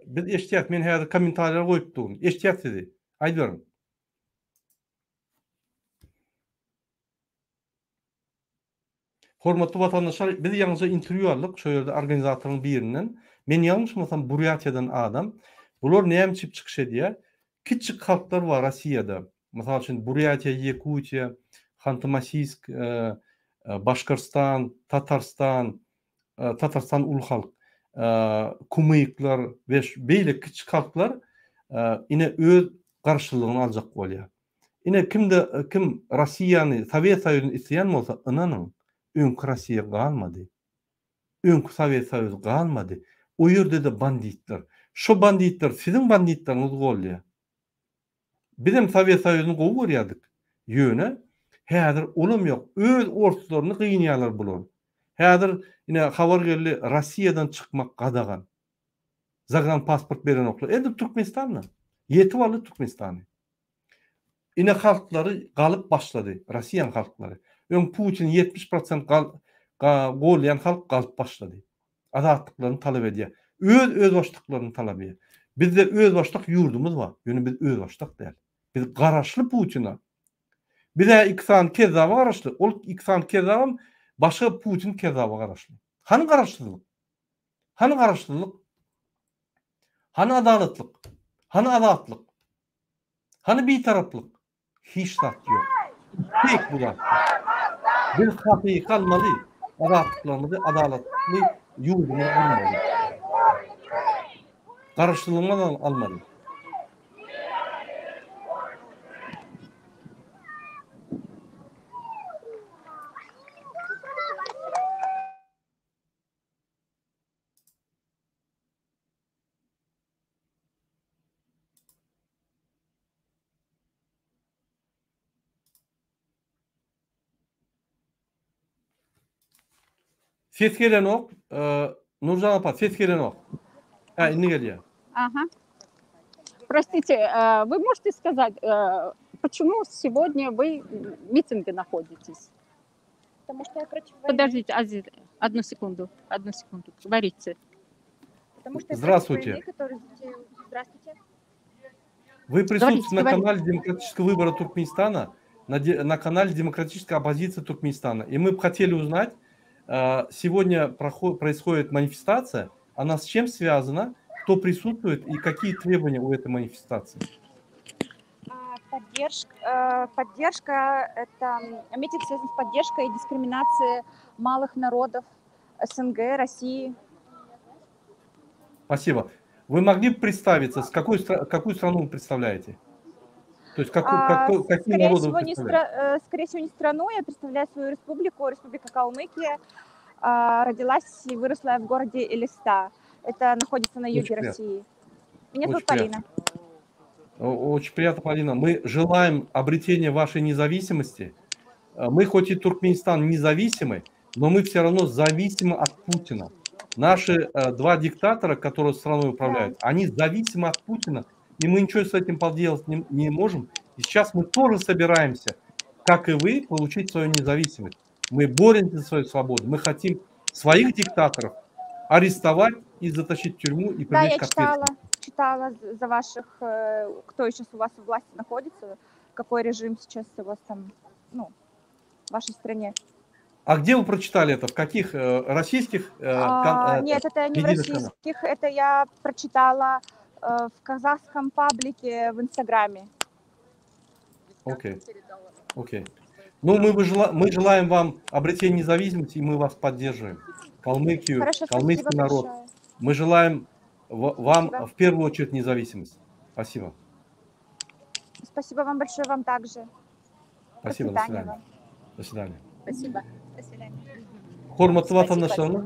Biz eşitýäs. Men häzir kommentariýalar goýup durun. Eşitýäs sizi. Aýdyberiň. Hormatly watandaşlar, biz ýaňyja interwýu aldyk şo ýerde organizatoryň birinden. Men ýalňyşmasam Burýatiýadan adam. Bular näme üçin çykyş edýär? Kiçjik halklar bar Rossiýada. Mysal üçin Burýatiýa, Ýekutiýa, Hanty-Mansiysk, Başkortstan, Tatarstan, Tatarstan uly halk. Kumyklar we beýleki kiçjik halklar ine öz garşylygyny aljak bolýar. Ine kimde kim Rossiýany, Sowet Soýuzyny isleýän bolsa ynanyň, öňki Rossiýa galmady. Öňki Sowet Soýuzy galmady. O ýerde-de banditler. Şo banditler siziň banditleriňizi goldaýar. Bizem Sowet Soýuzyny gowy görýärdik. Ýöne häzir olam ýok. Öz orslaryny gynýarlar bular. Häzir ine habar geldi Rossiýadan çykmak gadagan. Zagranpasport berenoklar. Edil Türkmenistanda. Ýetip aldy Türkmenistany. Ine halklary galyp başlady, Rossiýanyň halklary. Öň Putini 70 prosent gal golýan halk galyp başlady. Azatlyklaryny talap edýär. Öz özbaşdaklaryny talap edýär. Bizde özbaşdak ýurdumyz bar, ýöne biz özbaşdak däl. Biz garaşly Putina. Biz-ä iki sany kezzaba garaşly, ol iki sany kezzabam başga Putin kezzaba garaşly. Hany garaşsyzlyk? Hany garaşsyzlyk? Hany adalatlyk? Hany azatlyk? Hany bitaraplyk? Hiç zat ýok. Fake bu zatlar. Biz hakyky almaly, azatlyklarymyzy adalatly ýurdumyzy gurmaly. Garaşsyzlygymyzy almaly. Ses gelenok. Nurjan apa ses gelenok. Ha indi gelýär. Aha. Простите, э, вы можете сказать, э, почему сегодня вы в митинге находитесь? Потому что я против войны. Подождите, Азиз, одну секунду, одну секунду. Говорите. Потому что я против Здравствуйте. войны, которую затеял. Здравствуйте. Вы присутствуете Говорите, на говорите. канале Демократического выбора Туркменистана, на, де- на канале Демократической оппозиции Туркменистана. И мы бы хотели узнать, э, сегодня прохо- происходит манифестация, она с чем связана, кто присутствует и какие требования у этой манифестации? А, Поддержка, э, поддержка это м, митинг связан с поддержкой и дискриминацией малых народов СНГ, России. Спасибо. Вы могли бы представиться, с какой, стра- какую страну вы представляете? То есть какую, А, какой- какие скорее народы всего, вы не представляете? стра- э, скорее всего, не страну, я представляю свою республику, Республика Калмыкия. А, Родилась и выросла я в городе Элиста. Это находится на Очень юге приятно. России. Меня зовут Очень приятно. Полина. О- Очень приятно, Полина. Мы желаем обретения вашей независимости. Э, Мы хоть и Туркменистан независимы, но мы все равно зависимы от Путина. Наши э, два диктатора, которые страной управляют, они зависимы от Путина, и мы ничего с этим поделать не, не можем. И сейчас мы тоже собираемся, как и вы, получить свою независимость. Мы боремся за свою свободу. Мы хотим своих диктаторов арестовать и затащить в тюрьму и Да, привлечь я к читала, ответственности. читала за за ваших, э, кто сейчас у вас у власти находится, какой режим сейчас у вас там, ну, в вашей стране. А где вы прочитали это? В каких э, российских э, кон- А, э, нет, это не в медийных каналах? российских, это я прочитала э, в казахском паблике в Инстаграме. Окей. Окей. Ну, мы, бы жела- мы желаем вам обретения независимости, и мы вас поддерживаем. Калмыкию, Хорошо, калмыцкий спасибо народ. большое. Мы желаем в- вам Спасибо. в первую очередь независимость. Спасибо. Спасибо вам большое, вам также. Спасибо. До Процветания свидания. вам. До свидания. Спасибо. До свидания. Hormatly Спасибо. watandaşlarymyz,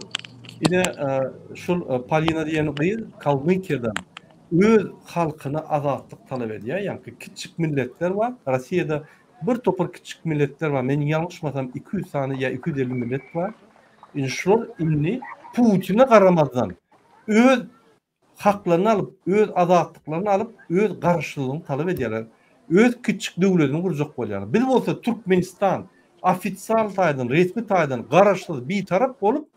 ine e, şul e, Polina diýen gyz Kalmykiýadan öz halkyna azatlyk talap edýär. Ýagny kiçik milletler bar. Russiýada bir topar kiçik milletler bar. Men ýalňyşmasam 200 sany ýa 250 millet bar. Indi şol indi Putine garamazdan öz haklaryny alyp, öz azatlyklaryny alyp, öz garaşsyzlygyny talap edýärler. Öz kiçik döwletini gurjak bolýarlar. Biz bolsa Türkmenistan ofisial taýdan, resmi taýdan garaşsyz bir tarap bolup,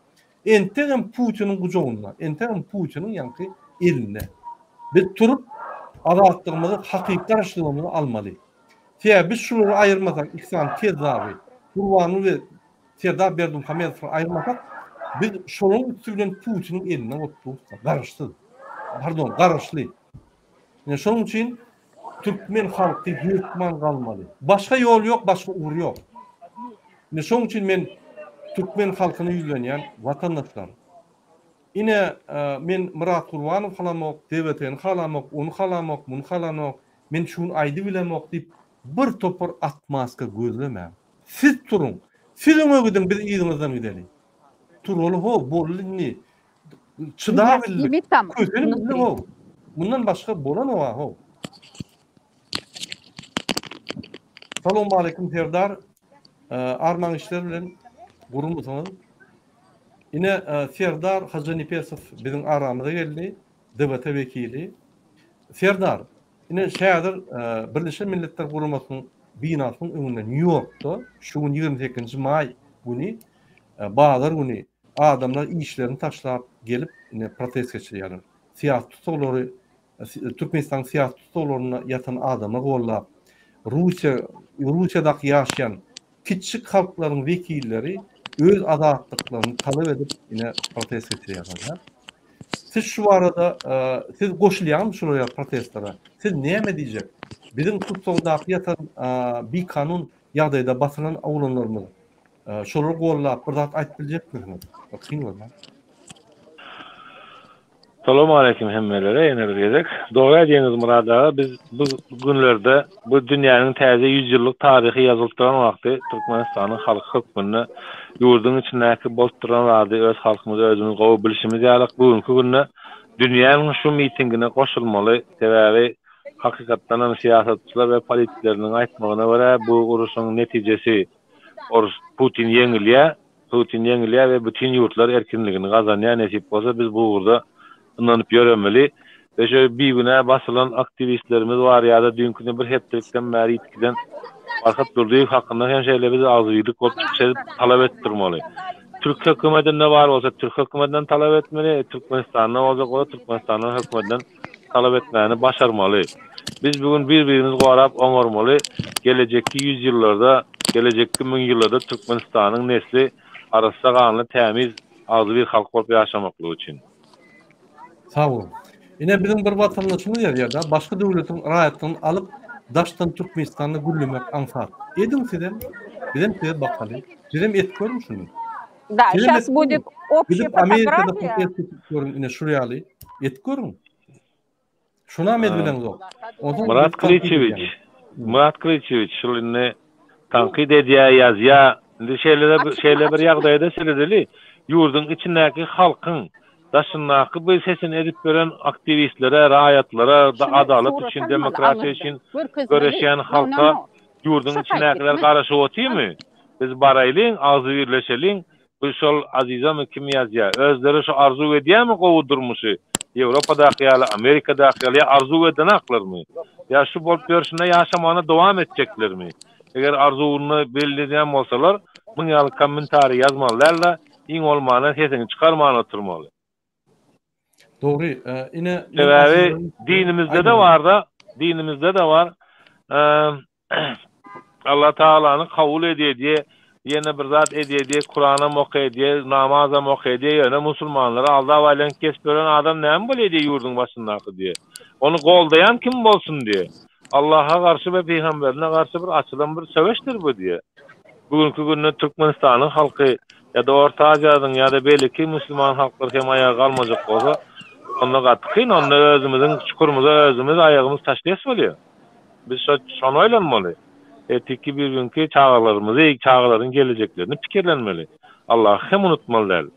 entegem Putiniň gujagynda, entegem Putiniň ýaňky elinde. Biz turup azatlygymyzy, hakyky garaşsyzlygymyzy almaly. Sebäbi biz şulary aýyrmasak, iki sany Kezzaby, Gurbanguly we Serdar Berdimuhamedowy aýyrmasak, biz şolaryň üsti bilen Putiniň elinde bolup durus, garaşsyz. Pardon, garaşly. Yani şonuň üçin türkmen halky hökman galmaly. Başga ýol ýok, başga ugur ýok. Ine şonuň üçin men türkmen halkyna ýüzlenýän watandaşlar. Ine e, men Murat Gurbanow halamok, DWT-ni halamok, ony halamok, muny halamok, men şuny aýdy bilemok diýip bir topar atmaska gözlemäň. Siz turuň. Siz öňe gidiň, biz yzyňyzdan gideli. Turaly ho, bolly indi. Çyda Ильяс, bildik. не там, Kösenip внутри. bildik ho. Bundan başga bolan o ho. Salam aleyküm Serdar. Ee, Arman işler bilen gurulmasaňyz. Ine e, Serdar Hajynepesow biziň aramyza geldi. DWT wekili. Serdar, ine şäher e, Birleşen Milletler Guramasynyň binasynyň öňünde Nýu-Ýorkda şu gün 28 maý güni e, bazar güni adamlar işlerini taşlap gelip ine protest geçirýärler. Syýasy tutuklary e, Türkmenistanyň syýasy tutuklarynda ýatan adamlar gollap Russiýa Russiýadaky ýaşaýan kiçik halklaryň wekilleri öz azatlyklaryny talap edip ine protest geçirýärler. Siz şu arada e, siz goşulýaňmy şulara protestlere? Siz näme diýjek? Biziň tutsagdaky ýatan e, bir kanun ýagdaýda basylan oglanlarymyz e, şolary gollap bir zat aýdyp biljekmisiňiz? Kyn bolma. Salam aleyküm hemmelere ýene bir gezek. Dogry aýdýaňyz Murad aga, biz bu günlerde bu dünýäniň täze 100 ýyllyk taryhy ýazylyp duran wagty Türkmenistanyň halky hökmünde ýurduň içindäki bolup duran zady öz halkymyzy özümiz gowy bilişimiz ýaly bugünkü günde dünýäniň şu mitingine goşulmaly. Sebäbi hakykatdan hem syýasatçylar we politikleriniň aýtmagyna görä bu uruşyň netijesi Orus Putin ýeňilýär, Putin ýeňilýär we bütün ýurtlar erkinligini gazanýar. Nesip bolsa biz bu ugurda ynanyp ýöremeli. We şo bigünä basylan aktiwistlerimiz bar ýa-da düýnküden bir hepdelikden bäri ýitip giden Farhat Durdyýew hakynda hem şeýle biz agzybirlik bolup çykyş edip talap etdirmeli. Türk hökümetinde bar bolsa türk hökümetinden talap etmeli, Türkmenistanda boljak bolsa Türkmenistanyň hökümetinden talap etmäni başarmaly. Biz bu gün bir-birimizi gorap oňarmaly, gelejekki ýüzýyllarda, gelejekki müňýyllarda Türkmenistanyň nesli arassa ganly, tämiz, agzybir halk bolup ýaşamaklygy üçin. Sag boluň. Ine biziň bir watandaşymyz ýazýar-da, başga döwletiň raýatlygyny alyp, daşdan Türkmenistanda gürlemek aňsat. Ediň sizem, bizem size bakaly. Sizem edip görüň şuny. Da, şas будет общая Gidip Amerikada protest edip görüň, ine şul ýaly edip görüň. Şunam edibileňzok. Onsoň Myrat Gylyçewiç, Myrat Gylyçewiç şul indi tankyt edýär, ýazýar. Indi şeýle şeýle bir ýagdaýda seredeli. Ýurduň içindäki halkyň daşyndaky bir sesini edip ýören aktiwistlere, raýatlara, adalat üçin, demokratiýa üçin göreşýän halka ýurduň içindäkiler garaşyp otyrmy? Biz baraýlyň, agzybirleşeliň, Bu şol Azizamy kim ýazýa? Özleri şu arzuw edýämi gowy durmuşy? Ýewropadaky ýaly, Amerikadaky ýaly ýa arzuw edenaklarmy? Ýa şu bolup ýörşüne ýaşamagyna dowam etjeklermi? Eger arzuwyny belli edýän bolsalar, muň ýaly kommentariý ýazmaly däl-de, iň bolmanda sesiňi çykarman oturmaly. Dogry, ine Sebäbi dinimizde-de bar-da, dinimizde-de bar. Allah Tagalany kabul edýär diýe, ýene bir zat edýär diýe, Kuranam okaýar diýe, namazam okaýar diýe, ýöne musulmanlary aldap aýlanyp kesip ýören adam näme bolýar diýe ýurduň başyndaky diýe. Ony goldaýan kim bolsun diýe. Allaha garşy we pygamberine garşy bir açylan bir söweşdir bu diýe. Bu günki günde Türkmenistanyň halky ýa-da Orta Aziýanyň ýa-da beýleki musulman halklary hem aýaga galmajak bolsa, onda gaty kyn, onda özümiziň çukurymyza özümiz aýagymyz taşlaýas bolýar. Biz şo şony oýlanmaly. Ertiki bir günki çagalarymyzy, çagalaryň gelejeklerini pikirlenmeli. Allahy hem unutmaly däl.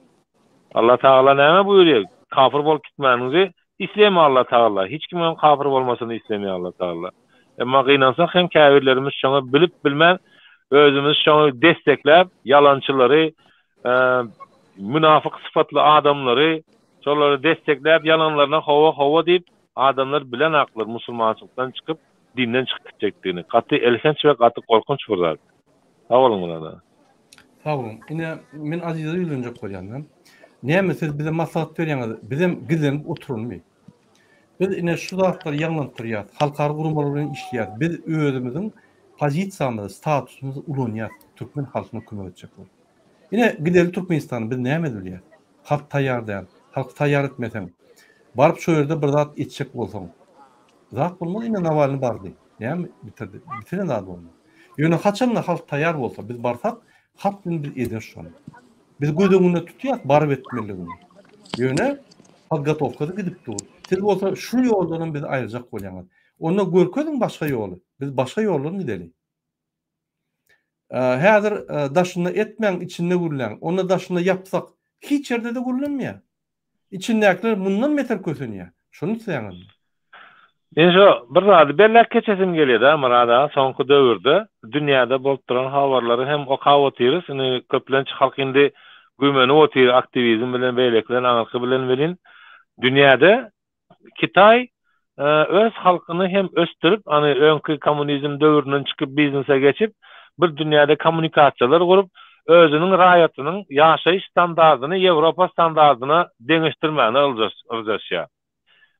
Allah Tagala näme buýurýar? Kafir bolup gitmäniňizi islemeýär Allah Tagala. Hiç kimiň hem kafir bolmasyny islemeýär Allah Tagala. Emma gynansak hem käbirlerimiz şoňa bilip bilmän özümiz şoňa destekläp ýalançylary, münafyk sypatly adamlary şolary destekläp ýalanlaryna hawa hawa diýip Adamlar bilenaklar musulmançylykdan çykyp dinden çykyp gitjekdigini. Gaty elhenç we gaty gorkunç bir zat. Sag boluň Myrat aga. Sag boluň. Ine men Azize ýüzlenjek bolýan. Näme siz bize maslahat berýäňiz, bizem gizlenip oturalmy? Biz ine şu zatlary ýaňlantdyrýas, halkara guramalar bilen işleýäs. Biz özümiziň pozisiýamyzy, statusymyzy ulanýas türkmen halkyna kömek etjek bolup. Ine gideli Türkmenistana biz näme edip bilýäs? Halk taýýar däl. Halky taýýar etmeseň, baryp şo ýerde bir zat etjek bolsaň, zat bolmaz. Ine Nawalny bardy. Näme bitirdi? Bitiren zady bolmaz. Ýöne haçanda halk taýýar bolsa, biz barsak, halk bilen biz ederis şony. Biz göz öňünde tutýas baryp etmelidigini. Ýöne podgotowkasy gidip dur. Siz bolsa şu ýoldanam bizi aýyrjak bolýaňyz. Onda görkeziň başga ýoly. Biz başga ýoldan gideli. Häzir daşynda etmäň, içinde gürläň. Onda daşynda ýapsak, hiç ýerde-de gürlenmeýär. Içindäkiler mundan beter kösenýär. Şony isleýäňizmi? Men şo bir zady belläp geçesim gelýär-de, Myrat aga, soňky döwürde dünýäde bolup duran habarlary hem okap otyrys. Indi köplenç halk indi güýmenip otyr aktiwizm bilen, beýleki bilen, aňyrky bilen welin, dünýäde Kitaý öz halkyny hem ösdürip, hany öňki kommunizm döwründen çykyp biznese geçip, bir dünýäde kommunikasiýalar gurup, özüniň raýatynyň ýaşaýyş standardyny Ýewropa standardyna deňeşdirmäne yrjaşýar.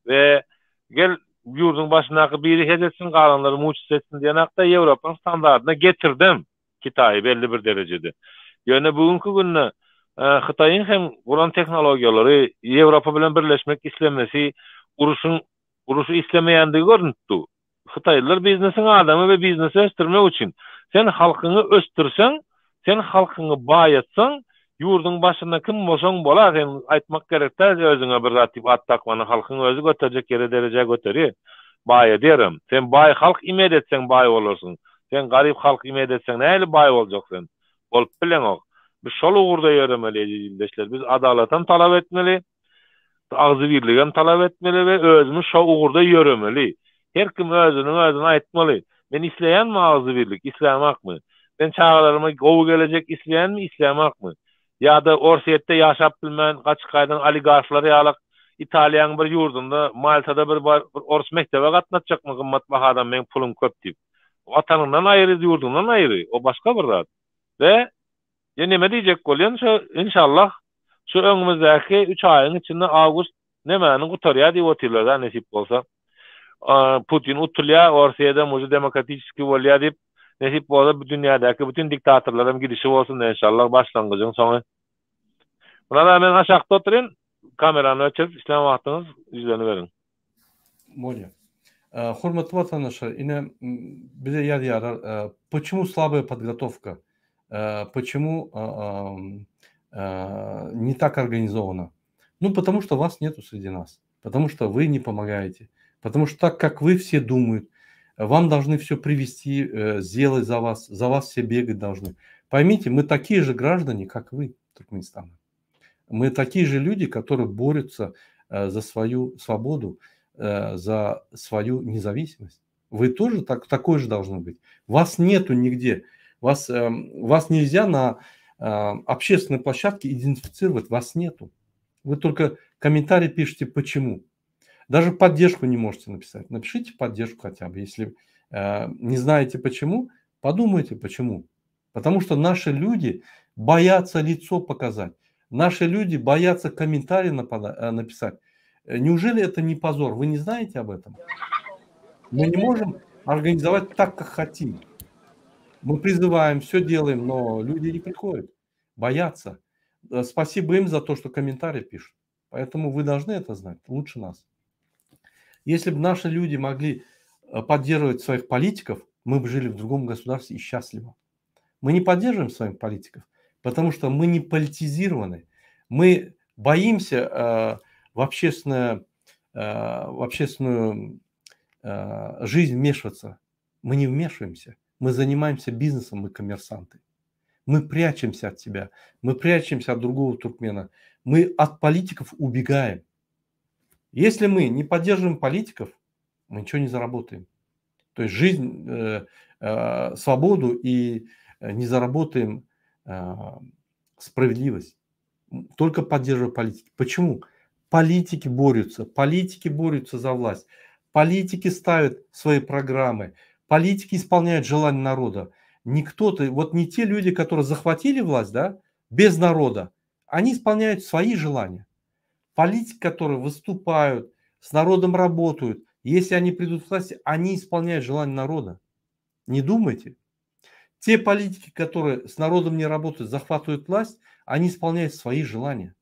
We gel ýurduň başyndaky biri hez etsin, galanlary muçit etsin diýen hakda Ýewropanyň standardyna getirdem. Hytaýy belli bir derejede. Ýöne bu günki günde Hytaýyň hem guran tehnologiýalary, Ýewropa bilen birleşmek islemesi, uruşyň uruşy islemeýändigi görnüp dur. Hytaýlylar biznesiň adamy we biznesi ösdürmek üçin. Sen halkyňy ösdürseň, sen halkyňy baýatsaň, ýurduň başynda kim bolsaň bolar, sen aýtmak gerek däl özüňe bir zat diýip at dakmany, halkyň özi göterjek ýere derejä göterýär, baýadýaram. Sen baý halk imed etseň baý bolarsyň. Sen garyp halk imed etseň nähili baý boljak sen? Bolup bileňok. Biz şol ugurda ýöremeli eziz ildeşler. Biz adalatam talap etmeli, agzybirligem talap etmeli we özümiz şo ugurda ýöremeli. Her kim özüniň özüne aýtmaly. Men isleýänmi agzybirlik, islämakmy? Men çagalaryma gowy gelejek isleýänmi, islämakmy? Ýa-da Orsýetde ýaşap bilmän gaçyp gaýdan oligarhlar ýalak. Italiýanyň bir ýurdunda, Maltada bir bir orus mekdebe gatnatjakmy gymmat bahadan meň pulum köp diýip. Watanyňdan aýry, ýurduňdan aýry, o başga bir zat. We ýa neme diýjek bolýan şo inşallah şu öňümizdäki üç aýyň içinde awgust nemäni gutarýar diýip otyrlar da nesip bolsa. Putin utulýar, Orsýedem uje demokratiçeskiý bolýar diýip nesip bolsa bu dünýädäki bütin diktatorlaram gidişi bolsun enşallah başlangyjyň soňy. Murat aga men aşakda oturyn kamerany öçürip islän wagtyňyz ýüzleniberiň. Bolýar. Hormatly watandaşlar, ine bize ýazýarlar, Почему слабая подготовка? Почему не так организовано? Ну, потому что вас нету среди нас, потому что вы не помогаете, потому что так, как вы все думают, вам должны все привести, э, сделать за вас, за вас все бегать должны. Поймите, мы такие же граждане, как вы, Туркменистана. Мы такие же люди, которые борются э, за свою свободу, э, за свою независимость. Вы тоже так, такой же должны быть. Вас нету нигде. Вас, вас нельзя на общественной площадке идентифицировать. Вас нету. Вы только комментарий пишете, почему. Даже поддержку не можете написать. Напишите поддержку хотя бы. Если э, не знаете почему, подумайте почему. Потому что наши люди боятся лицо показать. Наши люди боятся комментарий э, написать. Э, неужели это не позор? Вы не знаете об этом? Мы не можем организовать так, как хотим. Мы призываем, все делаем, но люди не приходят, боятся. Э, спасибо им за то, что комментарии пишут. Поэтому вы должны это знать лучше нас. Если бы наши люди могли э, поддерживать своих политиков, мы бы жили в другом государстве и счастливо. Мы не поддерживаем своих политиков, потому что мы не политизированы. Мы боимся э, в, общественное, э, в общественную э, жизнь вмешиваться. Мы не вмешиваемся. Мы занимаемся бизнесом, мы коммерсанты. Мы прячемся от себя, мы прячемся от другого туркмена, мы от политиков убегаем. Если мы не поддерживаем политиков, мы ничего не заработаем. То есть жизнь, э, э, свободу и э, не заработаем э, справедливость. Только поддерживая политики. Почему? Политики борются, политики борются за власть, политики ставят свои программы, политики исполняют желания народа. Не кто-то, вот не те люди, которые захватили власть, да, без народа, они исполняют свои желания. Политики, которые выступают, с народом работают, если они придут к власти, они исполняют желания народа. Не думайте. Те политики, которые с народом не работают, захватывают власть, они исполняют свои желания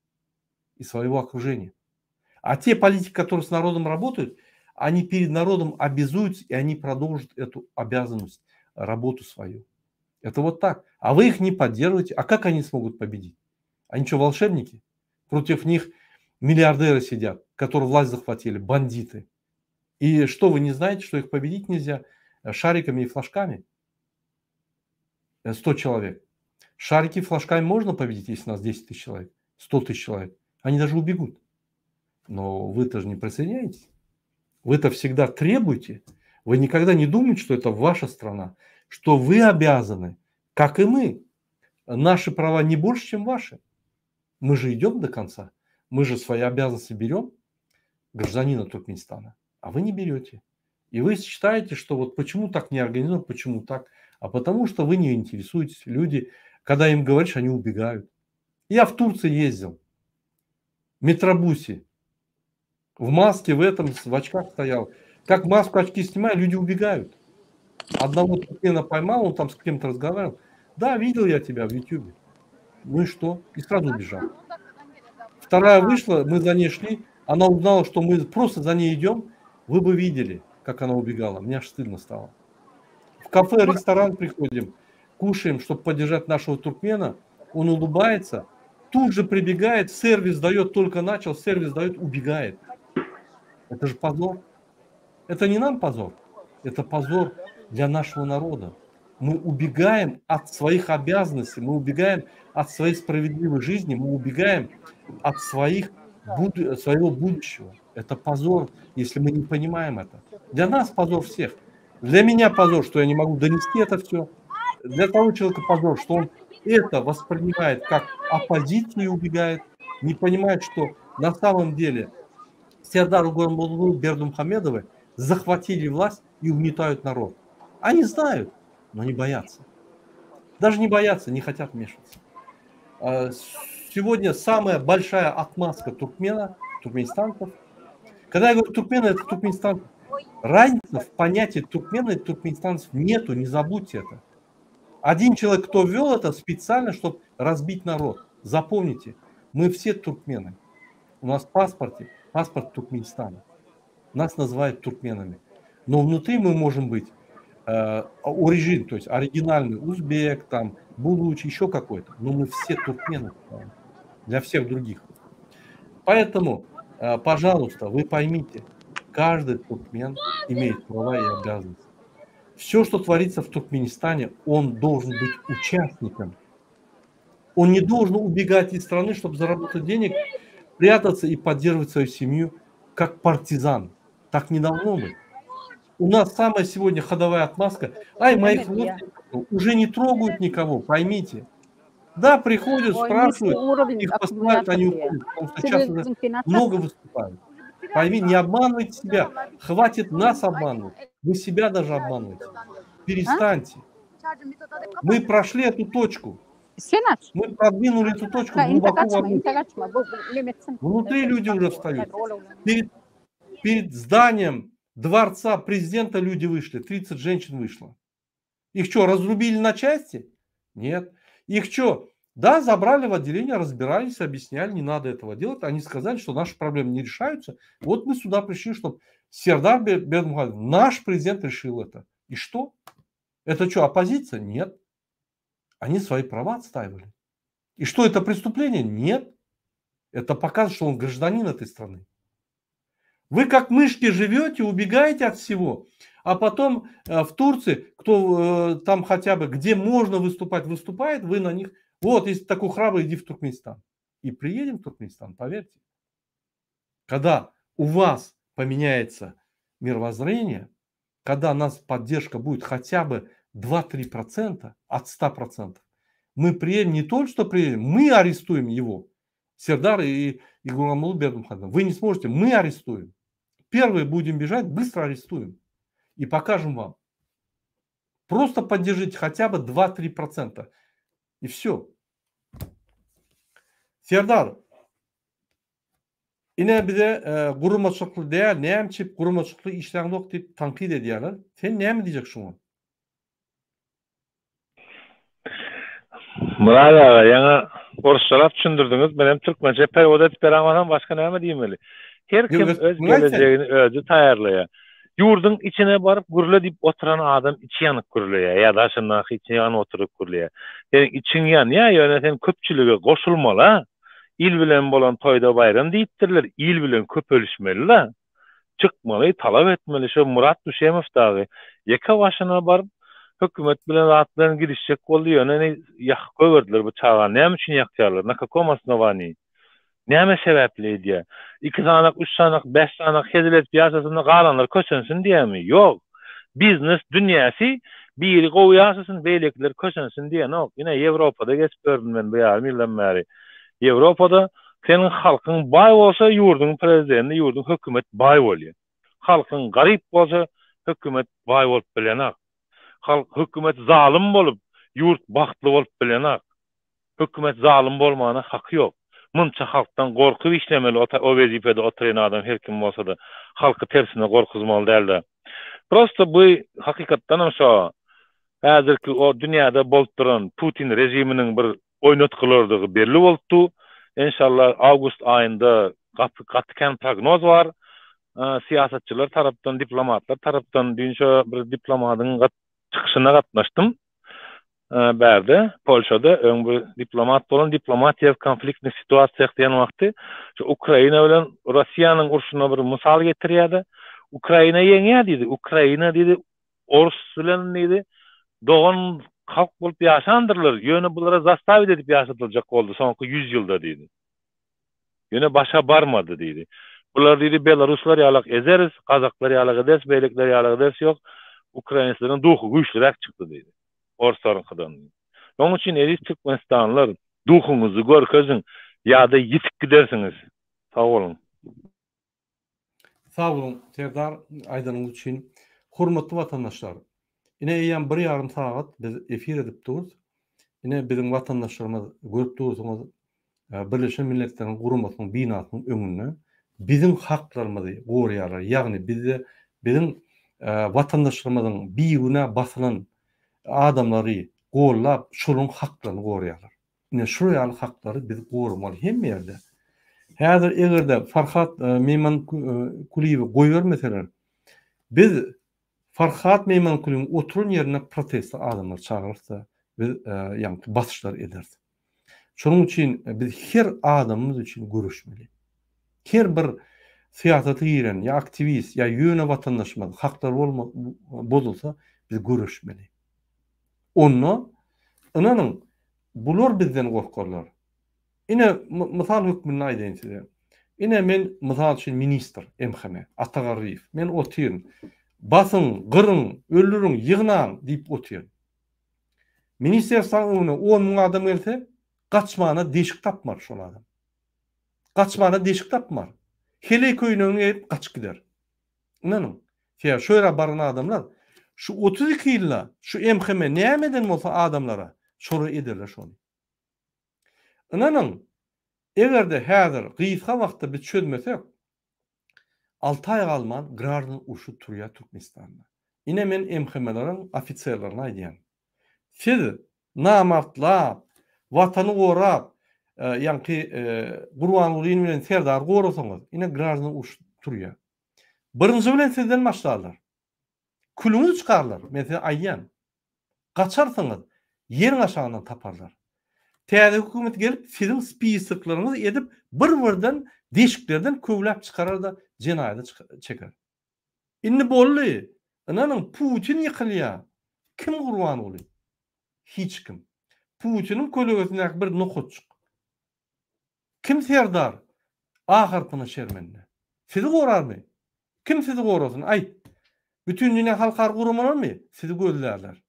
и своего окружения. А те политики, которые с народом работают, они перед народом обязуются, и они продолжат эту обязанность, работу свою. Это вот так. А вы их не поддерживаете. А как они смогут победить? Они что, волшебники? Против них миллиардеры сидят, которые власть захватили, бандиты. И что, вы не знаете, что их победить нельзя шариками и флажками? 100 человек. Шарики флажками можно победить, если нас 10 тысяч человек, 100 тысяч человек. Они даже убегут. Но вы-то же не присоединяетесь. Вы-то всегда требуете. Вы никогда не думаете, что это ваша страна, что вы обязаны, как и мы. Наши права не больше, чем ваши. Мы же идем до конца. Мы же свои обязанности берем гражданина Туркменистана, а вы не берете. И вы считаете, что вот почему так не организовано, почему так? А потому что вы не интересуетесь. Люди, когда им говоришь, они убегают. Я в Турции ездил, в метробусе, в маске, в этом, в очках стоял. Как маску, очки снимаю, люди убегают. Одного туркмена поймал, он там с кем-то разговаривал. Да, видел я тебя в Ютубе. Ну и что? И сразу убежал. Вторая вышла, мы за ней шли, она узнала, что мы просто за ней идем. Вы бы видели, как она убегала. Мне аж стыдно стало. В кафе, ресторан приходим, кушаем, чтобы поддержать нашего туркмена. Он улыбается, тут же прибегает, сервис дает, только начал, сервис дает, убегает. Это же позор. Это не нам позор, это позор для нашего народа. Мы убегаем от своих обязанностей, мы убегаем от своей справедливой жизни, мы убегаем от своих, буду, своего будущего. Это позор, если мы не понимаем это. Для нас позор всех. Для меня позор, что я не могу донести это все. Для того человека позор, что он это воспринимает как оппозицию и убегает, не понимает, что на самом деле Сердар Гурбангулы Бердымухамедовы захватили власть и угнетают народ. Они знают, но не боятся. Даже не боятся, не хотят вмешиваться. А, сегодня самая большая отмазка туркмена, туркменистанцев. Когда я говорю туркмены, это туркменистанцы. Разницы в понятии туркмена и туркменистанцев нету, не забудьте это. Один человек, кто ввел это специально, чтобы разбить народ. Запомните, мы все туркмены. У нас в паспорте паспорт Туркменистана. Нас называют туркменами. Но внутри мы можем быть э, оригин, то есть оригинальный узбек, там, булуч, еще какой-то. Но мы все туркмены для всех других. Поэтому, э, пожалуйста, вы поймите, каждый туркмен имеет права и обязанности. Все, что творится в Туркменистане, он должен быть участником. Он не должен убегать из страны, чтобы заработать денег, прятаться и поддерживать свою семью как партизан. Так не должно быть. У нас самая сегодня ходовая отмазка. Ай, моих родственников уже не трогают никого, поймите. Да, приходят, спрашивают, их посылают, они уходят, потому что сейчас уже много выступают. Пойми, не обманывайте себя. Хватит нас обманывать. Вы себя даже обманываете. Перестаньте. Мы прошли эту точку. Мы продвинули эту точку глубоко Внутри люди уже встают. Перед, перед зданием дворца президента люди вышли. 30 женщин вышло. Их что, разрубили на части? Нет. Их что, да, забрали в отделение, разбирались, объясняли, не надо этого делать. Они сказали, что наши проблемы не решаются. Вот мы сюда пришли, чтобы Сердар Бердымухамедов, наш президент решил это. И что? Это что, оппозиция? Нет. Они свои права отстаивали. И что, это преступление? Нет. Это показывает, что он гражданин этой страны. Вы как мышки живете, убегаете от всего, а потом э, в Турции, кто э, там хотя бы, где можно выступать, выступает, вы на них, вот, если такой храбрый, иди в Туркменистан. И приедем в Туркменистан, поверьте. Когда у вас поменяется мировоззрение, когда нас поддержка будет хотя бы 2-3% от 100%, мы приедем не только что приедем, мы арестуем его. Сердар и, и Гурбангулы Бердымухамедов. Вы не сможете, мы арестуем. Первые будем бежать, быстро арестуем. И покажем вам. Просто поддержите хотя бы 2-3%. И все. Serdar, ine bize e, guramaçylykly däl, näme üçin guramaçylykly işleňzok diýip tankyt edýärler. Sen näme diýjek şuňa? Myrat aga, ýaňy orsçalap düşündirdiňiz, men hem türkmençe perewod edip beräýmesem başga näme diýmeli? Her kim öz gelejegini özi taýýarlaýar. Ýurduň içine baryp gürle diýip oturan adam içi ýanyk gürleýär ýa daşyndaky içi ýanyp oturyp gürleýär. Seniň içiň ýanýar, ýöne sen köpçülige goşulmaly-a. Il bilen bolan toýda baýram diýipdirler, il bilen köpelişmeli-la. Çykmaly, talap etmeli. Şo Myrat Düşemow dagy ýeke başyna baryp, hökümet bilen zat bilen gidişjek boldy, ýöne ine ýakyp goýberdiler bu çagany. Näme üçin ýakýarlar? Na kakom osnowaniý? Näme sebäpli edýär? Iki sanak, üç sanak, bäş sanak hezil edip ýaşasyn-da galanlar kösensin diýýärmi? Ýok. Biznes dünýäsi biri gowy ýaşasyn, beýlekiler kösensin diýenok. Ine Ýewropada geçip gördüm men bu ýarym ýyldan bäri. Ýewropada seniň halkyň baý bolsa ýurduň prezidenti, ýurduň hökümet baý bolýar. Halkyň garyp bolsa hökümet baý bolup bilenak. Halk hökümet zalym bolup ýurt bagtly bolup bilenak. Hökümet zalym bolmana haky ýok. Munça halkdan gorkup işlemeli o wezipede oturyn adam her kim bolsada halky tersine gorkuzmaly dälde. Prosto bu hakykatdanam şo häzirki o dünýäde bolup duran Putin režiminiň bir oýnatgylardygy belli bolupdy. Enşalla awgust aýynda gaty gaty kän prognoz bar. Syýasatçylar tarapdan, diplomatlar tarapdan düýn şo bir diplomadyň çykyşyna gatnaşdym. Bärde, Polşada öň bir diplomat bolan diplomatiýa w konfliktnych situasiýah diýen wagty şu Ukraina bilen Russiýanyň urşuna bir mysal getirýärdi. Ukraina ýeňýär diýdi. Ukraina diýdi, orus bilen diýdi, dogan halk bolup ýaşandyrlar, ýöne bulara zastavit edip ýaşadyljak boldy soňky ýüz ýylda diýdi. Ýöne başa barmady diýdi. Bular diýdi belaruslar ýalak ezeris, gazaklar ýalak ederis, beýlekiler ýalak ederis ýok, ukrainsleriň duhy güýçliräk çykdy diýdi. Orslaryňkydan diýdi. Şonuň üçin eziz türkmenistanlylar duhuňyzy görkeziň ýa-da ýitip gidersiňiz. Sag boluň. Sag boluň Serdar aýdanyňyz üçin. Hormatly watandaşlar, ine eýýäm bir ýarym sagat biz efir edip durus. Ine biziň watandaşlarymyz görüp dursuňyz Birleşen Milletleriň Guramasynyň binasynyň öňünde biziň haklarymyzy goraýarlar. Ýagny bizde biziň watandaşlarymyzyň bigünä basylan adamlary gollap şolaryň haklaryny goraýarlar. Ine şular ýaly haklary biz goramaly hemme ýerde. Häzir eger-de Farhat Meýmankulyýewi goýbermeseler, biz Farhat Meýmankulyýewiň oturan ýerine proteste adamlary çagyrarys-da, biz ýaňky basyşlar ederis. Şonuň üçin biz her adamymyz üçin göreşmeli. Her bir syýasata giren ýa aktiwist ýa ýöne watandaşymyz haklary bozulsa biz göreşmeli. Onda ynanyň bular bizden gorkarlar. Ine mysal hökmünde aýdaýyn size. Ine men mysal üçin ministr MHM Ata Garryýew. Men otyryn. Basyň, gyryň, öldüriň, ýygnaň diýip otyryn. Ministerstwanyň öňüne on müň adam gelse, gaçmana deşik tapmar şol adam. Gaçmana deşik tapmar. Heleý köýnegini geýip gaçyp gider. Ynanyň. Sebäbi şo ýere baran adamlar şu 32 ýylda şu MHM näme eden bolsa adamlara, şolar ederler şony. Ynanyň, eger-de häzir gysga wagtda biz çözmesek, Alty aý galman graždan urşy turýar Türkmenistanda. Ine men MHM-leriň ofiserlerine aýdýan. Siz namartlap, watany gorap, ýaňky Gurbangulyny bilen Serdary gorasaňyz, ine graždan urşy turýar. Birinji bilen sizden başlarlar. Külüňizi çykarlar, men size aýdýan. Gaçarsyňyz, ýeriň aşagyndan taparlar. Täze hökümet gelip siziň spisoklaryňyzy edip bir-birden deşiklerden köwläp çykarar-da jenaýata çeker. Indi boldy! Ynanyň Putin ýykylýar. Kim Gurbanguly? Hiç kim. Putiniň kölegesindäki bir nokatjyk. Kim Serdar? A harpyna şermende. Sizi gorarmy? Kim sizi gorasyn, aýt? Bütindünýä halkara guramalarmy? Sizi gözlärler.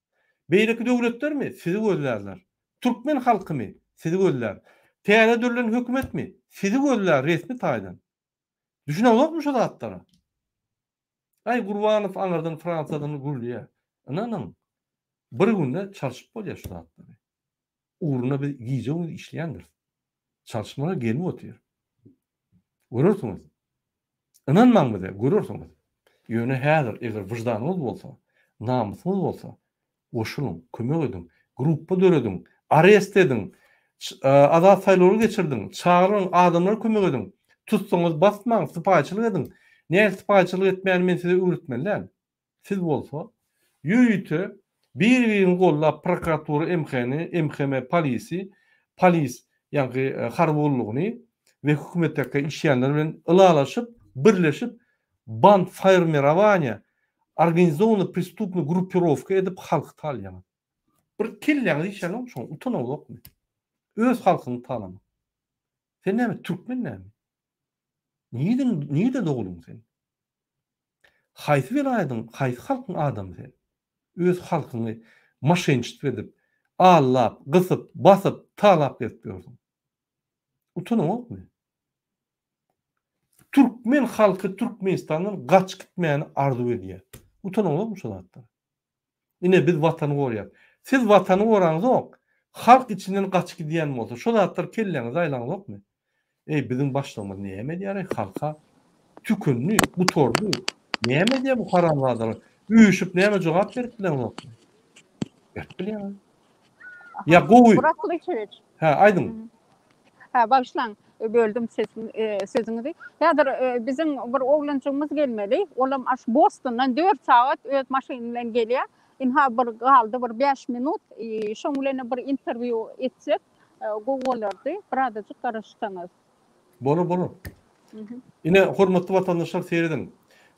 Beýleki döwletlermi? Sizi gözlärler. Türkmen halkymy? Sizi gözlär. Täze dörlen hökümetmi? Sizi gözlär resmi taýdan. Düşüneňzokmy şu zatlara? Aý Gurbanow aňyrdan Fransiýadan gürleýär. Ynanyň, bir günde çalşyp bolýar şu zatlary. Ugrunda biz gije-gündiz işleýändiris. Çalyşmalar gelip otyr. Görersiňiz. Ynanmaň bize, görersiňiz. Ýöne häzir eger wyždanyňyz bolsa, namysyňyz bolsa, goşulyň, kömek ediň, gruppa dörediň, arest ediň, azat saýlawlar geçirdiň, çagyryň, adamlara kömek ediň. Tutsaňyz basmaň, sypaýyçylyk ediň. Nähili sypaýyçylyk etmäni men size öwretmeli däl. Siz bolsa ýörite bir-birini gollap prokuratura MH-ni, MHM polisi, polis ýaňky harby gullugyny we hökümetdäki işleýänler bilen ylalaşyp, birleşip band formirowaniýa, organizowanyý prestupnyý gruppirowka edip halky talýaňyz. Bir kelläňiz işlänokmy şoň, utanaňyzokmy? Öz halkyňy talamak. Sen näme türkmen näme? Nireden, nirede doguldyň sen? Haýsy welaýatyň, haýsy halkyň adamy sen? Öz halkyňy moşenniçtwo edip, aldap, gysyp, basyp, talap gezip ýörsüň. Utanaňokmy? Türkmen halky Türkmenistandan gaçyp gitmäni arzuw edýär. Utanaňokmy şu zatlara? Ine biz watany gorýas. Siz watany goraňzok, halk içinden gaçyp gidýän bolsa, şo zatlar kelläňize aýlaňzokmy? Eý biziň başlygymyz näme edýäreý halka tükendi, gutardy. Näme edýär bu haramzadalar? Üýşüp näme jogap berip bileňzokmy? Berip bilýäňiz. Ýa gowy. Murat Gylyçewiç. Hä, aýdyň. Hä, bagyşlaň, böldüm sözüňizi. Häzir biziň bir oglanjygymyz gelmeli. Olam aş Bostondan 4 sagat öz maşyny bilen gelýär. Ynha bir galdy bir 5 minut. Şoň bilen bir interwýu etsek gowy bolardy. Birazajyk garaşsaňyz. Bolar, bolar. Ine, hormatly watandaşlar serediň.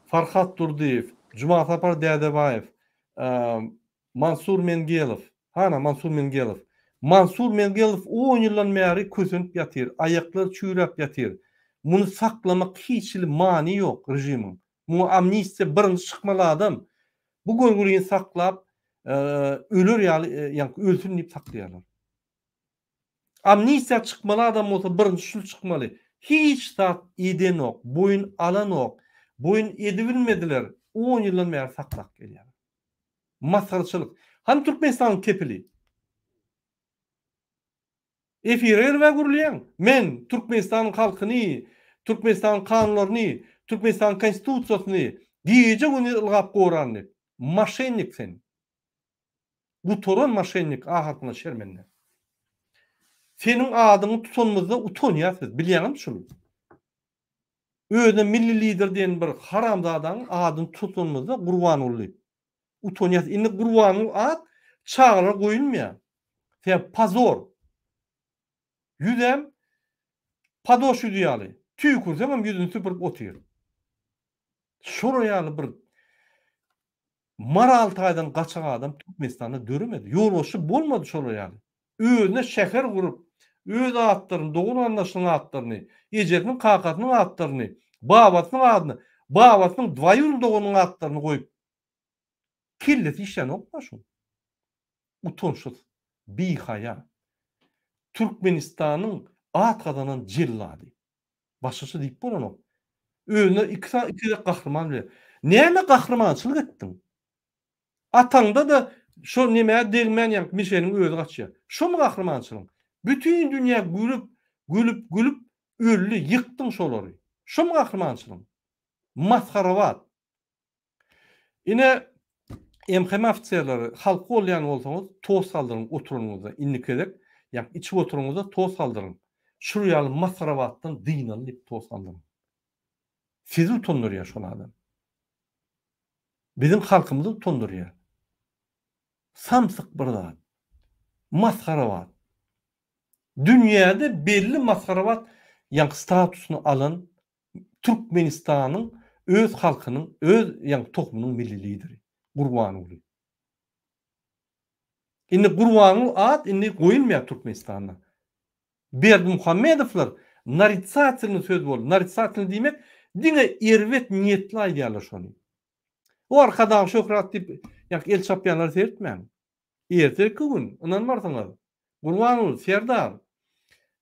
Farhat Durdyýew, Jumasapar Dädebaýew, Mansur Mengelow, hana Mansur Mengelow. Mansur Mengelow on ýyldan bäri kösenip ýatyr, aýaklary çüýräp ýatyr. Muny saklamak hiç hili many ýok režimiň. Muňa amnistiýa birinji çykmaly adam. Bu görgülini saklap öler ýaly ýaňky ölsün diýip saklaýarlar. Amnistiýa çykmaly adam bolsa birinji şul çykmaly. Hiç zat edenok, boýun alanok. Boýun edibilmediler, on ýyldan bäri saklap gelýärler. Masgaraçylyk. Hany Türkmenistanyň kepili? Efire gelib-ä gürleýäň. Men Türkmenistanyň halkyny, Türkmenistanyň kanunlaryny, Türkmenistanyň konstitusiýasyny gije-gündiz ylgap goran diýip. Moşennik sen. Gutaran moşennik ahyrkyna şermende. Seniň adyňy tutanymyzda utanýas biz, bilýäňizmi şuny? Özüne milli lider diýen bir haramzadaň adyny tutanymyzda Gurbanguly diýip. Utanýas. Indi Gurbanguly at çagalara goýulmaýar. Sebäbi pozor. Ýüzem padoş ýüzi ýaly. Tüýkürseňem ýüzüni süpürip otyr. Şolar ýaly bir moral taýdan gaçak adam Türkmenistanda döremedi. Ýolbaşçy bolmady şolar ýaly. Özüne şäher gurup, öz atlaryny, dogan-garyndaşynyň atlaryny, ejesiniň, kakasynyň atlaryny, babasynyň adyny, babasynyň dwaýurny doganynyň atlaryny goýup, kellesi işlänokmy şuň? Utançsyz, bihaýa. Türkmenistanyň at gazanan jellady. Başgaça diýip bolanok. Özüne iki sany iki gezek gahryman bilen. Näme gahrymançylyk etdiň? Ataňda-da şo nemä degmän ýaňky mişeniň özi gaçýar. Şomy gahrymançylygyň? Bütin dünýä gülüp, gülüp, gülüp öldi, ýykdyň şolary. Şomy gahrymançylygyň? Masgarabat. Ine MHM ofiserleri halky goldaýan bolsaňyz tost galdyryň oturanyňyzda indiki gezek ýa içip oturanyňyzda tost galdyryň. Şul ýaly masgarabatdan dynaly diýip tost galdyryň. Sizi utandyrýar şol adam. Biziň halkymyzy utandyrýar. Samsyk bir zat. Masgarabat. Dünýäde belli masgarabat ýaňky statusyny alan Türkmenistanyň öz halkynyň öz ýaňky tohumynyň milli lideri Gurbanguly. Indi Gurbanguly at indi goýulmaýar Türkmenistanda. Berdimuhamedowlar naritsatelnyý söz boldy. Naritsatelnyý diýmek diňe erbet niýetli aýdýarlar şony. O Arkadag şöhrat diýip ýaňky el çapýanlara seretmäň. Erteki gün ynanmarsyňyz Gurbanguly serdar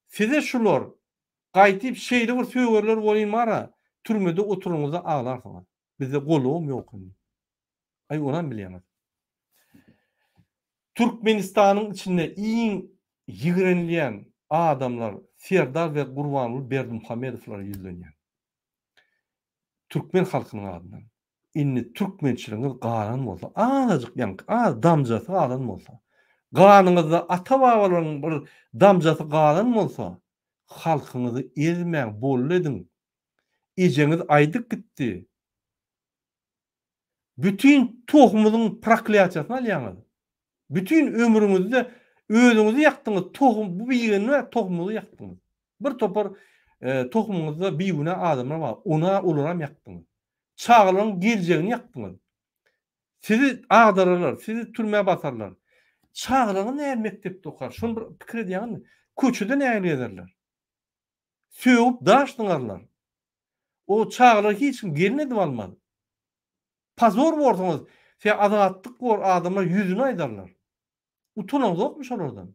size şular gaýtyp şeýle bir sögerler welin bara türmede oturanyňyzda aglarsyňyz. Bizde golawam ýok indi. Aý onam bilýäňiz. Türkmenistanyň içinde iň ýigrenilýän adamlar Serdar we Gurbanguly Berdimuhamedowlara ýüzlenýän. Türkmen halkynyň adyndan. Indi türkmençiligiňiz galan bolsa, azajyk ýaňky az damjasy galan bolsa, ganyňyzda ata-babalaryň bir damjasy galan bolsa, halkyňyzy ezmäň, boldy ediň. Ejeňiz aýdyp gitdi. Bütin tohumyzyň proklýatiýasyny alýaňyz. Bütin ömrüňizde özüňizi ýakdyňyz, tohum bu bigünä tohumyňyzy ýakdyňyz. Bir topar tohumyňyzda bigünä adamlar bar, ona olaram ýakdyňyz. Çagalaryň geljegini ýakdyňyz. Sizi agdararlar, sizi türmä basarlar. Çagalaryňyz nähili mekdepde okar? Şony bir pikir edýäňizmi? Köçede nähili gezerler? Sögüp daş zyňarlar. O çagalary hiç kim gelin edip almaz. Pozor borsuňyz, size azatlyk bor, adamlar ýüzüne aýdarlar. Utanaňzokmy şolardan?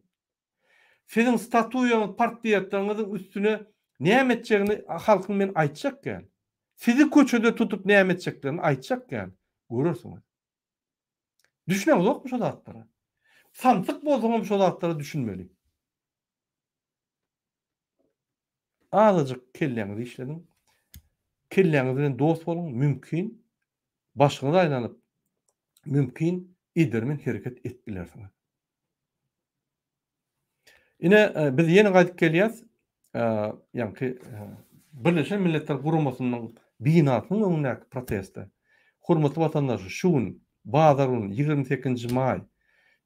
Siziň statuýaňyz, portretleriňiziň üstüne näme etjegini halkyň men aýtjak däl. Sizi köçede tutup näme etjeklerini aýtjak däl. Görersiňiz. Düşüneňzokmy şo zatlara? Samsyk bolsaňam şo zatlara düşünmeli. Azajyk kelläňizi işlediň. Kelläňiz bilen dost boluň, mümkin başyňyz aýlanyp, mümkin edermen hereket edip bilersiňiz. Ine, biz ýene gaýdyp gelýäs. Ýaňky Birleşen Milletler Guramasynyň binasynyň öňündäki proteste. Hormatly watandaşlar, şu gün, bazar güni, 28-nji maý,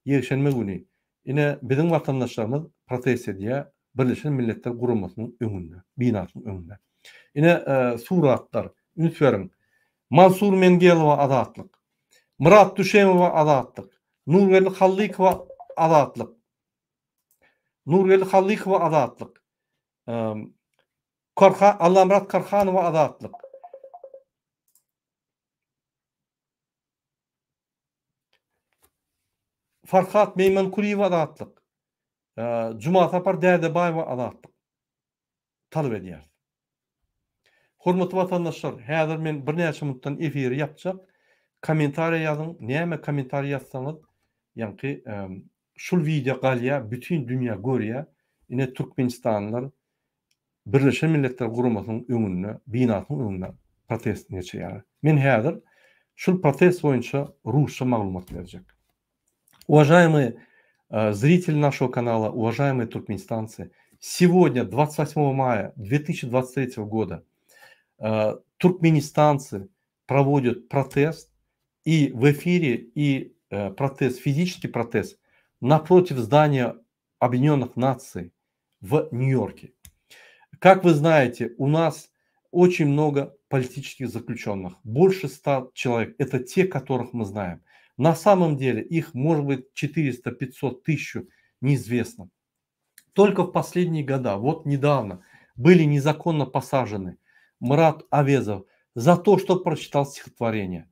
ýekşenbe güni, ine, biziň watandaşlarymyz protest edýär Birleşen Milletler Guramasynyň öňünde, binasynyň öňünde. Ine, suratlar, üns beriň. Mansur Mengelowa azatlyk. Myrat Düşemowa azatlyk. Nurgeldi Hallykowa azatlyk. Nurgeldi Hallykowa azatlyk. Korha Allamyrat Korhanowa azatlyk. Farhat Meýmankulyýewa azatlyk. Jumasapar Dädebaýewa azatlyk. Talap edýäris. Hormatly watandaşlar, häzir men birnäçe minutdan efiri ýapjak. Kommentariýa ýazyň, näme kommentariýa ýazsaňyz, ýaňky şul wideo galýar, bütin dünýä görýär. Ine türkmenistanlylar Birleşen Milletler Guramasynyň öňünde, binasynyň öňünde protestini geçirýärler. Men häzir şul protest boýunça rusça maglumat berjek. Уважаемые зрители нашего канала, уважаемые туркменистанцы, сегодня, 28 мая 2023 года, туркменистанцы проводят протест и в эфире, и протест, физический протест напротив здания Объединенных Наций в Нью-Йорке. Как вы знаете, у нас очень много политических заключенных, больше 100 человек. Это те, которых мы знаем. На самом деле их может быть 400, 500, 1000, неизвестно. Только в последние года, вот недавно, были незаконно посажены Мурат Авезов за то, что прочитал стихотворение.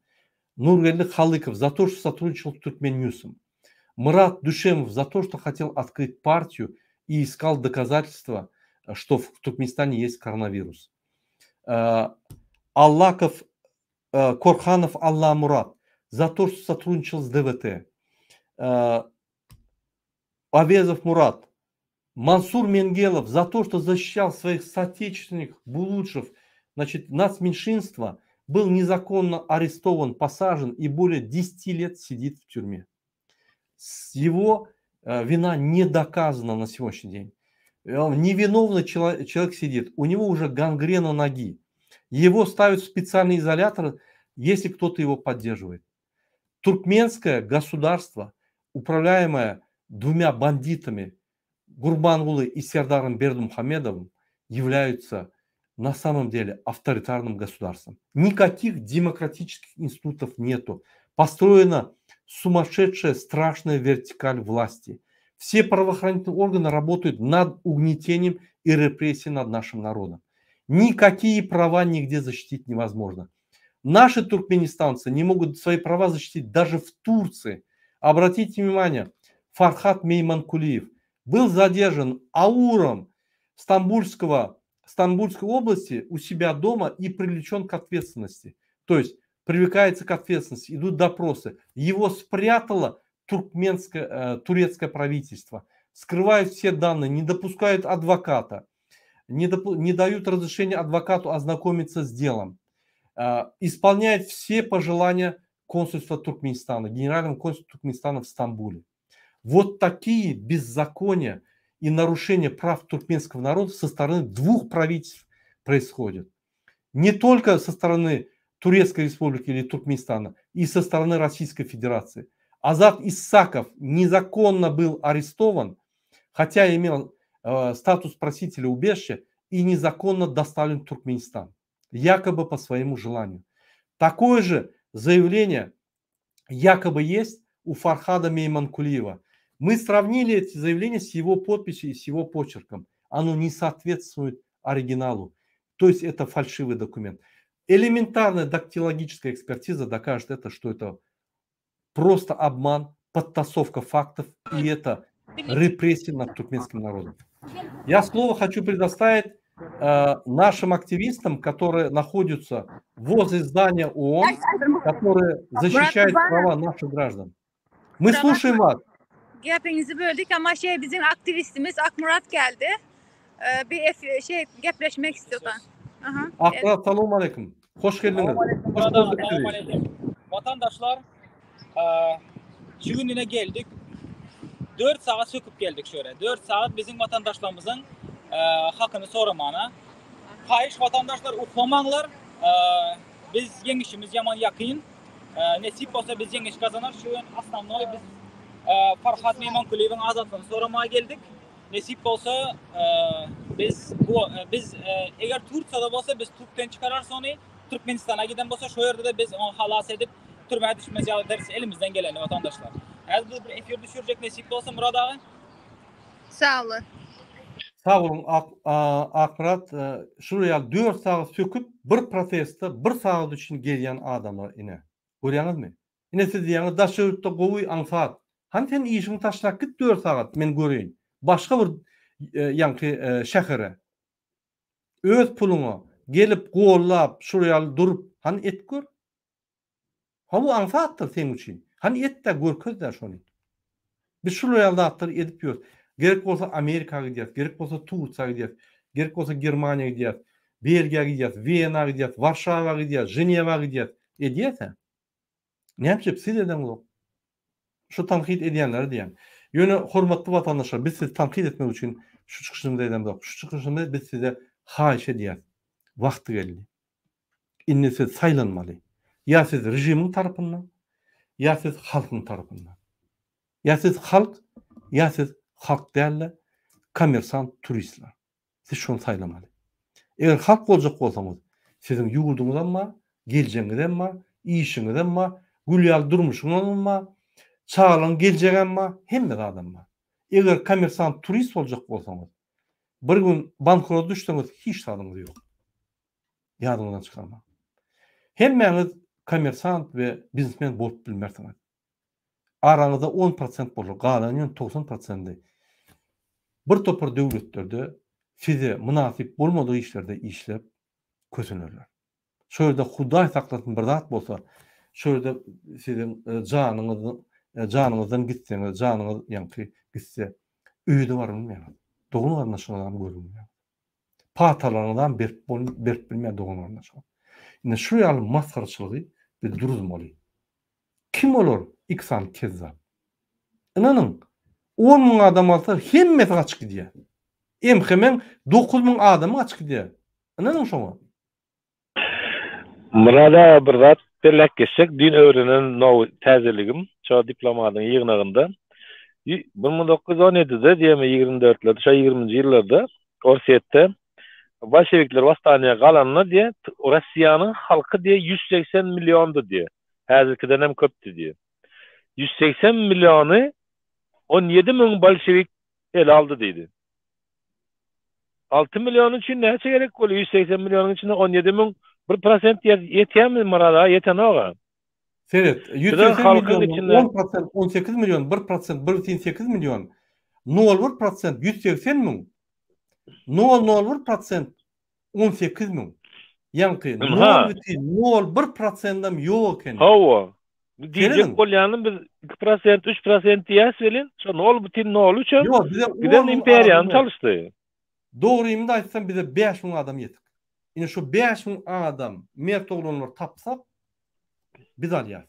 Нургали Халыков за то, что сотрудничал с Туркменньюсом. Мурат Душемов за то, что хотел открыть партию и искал доказательства, что в Туркменистане есть коронавирус. Аллаков, Корханов Алламурат за то, что сотрудничал с ДВТ. Авезов Мурат, Мансур Менгелов за то, что защищал своих соотечественников, булуджев, значит, нацменьшинства, был незаконно арестован, посажен и более 10 лет сидит в тюрьме. Его вина не доказана на сегодняшний день. Невиновный человек сидит, у него уже гангрена ноги. Его ставят в специальный изолятор, если кто-то его поддерживает. Туркменское государство, управляемое двумя бандитами, Гурбангулы и Сердаром Бердымухамедовым, являются на самом деле авторитарным государством. Никаких демократических институтов нету. Построена сумасшедшая, страшная вертикаль власти. Все правоохранительные органы работают над угнетением и репрессией над нашим народом. Никакие права нигде защитить невозможно. Наши туркменистанцы не могут свои права защитить даже в Турции. Обратите внимание, Фархат Мейманкулиев был задержан АУРом Стамбульской области у себя дома и привлечен к ответственности. То есть привлекается к ответственности, идут допросы. Его спрятало турецкое правительство. Скрывают все данные, не допускают адвоката, не дают разрешения адвокату ознакомиться с делом. Исполняет все пожелания консульства Туркменистана, генерального консульства Туркменистана в Стамбуле. Вот такие беззакония и нарушения прав туркменского народа со стороны двух правительств происходят. Не только со стороны Турецкой республики или Туркменистана, и со стороны Российской Федерации. Азат Исаков незаконно был арестован, хотя имел статус просителя убежища, и незаконно доставлен в Туркменистан, якобы по своему желанию. Такое же заявление якобы есть у Фархада Мейманкулиева. Мы сравнили эти заявления с его подписью и с его почерком. Оно не соответствует оригиналу. То есть это фальшивый документ. Элементарная дактилогическая экспертиза докажет это, что это просто обман, подтасовка фактов и это репрессии над туркменским народом. Я слово хочу предоставить нашим активистам, которые находятся возле здания ООН, которые защищают права наших граждан. Мы слушаем вас. Gepinizi böldük ama bizim aktivistimiz Akmurat geldi. Bir gepleşmek istiyorlar. Aha. Akmurat, salam aleyküm. Hoş geldiniz. Salam aleyküm. Hoş bulduk Salam sizi. aleyküm. Vatandaşlar, şu gününe geldik. 4 saat söküp geldik şöyle. 4 saat bizim vatandaşlarımızın hakkını soramana. Hayış vatandaşlar uklamanlar. Biz yenişimiz yaman yakın. Nesip olsa biz yeniş kazanır. Şu an aslanlar biz Farhat Meymankuliyev'in azatını soramaya geldik. Nesip olsa biz bu biz eğer Türkiye'de olsa biz Türk'ten çıkarar sonra Türkmenistan'a giden olsa şu yerde de biz onu halas edip türmeye düşmez ya deriz elimizden geleni vatandaşlar. Eğer bu bir efir düşürecek nesip olsa Murad abi. Sağ olun. Sağ olun Akmurat. Şuraya 4 saat söküp bir protesto bir saat için gelen adamlar yine. Görüyorsunuz mu? Yine siz diyorsunuz, daşı yurtta gowy ansat. Hani sen işini taşlap git 4 saat men göreyim. Başka bir yankı şehre. Öz puluna. gelip gollap, şular ýaly durup, hany et gör. Hawa aňsatdyr seň üçin. Hany et-de görkez-dä şony. Biz şular ýaly zatlary edip ýörüs. Gerek bolsa Amerika gidýäs, gerek bolsa Tursiýa gidýäs, gerek bolsa Germaniýa gidýäs, Belgiýa gidýäs, Wena gidýäs, Warşawa gidýäs, Ženewa gidýäs. Edýäs-ä. Näme üçin siz edeňzok? Şu tankyt edýänlere diýýän. Ýöne hormatly watandaşlar biz sizi tankyt etmek üçin şu çykyşymyzy edemzok. Şu çykyşymyzy biz size haýyş edýäs. Wagty geldi. Indi siz saýlanmaly. Ýa siz režimiň tarapynda, ýa siz halkyň tarapynda. Ýa siz halk, ýa siz halk däl-de, kommersant turistler. Siz şony saýlamaly. Eger halk boljak bolsaňyz, siziň ýurduňyzam bar, geljegiňizem bar, işiňizem bar, gül ýaly durmuşyňyzam bar, çagalaryň geljegem bar, hemme zadam bar. Eger kommersant turist boljak bolsaňyz, bir gün bankrota düşseňiz hiç zadyňyz ýok. Ýadyňyzdan çykarmaň. Hemmäňiz kommersant we biznesmen bolup bilmersiňiz. Araňyzda on prosent bolar, galan ýöne 90 prosendi bir topar döwletlerde size mynasyp bolmadyk işlerde işläp kösenerler. Şo ýerde Hudaý saklasyn bir zat bolsa, şo ýerde siziň janyňyz janyňyzdan gitseňiz, janyňyz ýaňky gitse, öýe-de baryp bilmeýäňiz. Dogan-garyndaşyňyzam görüp bilmeýäňiz. Patalaryňyzam berip berip bilmeýär dogan-garyndaşyňyz. Indi şu ýaly masgaraçylygy biz duruzmaly. Kim olar iki sany kezzap? Ynanyň, on müň adam alsa hemmesi gaçyp gidýär. MHM-iň 9000 adamy gaçyp gidýär. Ynanyň şoňa. Myrat aga bir zat belläp geçsek, düýn öwrenen nowy täzeligim, şo diplomadyň ýygnagynda 1917-de diýemi 24-lerde, şo ýigriminji ýyllarda Orsýetde bolşewikler wostaniýa galanda diýe, Russiýanyň halky diýe 180 milliondy diýe. Häzirkidenem köpdi diýe. 180 milliony 17 müň bolşewik ele aldy diýdi. 6 million üçin näçe gerek bolýar? 180 millionyň içinde 17 müň bir prosent ýetýärmi Myrat aga? Ýetenok-a. Seret, 180 millionyň 10 prosent 18 million, 1 prosent 1,8 million, 0,1 prosent 180 müň, 0,01 prosent 18 müň. Ýaňky 0,01 prosendem ýok ekeni. Hawa. Diýjek bolýanym biz 2 prosent, 3 prosent diýýäs welin, şo 0,03 hem Ýok, bize giden imperiýany çalyşdy. Dogrymy-da aýtsam bize 5000 adam ýetik. Ine şu 5000 adam mert oglanlary tapsak biz alýas.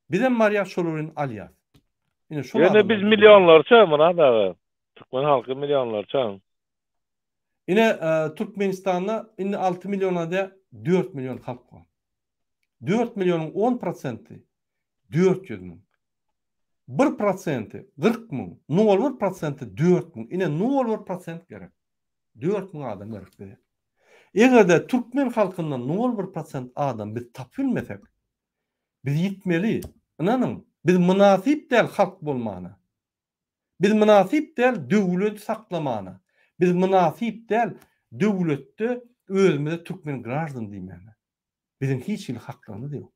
Bizem barýas şolar bilen alýas. Ine şol Ýöne biz millionlarça Myrat aga. Türkmen halky millionlarça. Ine Türkmenistanda indi 6 milliona dä 4 million halk bar. 4 millionyň 10 prosenti 400 müň. 1 prosenti 40 müň, 0,1 prosenti 4 müň. Ine 0,1 prosent gerek. 4 müň adam gerek bize. Eger-de türkmen halkyndan 0,1 prosent adam biz tapyp bilmesek, biz ýitmeli. Ynanyň, biz mynasyp däl halk bolmana. Biz mynasyp däl döwledi saklamana. Biz mynasyp däl döwletde özümize türkmen graždan diýmäne. Biziň hiç hili haklygymyz ýok.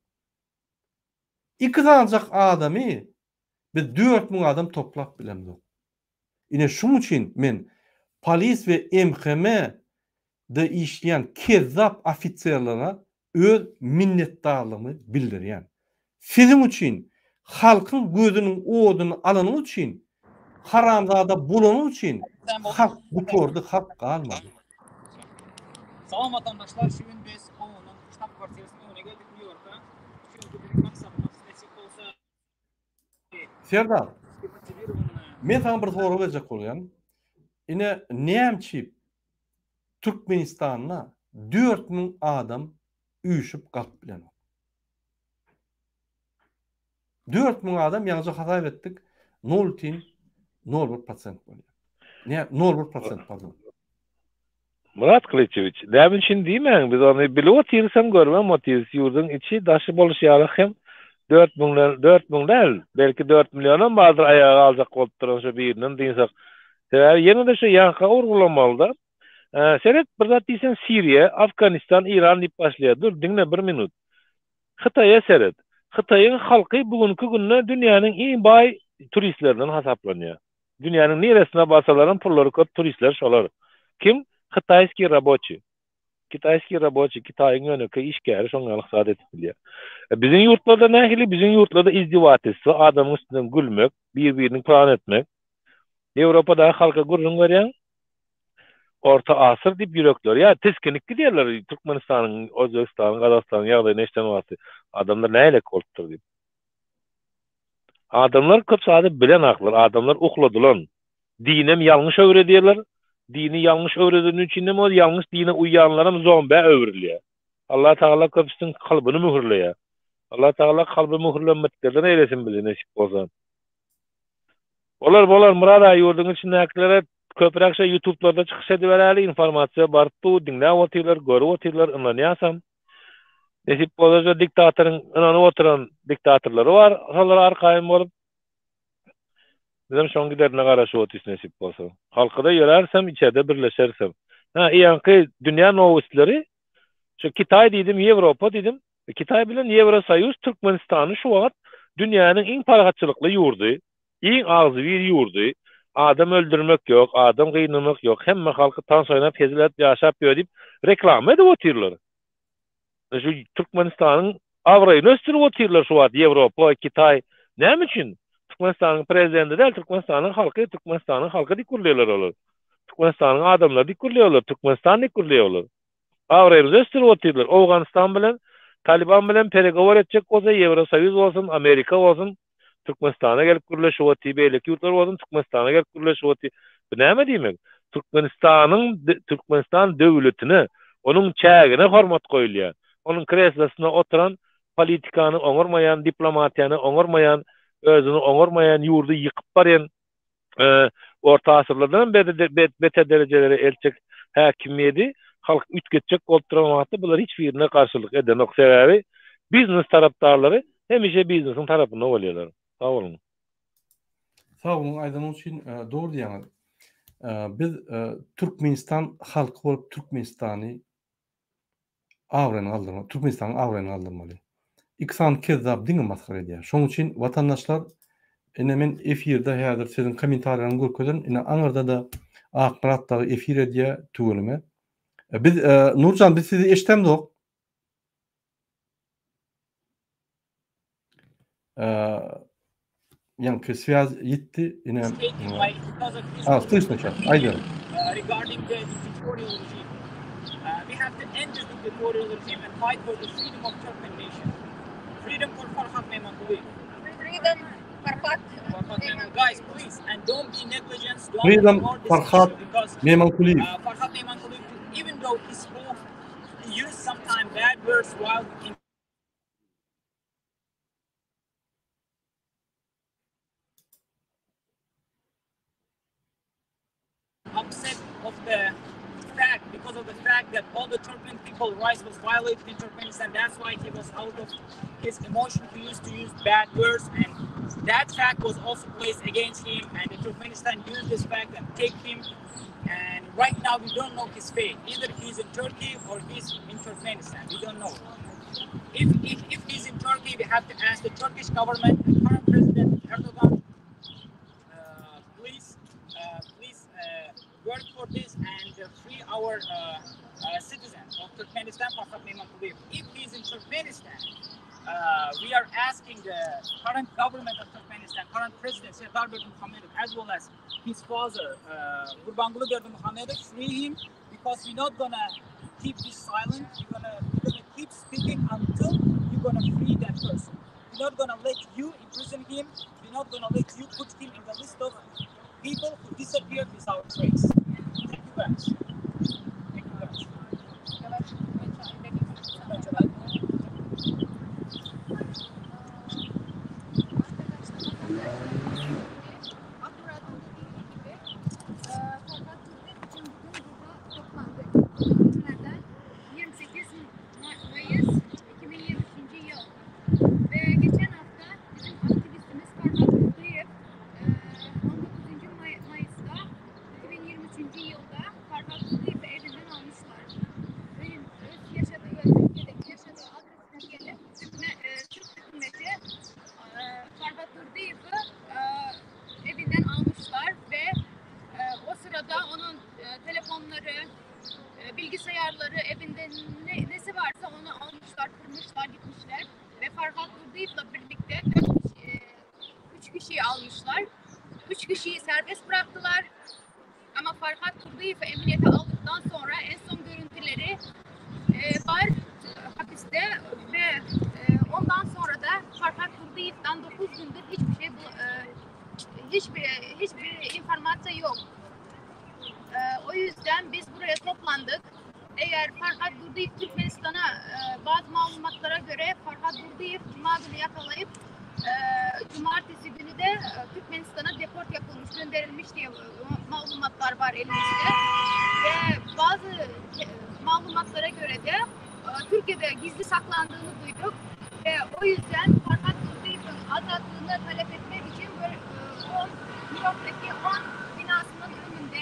Iki sanyjak adamy biz 4000 adam toplap bilemzok. Ine şuň üçin men polis we MHM de işleýän kezzap ofiserlere öz minnetdarlygymy bildirýän. Siziň üçin, halkyň gözüniň oduny alanyňyz üçin, haramzada bolanyňyz üçin halk gutardy, halk galmady. Salam watandaşlar, şu gün biz OON-yň ştab kwartirasynyň öňüne geldik Nýu-Ýorka. Şu günki biziň maksadymyz nesip bolsa Serdar, men saňa bir sorag berjek bolýan. Ine, näme üçin Türkmenistanda 4000 adam üýşüp galyp bilenok? 4000 adam ýaňyja hasap etdik, 0,01 prosent bolýar. Ne, 0,1 prosent pardon. Myrat Gylyçewiç, näme üçin diýmäň, biz ony bilip otyrys hem görübem otyrys, ýurduň içi daşy boluşy ýaly hem dört müňden, 4000 däl, belki dört millionam bardyr aýaga galjak bolup duran şo birinden dynsak. Sebäbi ýene-de şo ýaňka urgulamalyda. Seret, bir zat diýseň Siriýa, Afganistan, Iran diýip başlaýar. Dur, diňle bir minut. Hytaýa seret. Hytaýyň halky bu günki günde dünýäniň iň baý turistlerinden hasaplanýar. Dünýäniň niresine barsalaram pullary köp turistler şolar. Kim? Hytaýskiý raboçi. Kitaýskiý raboçiý, Kitaýyň ýönekeý işgäri şoň ýaly zat edip bilýär. E, biziň ýurtlarda nähili? Biziň ýurtlarda izdewatelstwo, adamyň üstünden gülmek, bir-birini plan etmek. Ýewropadaky halka gürrüň berýäň, Orta asyr diýip ýürekleri ýa tisginip gidýärler Türkmenistanyň, Özbegistanyň, Gazagystanyň ýagdaýyny eşiden wagty. Adamlar nähilek bolupdyr diýip. Adamlar köp zady bilenaklar, adamlar ukladylan. Dinem ýalňyş öwredýärler. Dini ýalňyş öwredeni üçinem ol ýalňyş dine uýýanlaram zombä öwrülýär. Allah Tagala köpüsiniň kalbyny möhürleýär. Allah Tagala kalby möhürlenmediklerden eýlesin bizi nesip bolsa. Bolar bolar Myrat aga ýurduň içindäkilere köpräk şo ýutublarda çykyş ediberäli informasiýa baryp dur diňläp otyrlar görüp otyrlar ynanýasam nesip bolsa şo diktatoryň ynanyp oturan diktatorlary bar şolara arkaýyn bolup bizem şoň giderine garaşyp otyrys nesip bolsa halkada ýörärisem içerde birleşerisem ha ýaňky dünýä nowostleri şu kitaý diýdim ýewropa diýdim Kitaý bilen Ýewrosoýuz Türkmenistany şu wagt dünýäniň iň parahatçylykly ýurdy, iň agzybir ýurdy, adam öldürmek ýok, adam gynamak ýok, hemme halky tans oýnap hezil edip ýaşap ýör diýip reklama edip otyrlar. Şu Türkmenistanyň abraýyny ösdürip otyrlar şu wagt Ýewropa, Kitaý. Näme üçin? Türkmenistanyň prezidenti däl, Türkmenistanyň halky, Türkmenistanyň halky diýip gürleýärler olar. Türkmenistanyň adamlary diýip gürleýärler, Türkmenistan diýip gürleýärler. Abraýymyzy ösdürip otyrlar. Owganystan bilen, Taliban bilen peregowor etjek bolsa Ýewrosoýuz bolsun, Amerika bolsun, Türkmenistana gelip gürleşip otyr, beýleki ýurtlar bolsun Türkmenistana gelip gürleşip otyr. Bu näme diýmek? Türkmenistanyň Türkmenistan döwletine, onuň çägine hormat goýulýar. Onuň kreslosynda oturan politikany oňarmaýan, diplomatiýany oňarmaýan, özüni oňarmaýan, ýurdy ýykyp barýan orta asyrlardan hem beter derejelere eltjek häkimiýedi halk üýtgetjek bolup duran wagtda bular hiç birine garşylyk edenok. Sebäbi biznes tarapdarlary hemişe biznesiň tarapynda bolýarlar. Sag boluň. Sag boluň aýdanyňyz üçin dogry diýýäňiz. Biz Türkmenistan halky bolup Türkmenistany abraýyny galdyrmaly, Türkmenistanyň abraýyny galdyrmaly. Iki sany kezzap diňe masgara edýär. Şonuň üçin watandaşlar, ine men efirde häzir siziň kommentariýalaryňy görkezerin, ine aňyrda-da Akmyrat dagy efir edýär tüweleme. Biz Nurjan biz sizi eşidemzok. Ýaňky swýaz ýitdi. Ine. Ha, slyşno şas. Aýdyň. Regarding the dictatorial regime. Uh, we have to end this dictatorial regime and fight for the freedom of Turkmen nation. Freedom for Farhad Mehmankuliyev. Freedom Farhad. Farhad Mehman. Guys, please, and don't be negligent. Don't Freedom ignore this Farhad issue because Mehmankuliyev. uh, Farhad Mehmankuliyev, even though he spoke, he used sometimes bad words while in upset of the fact because of the fact that all the Turkmen people rights was violated in Turkmenistan. That's why he was out of his emotion. He used to use bad words, and that fact was also placed against him. And the Turkmenistan used this fact and take him. And right now we don't know his fate. Either he's in Turkey or he's in Turkmenistan. We don't know. If, if, if he's in Turkey, we have to ask the Turkish government, the current president Erdogan, uh, please, uh, please uh, work for this and uh, free our uh, uh, citizen of Turkmenistan, Farhad Mehmankuliyev. If he's in Turkmenistan, uh, we are asking the current government of Turkmenistan, current president Serdar Berdimuhamedov, as well as his father, uh, Gurbanguly Berdimuhamedov, free him because we're not gonna keep this silent. We're gonna, we're gonna keep speaking until you're gonna free that person. We're not gonna let you imprison him. We're not gonna let you put him in the list of people who disappeared without trace. Thank you guys. Thank you guys. Akmurat'ın dediği gibi e, Ferhat Turgut için bugün burada toplandık. Günlerden 28 Ma- Mayıs 2023 yıl. Ve geçen hafta bizim aktivistimiz Ferhat Turguyev e, 19. May- Mayıs'ta 2023 yılda Ferhat almışlar. Üç kişiyi serbest bıraktılar. Ama Farhat Turdiyev emniyete aldıktan sonra en son görüntüleri e, var hapiste ve e, ondan sonra da Farhat Turdiyev'den 9 gündür hiçbir şey e, hiçbir hiçbir informasyon yok. E, o yüzden biz buraya toplandık. Eğer Farhat Durdiyev Türkmenistan'a e, bazı malumatlara göre Farhat Durdiyev Cuma günü yakalayıp e, Cumartesi günü de e, Türkmenistan'a deport yapılmış, gönderilmiş diye e, malumatlar var elimizde. Ve bazı e, malumatlara göre de e, Türkiye'de gizli saklandığını duyduk. Ve o yüzden Farhat Durdiyev'in azatlığını talep etmek için böyle, 10, New York'taki 10 binasının önünde,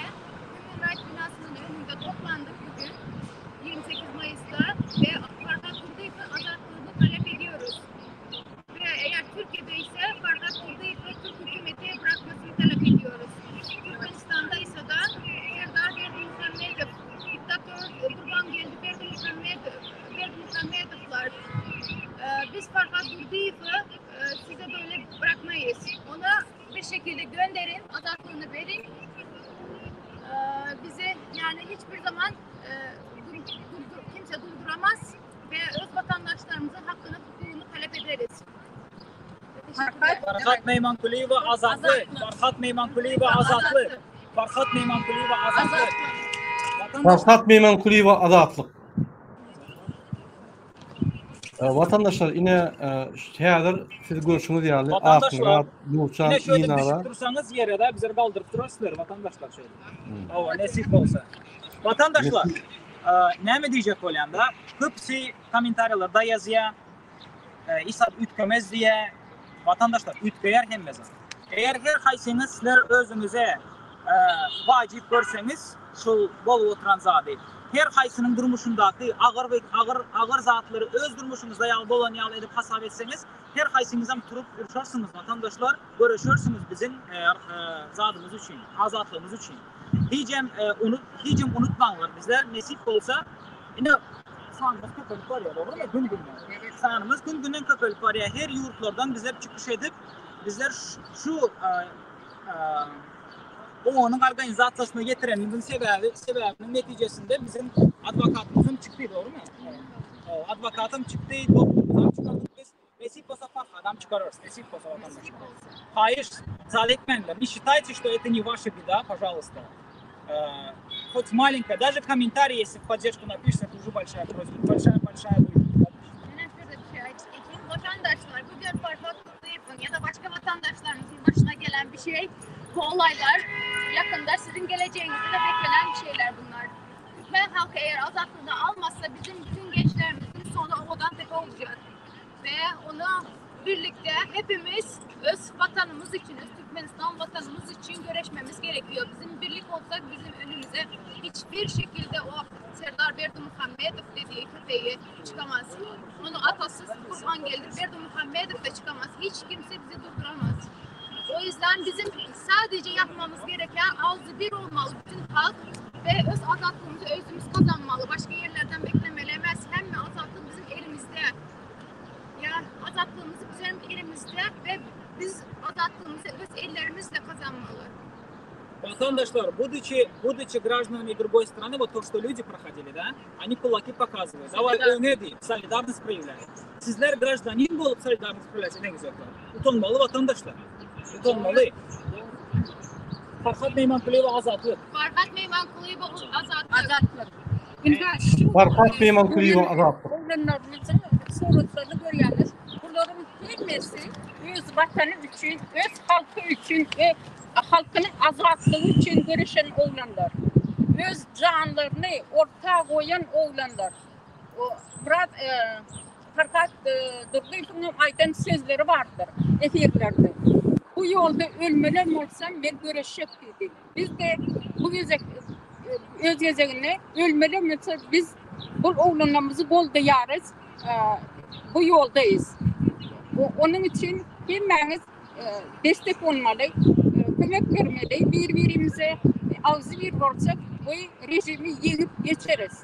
Human Rights binasının önünde toplandık bugün 28 Mayıs'ta ve Farhat Durdiyev'in azatlığını talep ediyoruz. Ve eğer Türkiye'de ise Farhat Durdiyev'i Türk hükümeti bırakmasını talep ediyoruz. Türkmenistan'da ise da Serdar Berdimuhamedov, diktatör Gurbangeldi Berdimuhamedov, Berdimuhamedovlar. Ee, biz Farhat Durdiyev'i e, size böyle bırakmayız. Ona bir şekilde gönderin, azatlığını verin. Ee, bizi yani hiçbir zaman e, dur, durdur, kimse durduramaz ve öz vatandaşlarımızın hakkını, hukukunu talep ederiz. Farhat Meymankuliyeva azatlyk. Farhat Meymankuliyeva azatlyk. Farhat Meymankuliyeva azatlyk. Farhat Meymankuliyeva azatlyk. Watandaşlar ine häzir siz görşüňiz ýaly Akmyrat, Nurçan, Ine şöyle Inara düşüp dursaňyz ýere da bizler galdyryp durarys sizleri watandaşlar şöyle. Hawa nesip bolsa. Watandaşlar näme diýjek bolýan da köpüsi kommentariýalarda ýazýa hiç zat üýtgemez diýä watandaşlar üýtgeýär hemme zat. Eger her haýsyňyz sizler özüňize wajyp görseňiz şul bolup oturan zady her haýsynyň durmuşyndaky agyr we agyr agyr zatlary öz durmuşyňyzda ýaly bolan ýaly edip hasap etseňiz her haýsyňyzam turup urşarsyňyz watandaşlar göreşersiňiz biziň zadymyz üçin azatlygymyz üçin hijem unut hijem unutmaňlar bizler nesip bolsa ine sanymyz köpelip barýar dogrymy gün günden sanymyz gün günden köpelip barýar her ýurtlardan bizler çykyş edip bizler şu Onuň organizasiýasyna getirenimiziň sebäbi, sebäbiniň netijesinde biziň adwokatymyzam çykdy, dogrumy? Adwokatam çykdy, doktorymyzam çykardyk biz. Nesip bolsa Farhadam çykararys, nesip bolsa watandaşlar. Haýyş, zal etmäňler. Ne считайте, что это не ваша беда, пожалуйста. Хоть маленькая, даже комментарий, если в поддержку напишешь, это уже большая просьба, большая, большая будет. Vatandaşlar, bugün Farhad Durdyýewiň ya da başga vatandaşlarymyzyň başyna gelen bir şey, bu olaylar yakında sizin geleceğinizde de beklenen bir şeyler bunlar. Türkmen halkı eğer azatlığını almazsa bizim bütün gençlerimizin sonu Owadantepe olacak. Ve onu birlikte hepimiz öz vatanımız için, öz Türkmenistan vatanımız için göreşmemiz gerekiyor. Bizim birlik olsak bizim önümüze hiçbir şekilde o Serdar Berdimuhamedow dediği köpeği çıkamaz. Onu atası Gurbangeldi Berdimuhamedow da çıkamaz. Hiç kimse bizi durduramaz. O yüzden bizim sadece yapmamız gereken ağzı bir olmalı bütün halk ve öz azatlığımızı özümüz kazanmalı. Başka yerlerden beklemelemez. Hem azatlık bizim elimizde. Ya azatlığımız bizim elimizde ve biz azatlığımızı öz ellerimizle kazanmalı. Vatandaşlar, будучи, будучи гражданами другой страны, вот то, что люди проходили, да, они кулаки показывают. Давай, öňe diýip, solidarность проявляют. Sizler гражданин bolup solidarность проявлять edeňizoklar. Utanmaly vatandaşlar. Utanmaly. Farhat Meymankulyýewa azatlyk. Farhat Meymankulyýewa azatlyk. Azatlyk. Ynha şu Farhat Meymankulyýewa azatlyk. Oglanlarymyzyň suratlaryny görýäňiz. Bularyň hemmesi öz watany üçin, öz halky üçin we halkynyň azatlygy üçin göreşen oglanlar. Öz janlaryny orta goýan oglanlar. Myrat Farhat Durdyýewiň aýdan sözleri bardyr efirlerde. Bu ýolda ölmelem bolsam men göreşjek diýdi. Biz-de bu gezek öz gezeginde ölmelem bolsa biz bul oglanlarymyzy goldaýarys, bu ýoldaýys. Onuň üçin hemmäňiz destek bolmaly, kömek bermeli, bir-birimize agzybir bolsak bu režimi ýeňip geçeris.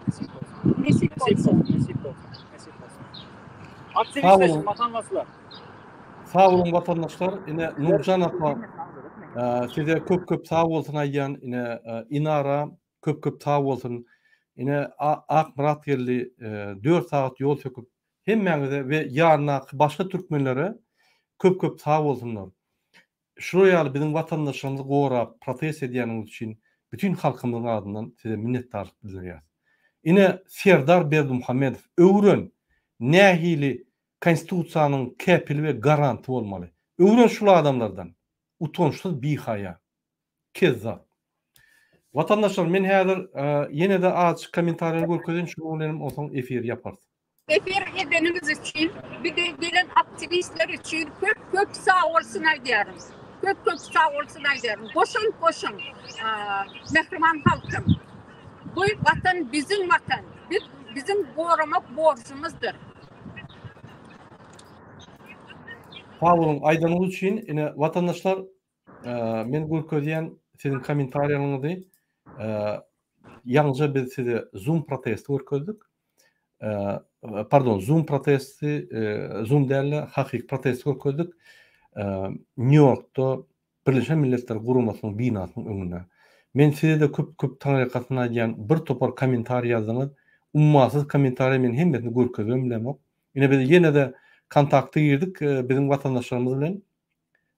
Nesip bolsa. Nesip bolsa. Nesip bolsa. Aktiwistleşiň, watandaşlar. Sag boluň watandaşlar. Ine Nurjan apa size köp köp sag bolsun aýdýan. Ine Inara köp köp sag bolsun. Ine Akmyrat geldi 4 sagat ýol söküp hemmäňize we ýanyndaky başga türkmenlere köp köp sag bolsunlar. Şular ýaly biziň watandaşlarymyzy gorap protest edýäniňiz üçin bütin halkymyzyň adyndan size minnetdarlyk bildirýäris. Ine Serdar Berdimuhamedow öwren nähili konstitusiýanyň kepili we garanty bolmaly. Öwren şul adamlardan. Utançsyz bihaýa. Kezzap. Watandaşlar men häzir ýene-de azjyk kommentariýalar görkezeýin şunuň bilenem onsoň efiri ýaparys. Efir edeniňiz üçin bize gelen aktiwistler üçin köp köp sag bolsun aýdýaryn. Köp köp sag bolsun aýdýaryn. Goşant goşuň mähriban halkym. Bu watan biziň watan. Biz biziň goramak borjumyzdyr. Sag boluň aýdanyňyz üçin ine watandaşlar Men görkezýän siziň kommentariýaňyzy ýaňyja biz size Zoom protesti görkezdik. Pardon, Zoom protesti, Zoom däl-de, hakyky protesti görkezdik. Nýu-Ýorkda Birleşen Milletler Guramasynyň binasynyň öňünde. Men size-de köp-köp taňryýalkasyn aýdýan, bir topar kommentariý ýazdyňyz. Ummasyz kommentariýa men hemmesini görkezibem bilemok. Ine biz ýene-de kontakta girdik biziň watandaşlarymyz bilen.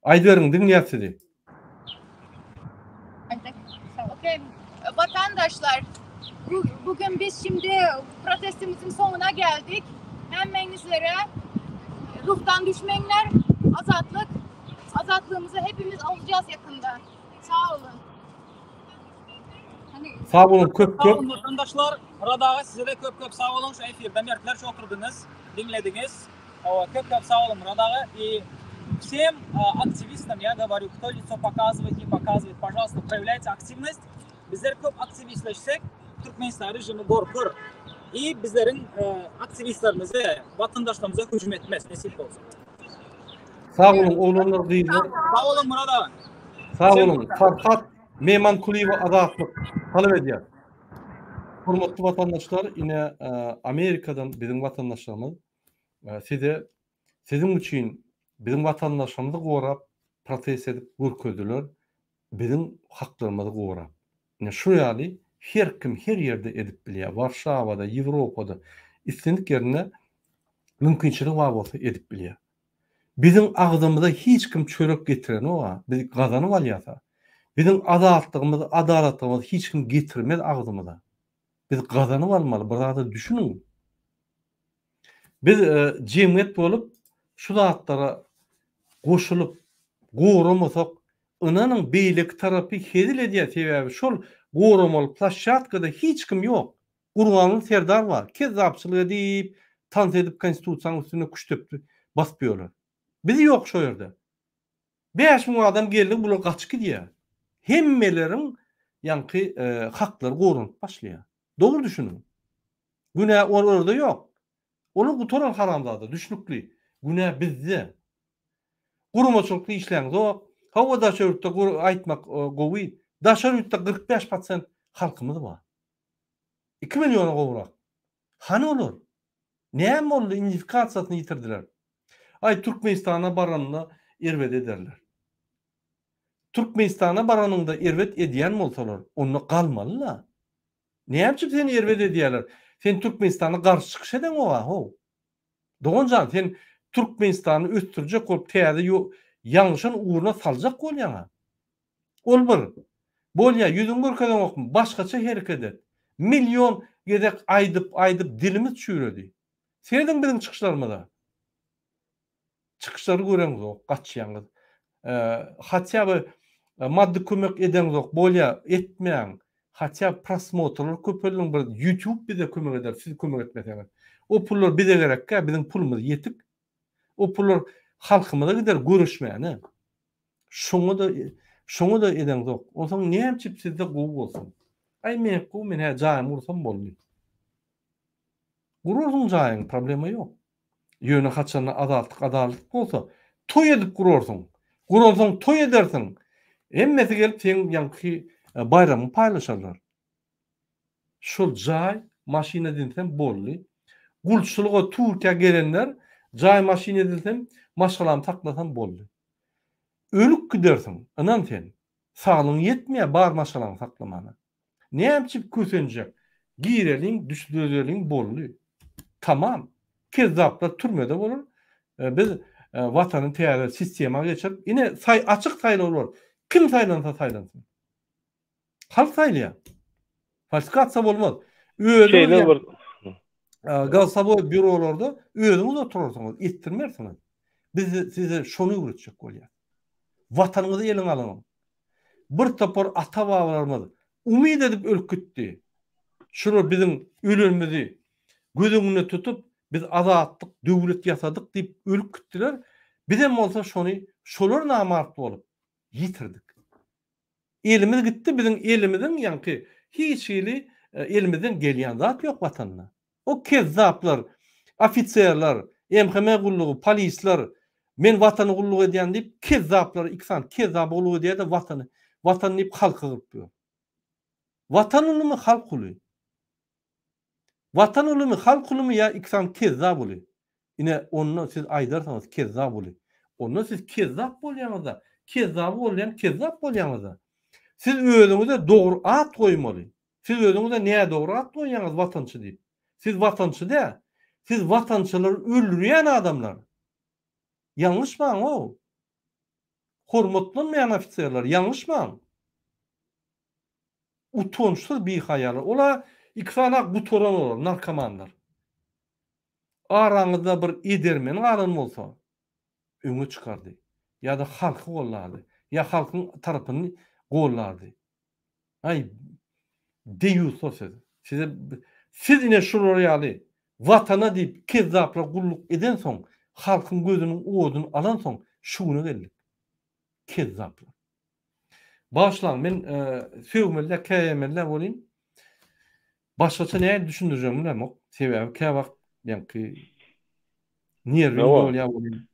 Aýdyberiň, diňleýäs sizi. Okey. Vatandaşlar, bu, bugün biz şimdi protestimizin sonuna geldik. Hemmenizlere ruhtan düşmeňler, azatlyk, azatlığımızı hepimiz alacağız yakında. Sağ olun. Sag boluň köp Sag köp. bolun watandaşlar. Murad aga size de köp köp sag boluň şu efirde mertlerçe oturdyňyz, diňlediňiz. Hawa köp köp sag boluň Murad aga i всем aktiwistam я говорю кто лицо показывает не показывает пожалуйста проявляйте aktiwnost bizler köp aktiwistleşsek Türkmenistan režimi gorkar i bizleriň aktiwistlerimize watandaşlarymyza hüjüm etmez nesip bolsa. Sag boluň oglanlar gyzlar. Sag boluň Murad aga. Sag boluň Farhat Memankulyýewa azatlyk talap edýär. Hormatly watandaşlar ine Amerikadan biziň watandaşlarymyz size siziň üçin biziň watandaşlarymyzy gorap protest edip görkezdiler biziň haklarymyzy gorap. Ine şu ýaly her kim her ýerde edip bilýär Warşawada Ýewropada islendik ýerinde mümkinçiligi bar bolsa edip bilýär. Biziň agzymyza hiç kim çörek getirenok-a, biz gazanyp alýas-a. Biziň azatlygymyzy, adalatlygymyzy hiç kim getirmez agzymyza. Biz gazanyp almaly, bir zada düşüniň. Biz jemgyýet bolup şu zatlara goşulyp goramasak, ynanyň beýleki tarapy hezil edýär, sebäbi şol goramaly ploşşatkada hiç kim ýok. Gurbanguly Serdar bar, kezzapçylyk edip, tans edip konstitusiýanyň üstünde küştdepdi basyp ýörler. Biz ýok şo ýerde. 5000 adam geldi, bular gaçyp gidýär. Hemmeleriň ýaňky haklary goranyp başlaýar. Dogry düşüniň. Günä olarda ýok. Olar gutaran haramzada, düşnükli. Günä bizde. Guramaçylykly işläňzok. Hawa daşary ýurtda aýtmak gowy. Daşary ýurtda 45 prosent halkymyz bar. 2 milliona gowrak. Hany olar? Näme boldy indifikasiýasyny ýitirdiler. Aý Türkmenistana baranda erbet ederler. Türkmenistana baranyňda erbet edýän bolsalar, onda galmaly-la. Näme üçin seni erbet edýärler? Sen Türkmenistana garşy çykyş edeňoga how. Doganjan sen Türkmenistany ösdürjek bolup täze ýalňyşan ugruna saljak bolýaňa. Ol bir. Bolýa ýüzüňi görkezeňokmy? Başgaça hereket et. Million gezek aýdyp aýdyp dilimiz çüýredi. Serediň biziň çykyşlarymyza. Çykyşlary göreňzok, gaçýaňyz. Hatýa by maddy kömek edeňzok, bolýa etmäň. Hatýa prosmotrlar köpeldiň bir YouTube bize kömek eder, siz kömek etmeseňiz. O pullar bize gerekkä, biziň pulumyz ýetik. O pullar halkymyza gider göreşmäne. Şoňa-da şoňa-da edeňzok. Onsoň näme üçin sizde gowy bolsun? Aý meňki gowy, men hä jaýymy gursam boldy. Gurarsyň jaýyňy, problema ýok. Ýöne haçanda azatlyk adalatlyk bolsa, toý edip gurarsyň. Guransoň toý edersiň. Hemmesi gelip seň ýaňky baýramyňy paýlaşarlar. Şol jaý, maşyn edinsem boldy. Gulçulyga Türkiýä gelenler. Jaý maşyn edinsem, maşgalamy saklasam boldy. Ölüp gidersiň, ynan sen. Saglygyň ýetmeýär bar maşgalaňy saklamana. Näme üçin kösenjek? Gireliň, düşdüzeliň boldy. Tamam. Kezzaplar türmede bolar. Biz watany täze sistema geçirip, ine saý açyk saýlawlar. Kim saýlansa saýlansyn. Halk saýlaýar. Falsifikasiýa bolmaz. Özüňiz Şeýle bir Golosowoý býurolarda özüňiz oturarsyňyz, etdirmersiňiz. Biz size şony öwretjek bolýar. Watanyňyzy eliňe alyň. Bir topar ata-babalarymyz umyt edip ölüp gitdi. Şular biziň ölenimizi göz öňünde tutup, biz azatlyk, döwlet ýasadyk diýip ölüp gitdiler. Bizem bolsa şony şolar namart bolup ýitirdik. Elimiz gitdi biziň elimiziň ýaňky hiç hili elimizden gelýän zat ýok watanda. O kezzaplar, ofiserler, MHM gullugy, polisler men watana gulluk edýän diýip kezzaplar iki sany kezzaba gulluk edýärde watany watan diýip halky gyryp ýör. Watan ulumy halk uly? Watan ulumy halk ulumy ýa iki sany kezzap uly? Ine onda siz aýdarsyňyz kezzap uly. Onda siz kezzap bolýaňyzda kezzaby goldaýan kezzap bolýaňyzda. Siz özüňize dogry at goýmaly. Siz özüňize nädogry at goýýaňyz watançy diýip. Siz watançy däl. Siz watançylary öldürýän adamlar. Ýalňyşmaň-ow. Hormatlanmaýan ofiserler, ýalňyşmaň. Utançsyz bihaýalar. Ola iki sany gutaran olar, narkomanlar. Araňyzda bir edermen galan bolsa, öňe çykardy. Ýa-da halky gollardy. Ýa halkyň tarapyny gollardy. Aý, deýýuslar siz. Size siz ine şular ýaly watana diýip kezzaplara gulluk edensoň, halkyň gözüniň oduny alansoň şu güne geldik. Kezzaplar. Bagyşlaň, men sögmeli-dä, käýemeli-dä welin, başgaça nähili düşündirjegimi bilemok. Sebäbi käwagt ýaňky nerwim dolýar welin.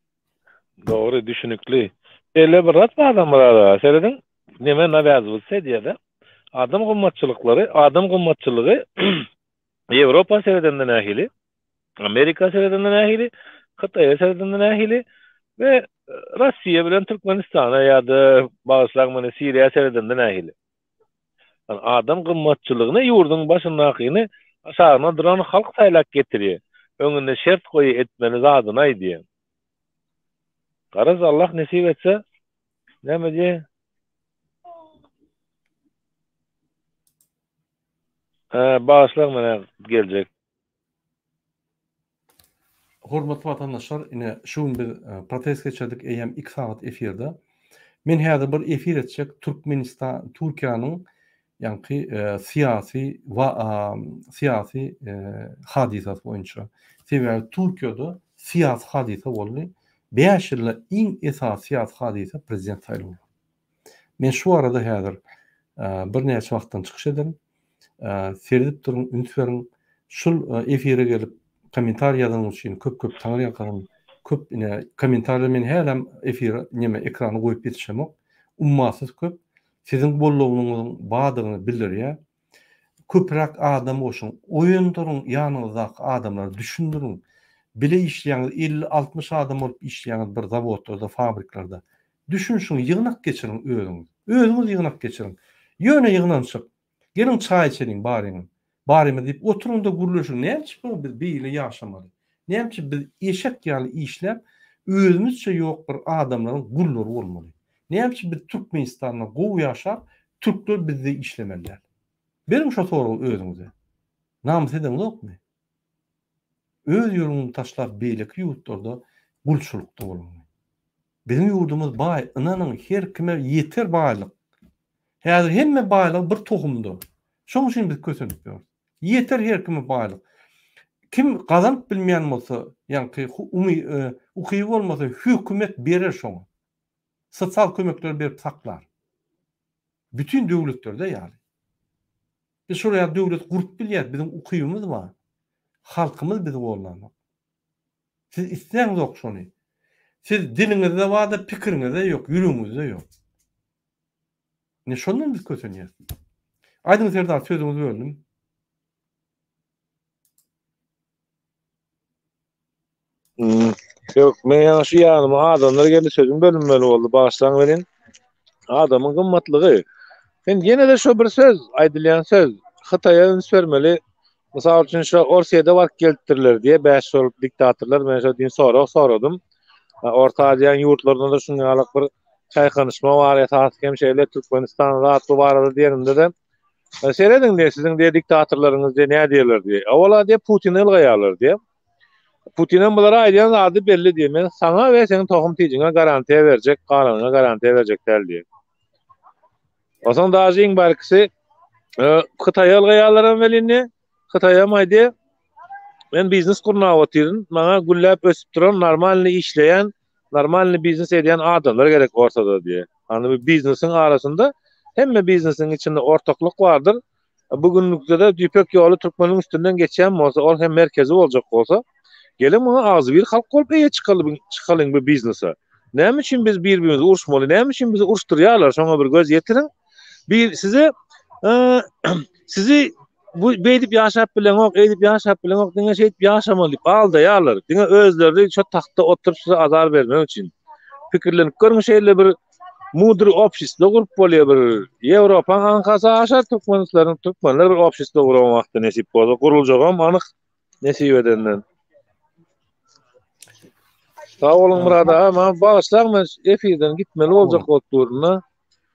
Dogry, düşünikli. Şeýle bir zat bar Myrat aga, serediň, neme nawýazywatsa edýär-de. Adam gymmatçylyklary, adam gymmatçylygy Ýewropa seredende nähili, Amerika seredende nähili, Hytaýa seredende nähili we Russiýa bilen Türkmenistana ýa-da bagyşlaň meni Siriýa seredende nähili. Yani adam gymmatçylygyny ýurduň başyndakyny aşagyna duran halk saýlap getirýär. Öňünde şert goýy etmeli zadyny aýdýar. Garaz Allah nesip etse näme diýýär? Hä, bagyşlaň menä geljek. Hormatly watandaşlar, ine şu gün biz protest geçirdik eýýäm iki sagat efirde. Men häzir bir efir etjek Türkmenistan Türkiýäniň ýaňky syýasy syýasy hadysasy boýunça. Sebäbi Türkiýede syýasy hadysa boldy. Bäş ýylda iň esasy syýasy hadysa prezident saýlawy. Men şu barada häzir birnäçe wagtdan çykyş ederin. Seredip duruň, üns beriň. Şul efire gelip kommentariý ýazanyňyz üçin köp-köp taňryýalkasyn. Köp ine kommentariýa men hälem efire neme ekrana goýup ýetişemok. Ummasyz köp. Siziň goldawyňyzyň bardygyny bildirýär. Köpräk adam goşuň, oýandyryň ýanyňyzdaky adamlary düşündiriň. Bile işleýäňiz elli-altmyş adam bolup işleýäňiz bir zawodlarda, fabriklerde. Düşünişiň, ýygnak geçiriň özüňiz. Özüňiz ýygnak geçiriň. Ýöne ýygnanyşyk. Geliň çaý içeliň baryňyz. Barymyz diýip oturyň-da gürleşiň. Näme üçin biz beýle ýaşamaly? Näme üçin biz eşek ýaly işläp, özümizçe ýok bir adamlaryň gullary bolmaly? Näme üçin biz Türkmenistanda gowy ýaşap, türkler bizde işlemeli däl? Beriň şo soragy özüňize. Namys edeňzokmy? Öz ýurduňyzy taşlap beýleki ýurtlarda gulçulykda boluň. Biziň ýurdumyz baý, ynanyň her kime ýeter baýlyk. Häzir hemme baýlygy bir tohumda. Şoň üçin biz kösenip ýörüs. Ýeter her kime baýlyk. Kim gazanyp bilmeýän bolsa, ýaňky ukyby bolmasa hökümet berer şoňa. Sosial kömekleri berip saklar. Bütin döwletlerde ýaly. Biz şol ýaly döwlet gurup bilýäris, biziň ukybymyz bar. Halkymyz bizi gollanok. Siz isläňzok şony. Siz diliňizde barda pikiriňizde ýok, ýüregiňizde ýok. Ine şondan biz kösenýäs. Aýdyň Serdar sözüňizi böldüm. Ýok, men ýaňy şu ýanyma adamlar geldi, sözüm bölünmeli boldy, bagyşlaň welin. Adamyň gymmatlygy. Sen ýene-de şo bir söz, aýdylýan söz, Hytaýa üns bermeli. Mysal üçin şo Orsýede baryp gelipdirler diýe, bäş şol diktatorlar, men şo düýn sorag soradym. Orta Aziýanyň ýurtlarynda-da şunuň ýaly bir çaýkanyşma bar, esasy hem şeýle Türkmenistan zat bu barada diýenimde-de, Serediň diýe, siziň diýe diktatorlaryňyz diýe nädýärler diýe. Owala diýe Putini ylgaýarlar diýe. Putinem bulara aýdýan zady belli diýe. Men saňa we seniň tohum tijiňe garantiýa berjek, galanyňa garantiýa berjek däl diýe. Onsoň daže iň bärkisi e, Hytaýa ylgaýarlaram welin diýe. Hytaýam aýdýar, men biznes gurnap otyryn, maňa gülläp ösüp duran, normalny işleýän, normalny biznes edýän adamlar gerek ortada diýe. Hany bu biznesiň arasynda hemme biznesiň içinde ortaklyk bardyr. Bu günlükde-de Ýüpek ýoly türkmeniň üstünden geçýän bolsa, ol hem merkezi boljak bolsa, geliň muňa agzybir halk bolup eýe çykalyň, çykalyň bu biznese. Näme üçin biz bir-birimizi uruşmaly, näme üçin bizi uruşdyrýarlar, şoňa bir göz ýetiriň. Bir size sizi bu beýdip ýaşap bileňok, eýdip ýaşap bileňok, diňe şeýdip ýaşamaly diýip aldaýarlar. Diňe özleri şo tagtda oturyp size azar bermek üçin. Pikirlenip görüň şeýle bir mudry obşestwo gurup bolýar bir Ýewropaň aňkasy aşar türkmenisleriň türkmenler bir obşestwo guran wagty nesip bolsa guruljagam anyk nesip edenden. Sag boluň Myrat aga, maňa bagyşlaň men efirden gitmeli boljak bolup durun-da.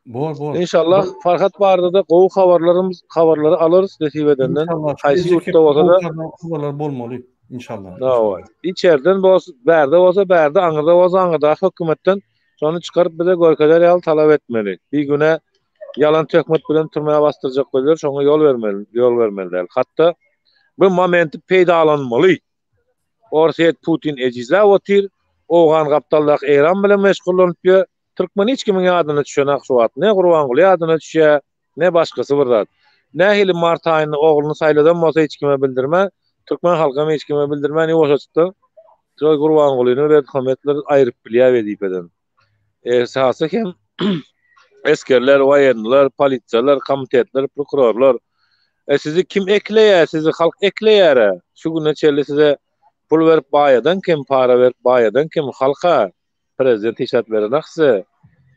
Bor bor. Inşallah Farhat barada-da gowy habarlarymyz habarlary alarys nesip edenden. Haýsy ýurtda bolsa-da habarlar bolmaly inşallah. Hawa. Içerden bolsa, bärde bolsa bärde, aňyrda bolsa aňyrdaky hökümetden şony çykaryp bize görkezer ýaly talap etmeli. Bigünä ýalan töhmet bilen türmä basdyrjak bolýar, şoňa ýol bermeli, ýol bermeli däl. Hatda bu momenti peýdalanmaly. Orsýet Putin ejizläp otyr, Owgan gapdaldaky Eýran bilen meşgullanyp ýör. Türkmen hiç kimiň ýadyna düşenak şu wagt. Ne Gurbanguly ýadyna düşýär, ne başgasy bir zat. Nähili mart aýynda ogluny saýladan bolsa hiç kime bildirmän, türkmen halkam hiç kime bildirmän ýuwaşajykdan şol Gurbangulyny Berdimuhamedleri aýryp bilýär wezipeden. Esasy hem esgerler, woýenniler, polisiýalar, komitetler, prokurorlar. E sizi kim ekleýär? Sizi halk ekleýär-ä. Şu güne çenli size pul berip baýadan kim, para berip baýadan kim? Halk-a. Prezident hiç zat berenak size.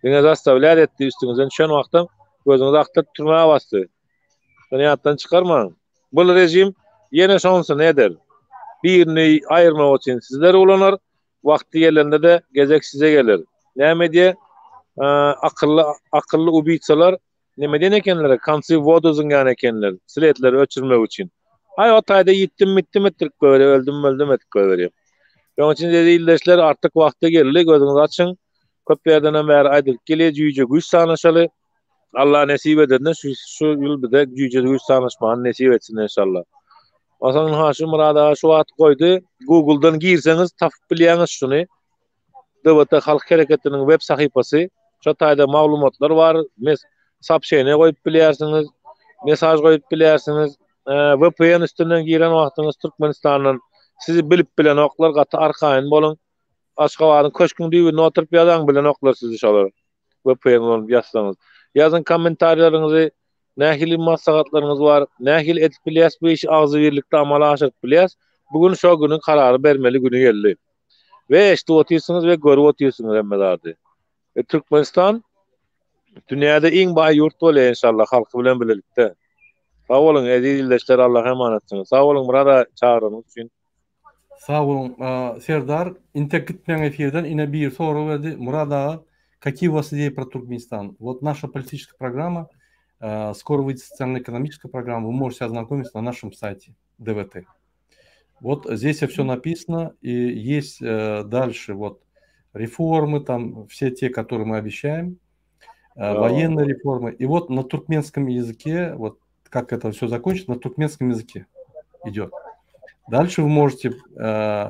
Diňe zastavlýat etdi üstüňizden düşen wagtam gözüňizi akdyryp türmä basdy. Şony ýatdan çykarmaň. Bul rejim ýene şonsuny eder. Birini aýyrmak üçin sizleri ulanar, wagty gelende-de gezek size geler. Näme edýä? Akylly akylly ubitsalar Neme diýen ekenler, koncy w wodu zyňýan ekenler, sletleri öçürmek üçin. Aý, o taýda ýitdim-mitdim etdirip goýberýär, öldüm-möldüm edip goýberýär. Şonuň üçin eziz ildeşler, artyk wagty geldi, gözüňizi açyň. Köp ýerdenem bäri aýdylyp gelýär, jüýje güýç sanaşaly. Allah nesip edende şu şu ýyl bize jüýje güýç sanaşmany nesip etsin enşallah. Onsoň ynha şu Myrat aga şu wagt goýdy. Google-dan girseňiz tapyp bilýäňiz şuny. DWT Halk Hereketiniň web sahypasy. Şo taýda maglumatlar bar. Mes soobşeniýe goýup bilýärsiňiz, mesaž goýup bilýärsiňiz. VPN üstünden giren wagtyňyz Türkmenistandan sizi bilip bilenoklar, gaty arkaýyn boluň. Aşgabadyň köşküň düýbünde oturyp ýazaň bilenoklar sizi şolar. VPN ulanyp ýazsaňyz. Ýazyň kommentariýalaryňyzy, nähili maslahatlaryňyz bar, nähili edip bilýäs bu işi agzybirlikde amala aşyryp bilýäs. Bu gün şo günüň karary bermeli güni geldi. We eşidip otyrsyňyz we görüp otyrsyňyz hemme zady. We Türkmenistan dünýäde iň baý ýurt bolýar inşallah halky bilen bilelikde. Sag boluň eziz ildeşler Allaha emanetsiňiz. Sag boluň Myrat aga çagyranyňyz üçin. Sag boluň Serdar intek gitmäň efirden ine biri sorag berdi Murad aga kakiý u вас ideýa pro Turkmenistan вот наша политическая программа скоро выйдет социально экономическая программа вы можете ознакомиться на нашем сайте ДВТ. Вот здесь все написано, и есть э, дальше вот реформы, там все те, которые мы обещаем, э, военные реформы. И вот на туркменском языке, вот как это все закончится, на туркменском языке идет. Дальше вы можете э,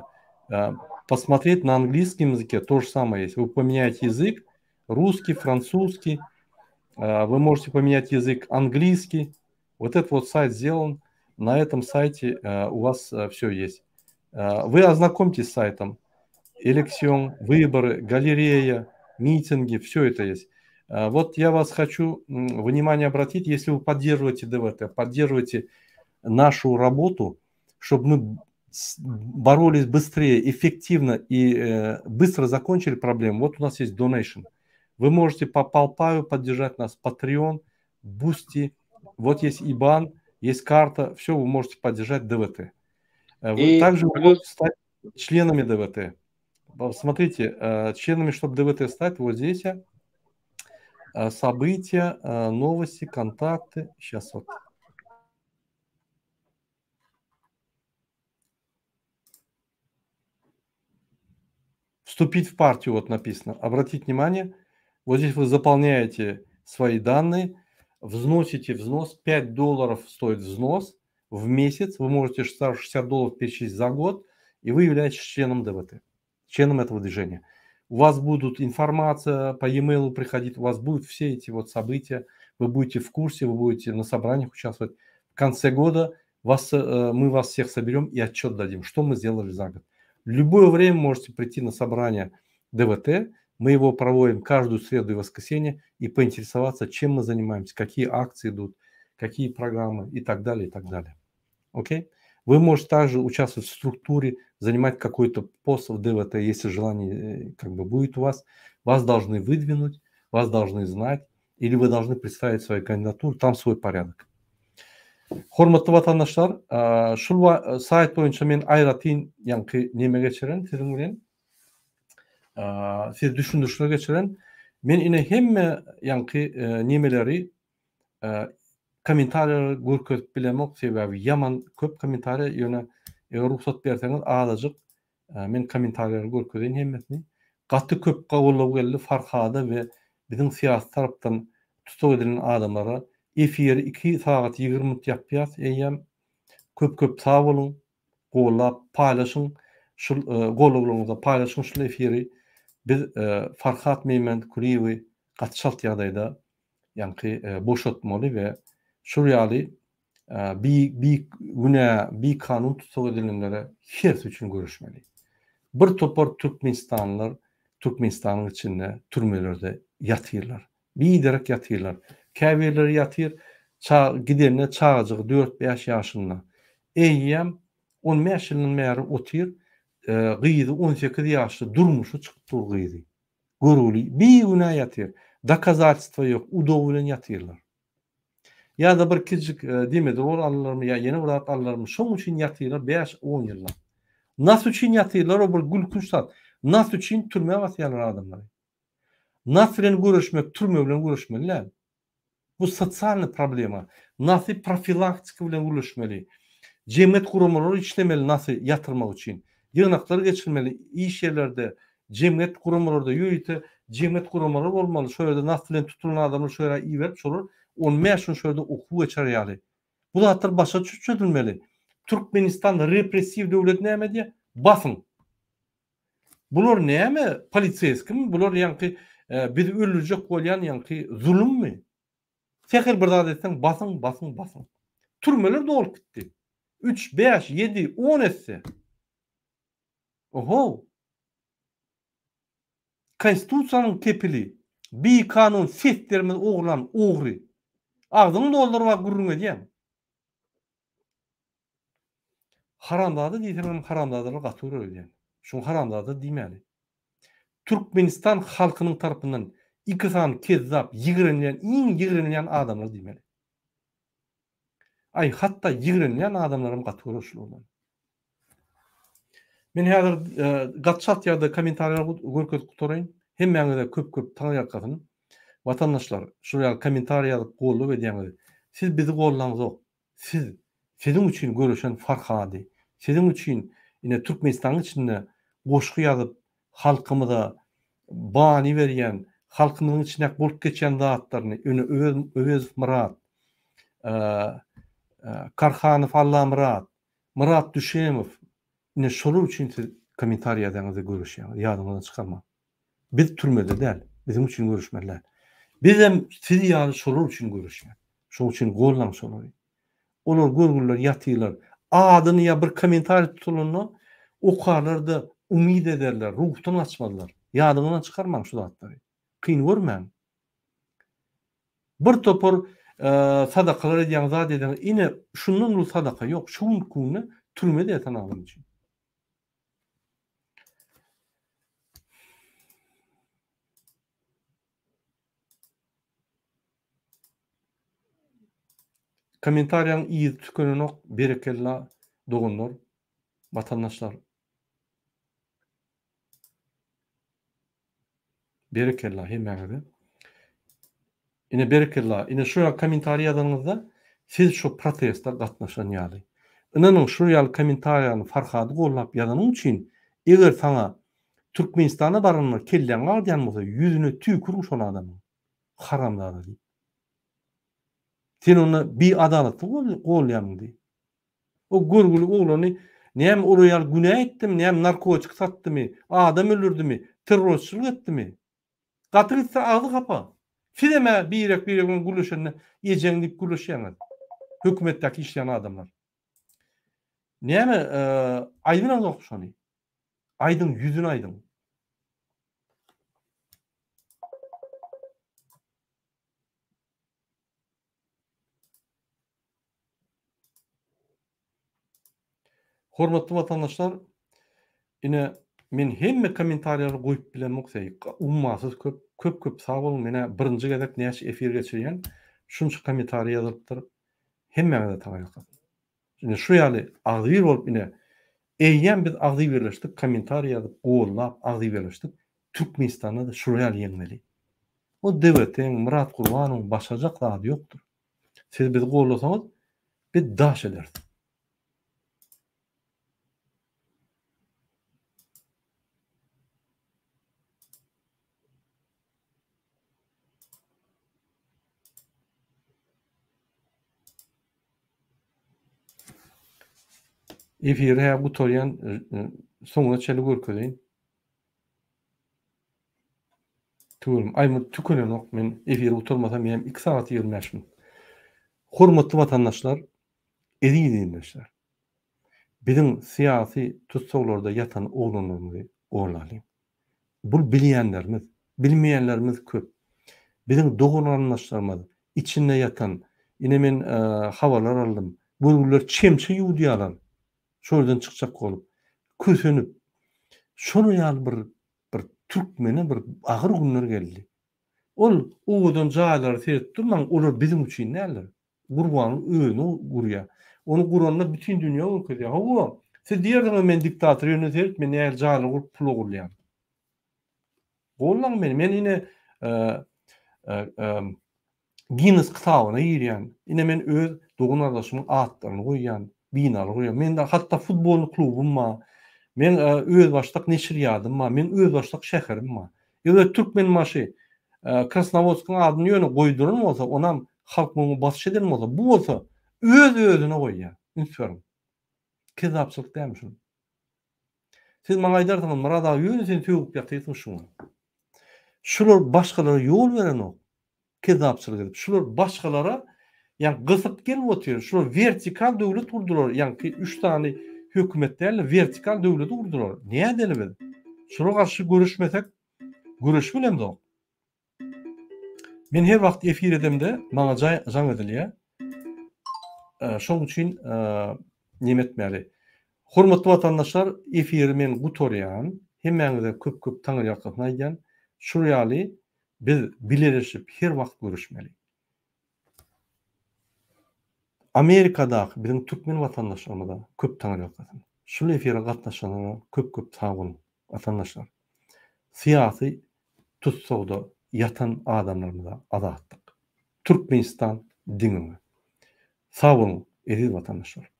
э, посмотреть на английском языке, то же самое есть. Вы поменяете язык, русский, французский, э, вы можете поменять язык английский. Вот этот вот сайт сделан, на этом сайте э, у вас э, все есть. Э, вы ознакомьтесь с сайтом. Элексион, выборы, галерея, митинги, все это есть. Вот я вас хочу внимание обратить, если вы поддерживаете ДВТ, поддерживаете нашу работу, чтобы мы Боролись быстрее, эффективно и э, быстро закончили проблему. Вот у нас есть donation. Вы можете по PayPal поддержать нас, Patreon, Boosty. Вот есть IBAN, есть карта. Все, вы можете поддержать ДВТ. Э, вы и также вы можете стать членами ДВТ. Смотрите, э, членами, чтобы ДВТ стать, вот здесь э, события, новости, контакты. Сейчас вот. Вступить в партию, вот написано. Обратите внимание, вот здесь вы заполняете свои данные, взносите взнос, 5 долларов стоит взнос в месяц, вы можете 60 долларов перечислить за год, и вы являетесь членом ДВТ, членом этого движения. У вас будут информация по e-mail приходить, у вас будут все эти вот события, вы будете в курсе, вы будете на собраниях участвовать. В конце года вас, э, мы вас всех соберем и отчет дадим, что мы сделали за год. В любое время можете прийти на собрание ДВТ, мы его проводим каждую среду и воскресенье и поинтересоваться, чем мы занимаемся, какие акции идут, какие программы и так далее, и так далее. Окей? Вы можете также участвовать в структуре, занимать какой-то пост в ДВТ, если желание э, как бы будет у вас. Вас должны выдвинуть, вас должны знать, или вы должны представить свою кандидатуру, там свой порядок. Hormatly watandaşlar, şul saýt boýunça men aýratyn ýaňky neme geçiren siziň bilen. Siz düşündirişler geçiren. Men ine hemme ýaňky nemeleri kommentariýalary görkezip bilemok, sebäbi ýaman köp kommentariýa, ýöne eger rugsat berseňiz azajyk men kommentariýalary görkezeýin hemmesini. Gaty köp goldaw geldi Farhada we biziň syýasy tarapdan tussag edilen adamlara. Efiri 2 sagat 20 minut ýapýas eýýäm. Köp köp sag boluň. Gollap paýlaşyň şul gollawlaryňyzda paýlaşyň şul efiri. Biz Farhat Meýmendkulyýewi gaty çalt ýagdaýda ýaňky boşatmaly we şul ýaly bi bi günä bikanun tussag edilenlere hersi üçin göreşmeli. Bir topar türkmenistanlylar Türkmenistanyň içinde türmelerde ýatyrlar. Biderek ýatyrlar. Käbirleri ýatyr, ça gidende çagajygy dört-bäş ýaşynda. Eýýäm on bäş ýyldan bäri otyr, gyzy on sekiz ýaşly durmuşa çykyp dur gyzy. Görgüli bigünä ýatyr. Dokazatelstwo ýok, udow bilen ýatyrlar. Ýa-da bir kiçijik dimedrol aldylarmy ýa ýene bir zat aldylarmy, şoň üçin ýatyrlar bäş-on ýyllap. Nas üçin ýatyrlar o bir gülkünç zat. Nas üçin türmä basýarlar adamlary. Nas bilen göreşmek türme bilen göreşmeli däl. Bu sosialnyý problema. Nasy profilaktika bilen gürleşmeli. Jemgyýet guramalary işlemeli nasy ýatyrmak üçin. Ýygnaklar geçirmeli iş ýerlerde, jemgyýet guramalarda ýörite jemgyýet guramalary bolmaly şo ýerde nas bilen tutulan adamlary şo ýere iberip şolar on bäş gün şo ýerde okuw geçer ýaly. Bu zatlar başga çözülmeli. Türkmenistan repressiw döwlet näme edýär? Basyň. Bular näme poliseýskimi bular ýaňky bizi öldürjek bolýan ýaňky zulummy? Sähel bir zat etseň basyň basyň basyň. Türmeler dolup gitdi. Üç, bäş, ýedi, on esse. Ohow. Konstitusiýanyň kepili, bikanun seslerimizi ogurlan ogry. Agzyňy dolduryp gürrüň edýäň. Haramzada diýseňem haramzadalar gaty görer öýdýän. Şuňa haramzada diýmäli. Türkmenistan halkynyň tarapyndan iki sany kezzap ýigrenilýän iň ýigrenilýän adamlar diýmeli. Aý hatda ýigrenilýän adamlaram gaty görer şulardan. Men häzir gaty çalt ýagdaý kommentariýalary görkezip gutaraýyn. Hemmäňize köp köp taňryýalkasyn. Watandaşlar, şul ýaly kommentariýa ýazyp goldaw edýäňiz. Siz bizi gollaňzok. Siz, siziň üçin göreşen Farhady, siziň üçin ine Türkmenistanyň içinde goşgy ýazyp halkymyza bany berýän, halkymyzyň içindäki bolup geçýän zatlaryny ine Öwezow Myrat, Karhanow Allamyrat, Myrat Düşemow ine şolar üçin siz kommentariý ýazýaňyz we göreşýäňiz ýadyňyzdan çykarmaň. Biz türmede däl, biziň üçin göreşmeli däl. Bizem siz ýaly şolar üçin göreşýäs. Şoň üçin gollaň şolary. Olar görgüliler ýatyrlar. Adyny ýa bir kommentariý tutulanda okarlar-da umyt ederler, ruhdan gaçmazlar. Ýadyňyzdan çykarmaň şu zatlary. Kyn görmäň. Bir topar sadakalar edýäň, zat edýäň. Ine, şundan uly sadaka ýok. Şu günki günde. Türmede ýatan adam üçin. Kommentariýaň yzy tükenenok berekella doganlar watandaşlar. Berekella hemmäňize. Ine berekella ine şu ýaly kommentariý ýazanyňyzda siz şu proteste gatnaşan ýaly. Ynanyň şu ýaly kommentariýany Farhady gollap ýazanyň üçin eger saňa Türkmenistana baranyňda kelläň agdýan bolsa ýüzüne tüýküriň şol adamyň. Haramzada diýip. Sen onda bi adalatly golýamyň diý. O görgüli oglany näme olar ýaly günä etdimi, näme narkotik satdymy, adam öldürdimi, terrorçylyk etdimi? Gaty gitse agzy hapa. Sizem-ä birek-birek bilen gürleşende ejeň diýip gürleşýäňiz. Hökümetdäki işleýän adamlar. Näme aýdyňyzok şony. Aýdyň ýüzüne aýdyň. Hormatly watandaşlar, ine men hemme kommentariýalary goýup bilemok seý, ummasyz köp, köp köp sag boluň, menä birinji gezek näçe efir geçirýän, şunça kommentariý ýazylypdyr, hemmäňize taňryýalkasyn. Ine şu ýaly agzybir bolup ine eýýäm biz agzybirleşdik, kommentariý ýazyp, gollap agzybirleşdik, Türkmenistanda-da şular ýaly ýeňmeli. O DWT-iň, Myrat Gurbanowyň başarjak zady ýokdur. Siz bizi gollasaňyz, biz daş ederis. Efiri hä gutarýan soňuna çenli görkezeýin. Tüweleme. Aý muny tükenenok. Men efiri gutarmasam menem 2 sagat 25 minut. Hormatly watandaşlar, eziz ildeşler. Biziň syýasy tussaglarda ýatan oglanlarymyzy gollalyň. Bul bilýänlerimiz, bilmeýänlerimiz köp. Biziň dogan-garyndaşlarymyz içinde ýatan, ine men habarlar aldym, görgüliler çemçe ýuwdýarlar, şo ýerden çykjak bolup, kösenip. Şol ýaly bir bir türkmene bir agyr günler geldi. Ol owadan jaýlara seredip durmaň, olar biziň üçin däldir. Gurbanyň özüni gurýar. Ony guranda bütin dünýä görkezýär. Hawa, siz diýersiňiz men diktator, ýöne seret men nähili jaýlar gurup pul ogurlaýan. Gollaň meni. Men ine Ginnes kitabyna girýän. Ine men öz dogan gardaşymyň atlaryny goýýan, binalar gurýan. Mende hatda futbolny klubum bar. Men özbaşdak neşirýadym bar. Men özbaşdak şäherim bar. Eger Türkmenbaşy Krasnowodskiň adyny ýöne goýduran bolsa, onam halk muňa basyş eden bolsa, bu bolsa öz-özüne goýýar. Üns beriň. Kezzapçylyk dälmi şul? Siz maňa aýdarsyňyz, Myrat aga ýöne sen sögüp ýatyrsyň şuňa. Şular başgalara ýol berenok. Kezzapçylyk edip. Şular başgalara ýa gysyp gelip otyr. Şular wertikal döwlet gurdular. Ýaňky üç sany hökümet däl-de wertikal döwleti gurdular. Nädeli biz? Şulara garşy göreşmesek göreş bilemzok. Men her wagt efir edemde maňa jaň edilýär. Şoň üçin neme etmeli. Hormatly watandaşlar, efiri men gutarýan. Hemmäňize köp-köp taňryýalkasyn aýdýan. Şul ýaly biz bileleşip her wagt göreşmeli. Amerikadaky biziň türkmen watandaşlarymyza köp taňryýalkasyn. Şul efire gatnaşanlara köp-köp sag boluň watandaşlar. Syýasy tussagda ýatan adamlarymyza azatlyk. Türkmenistan diňe öňe. Sag boluň eziz watandaşlar.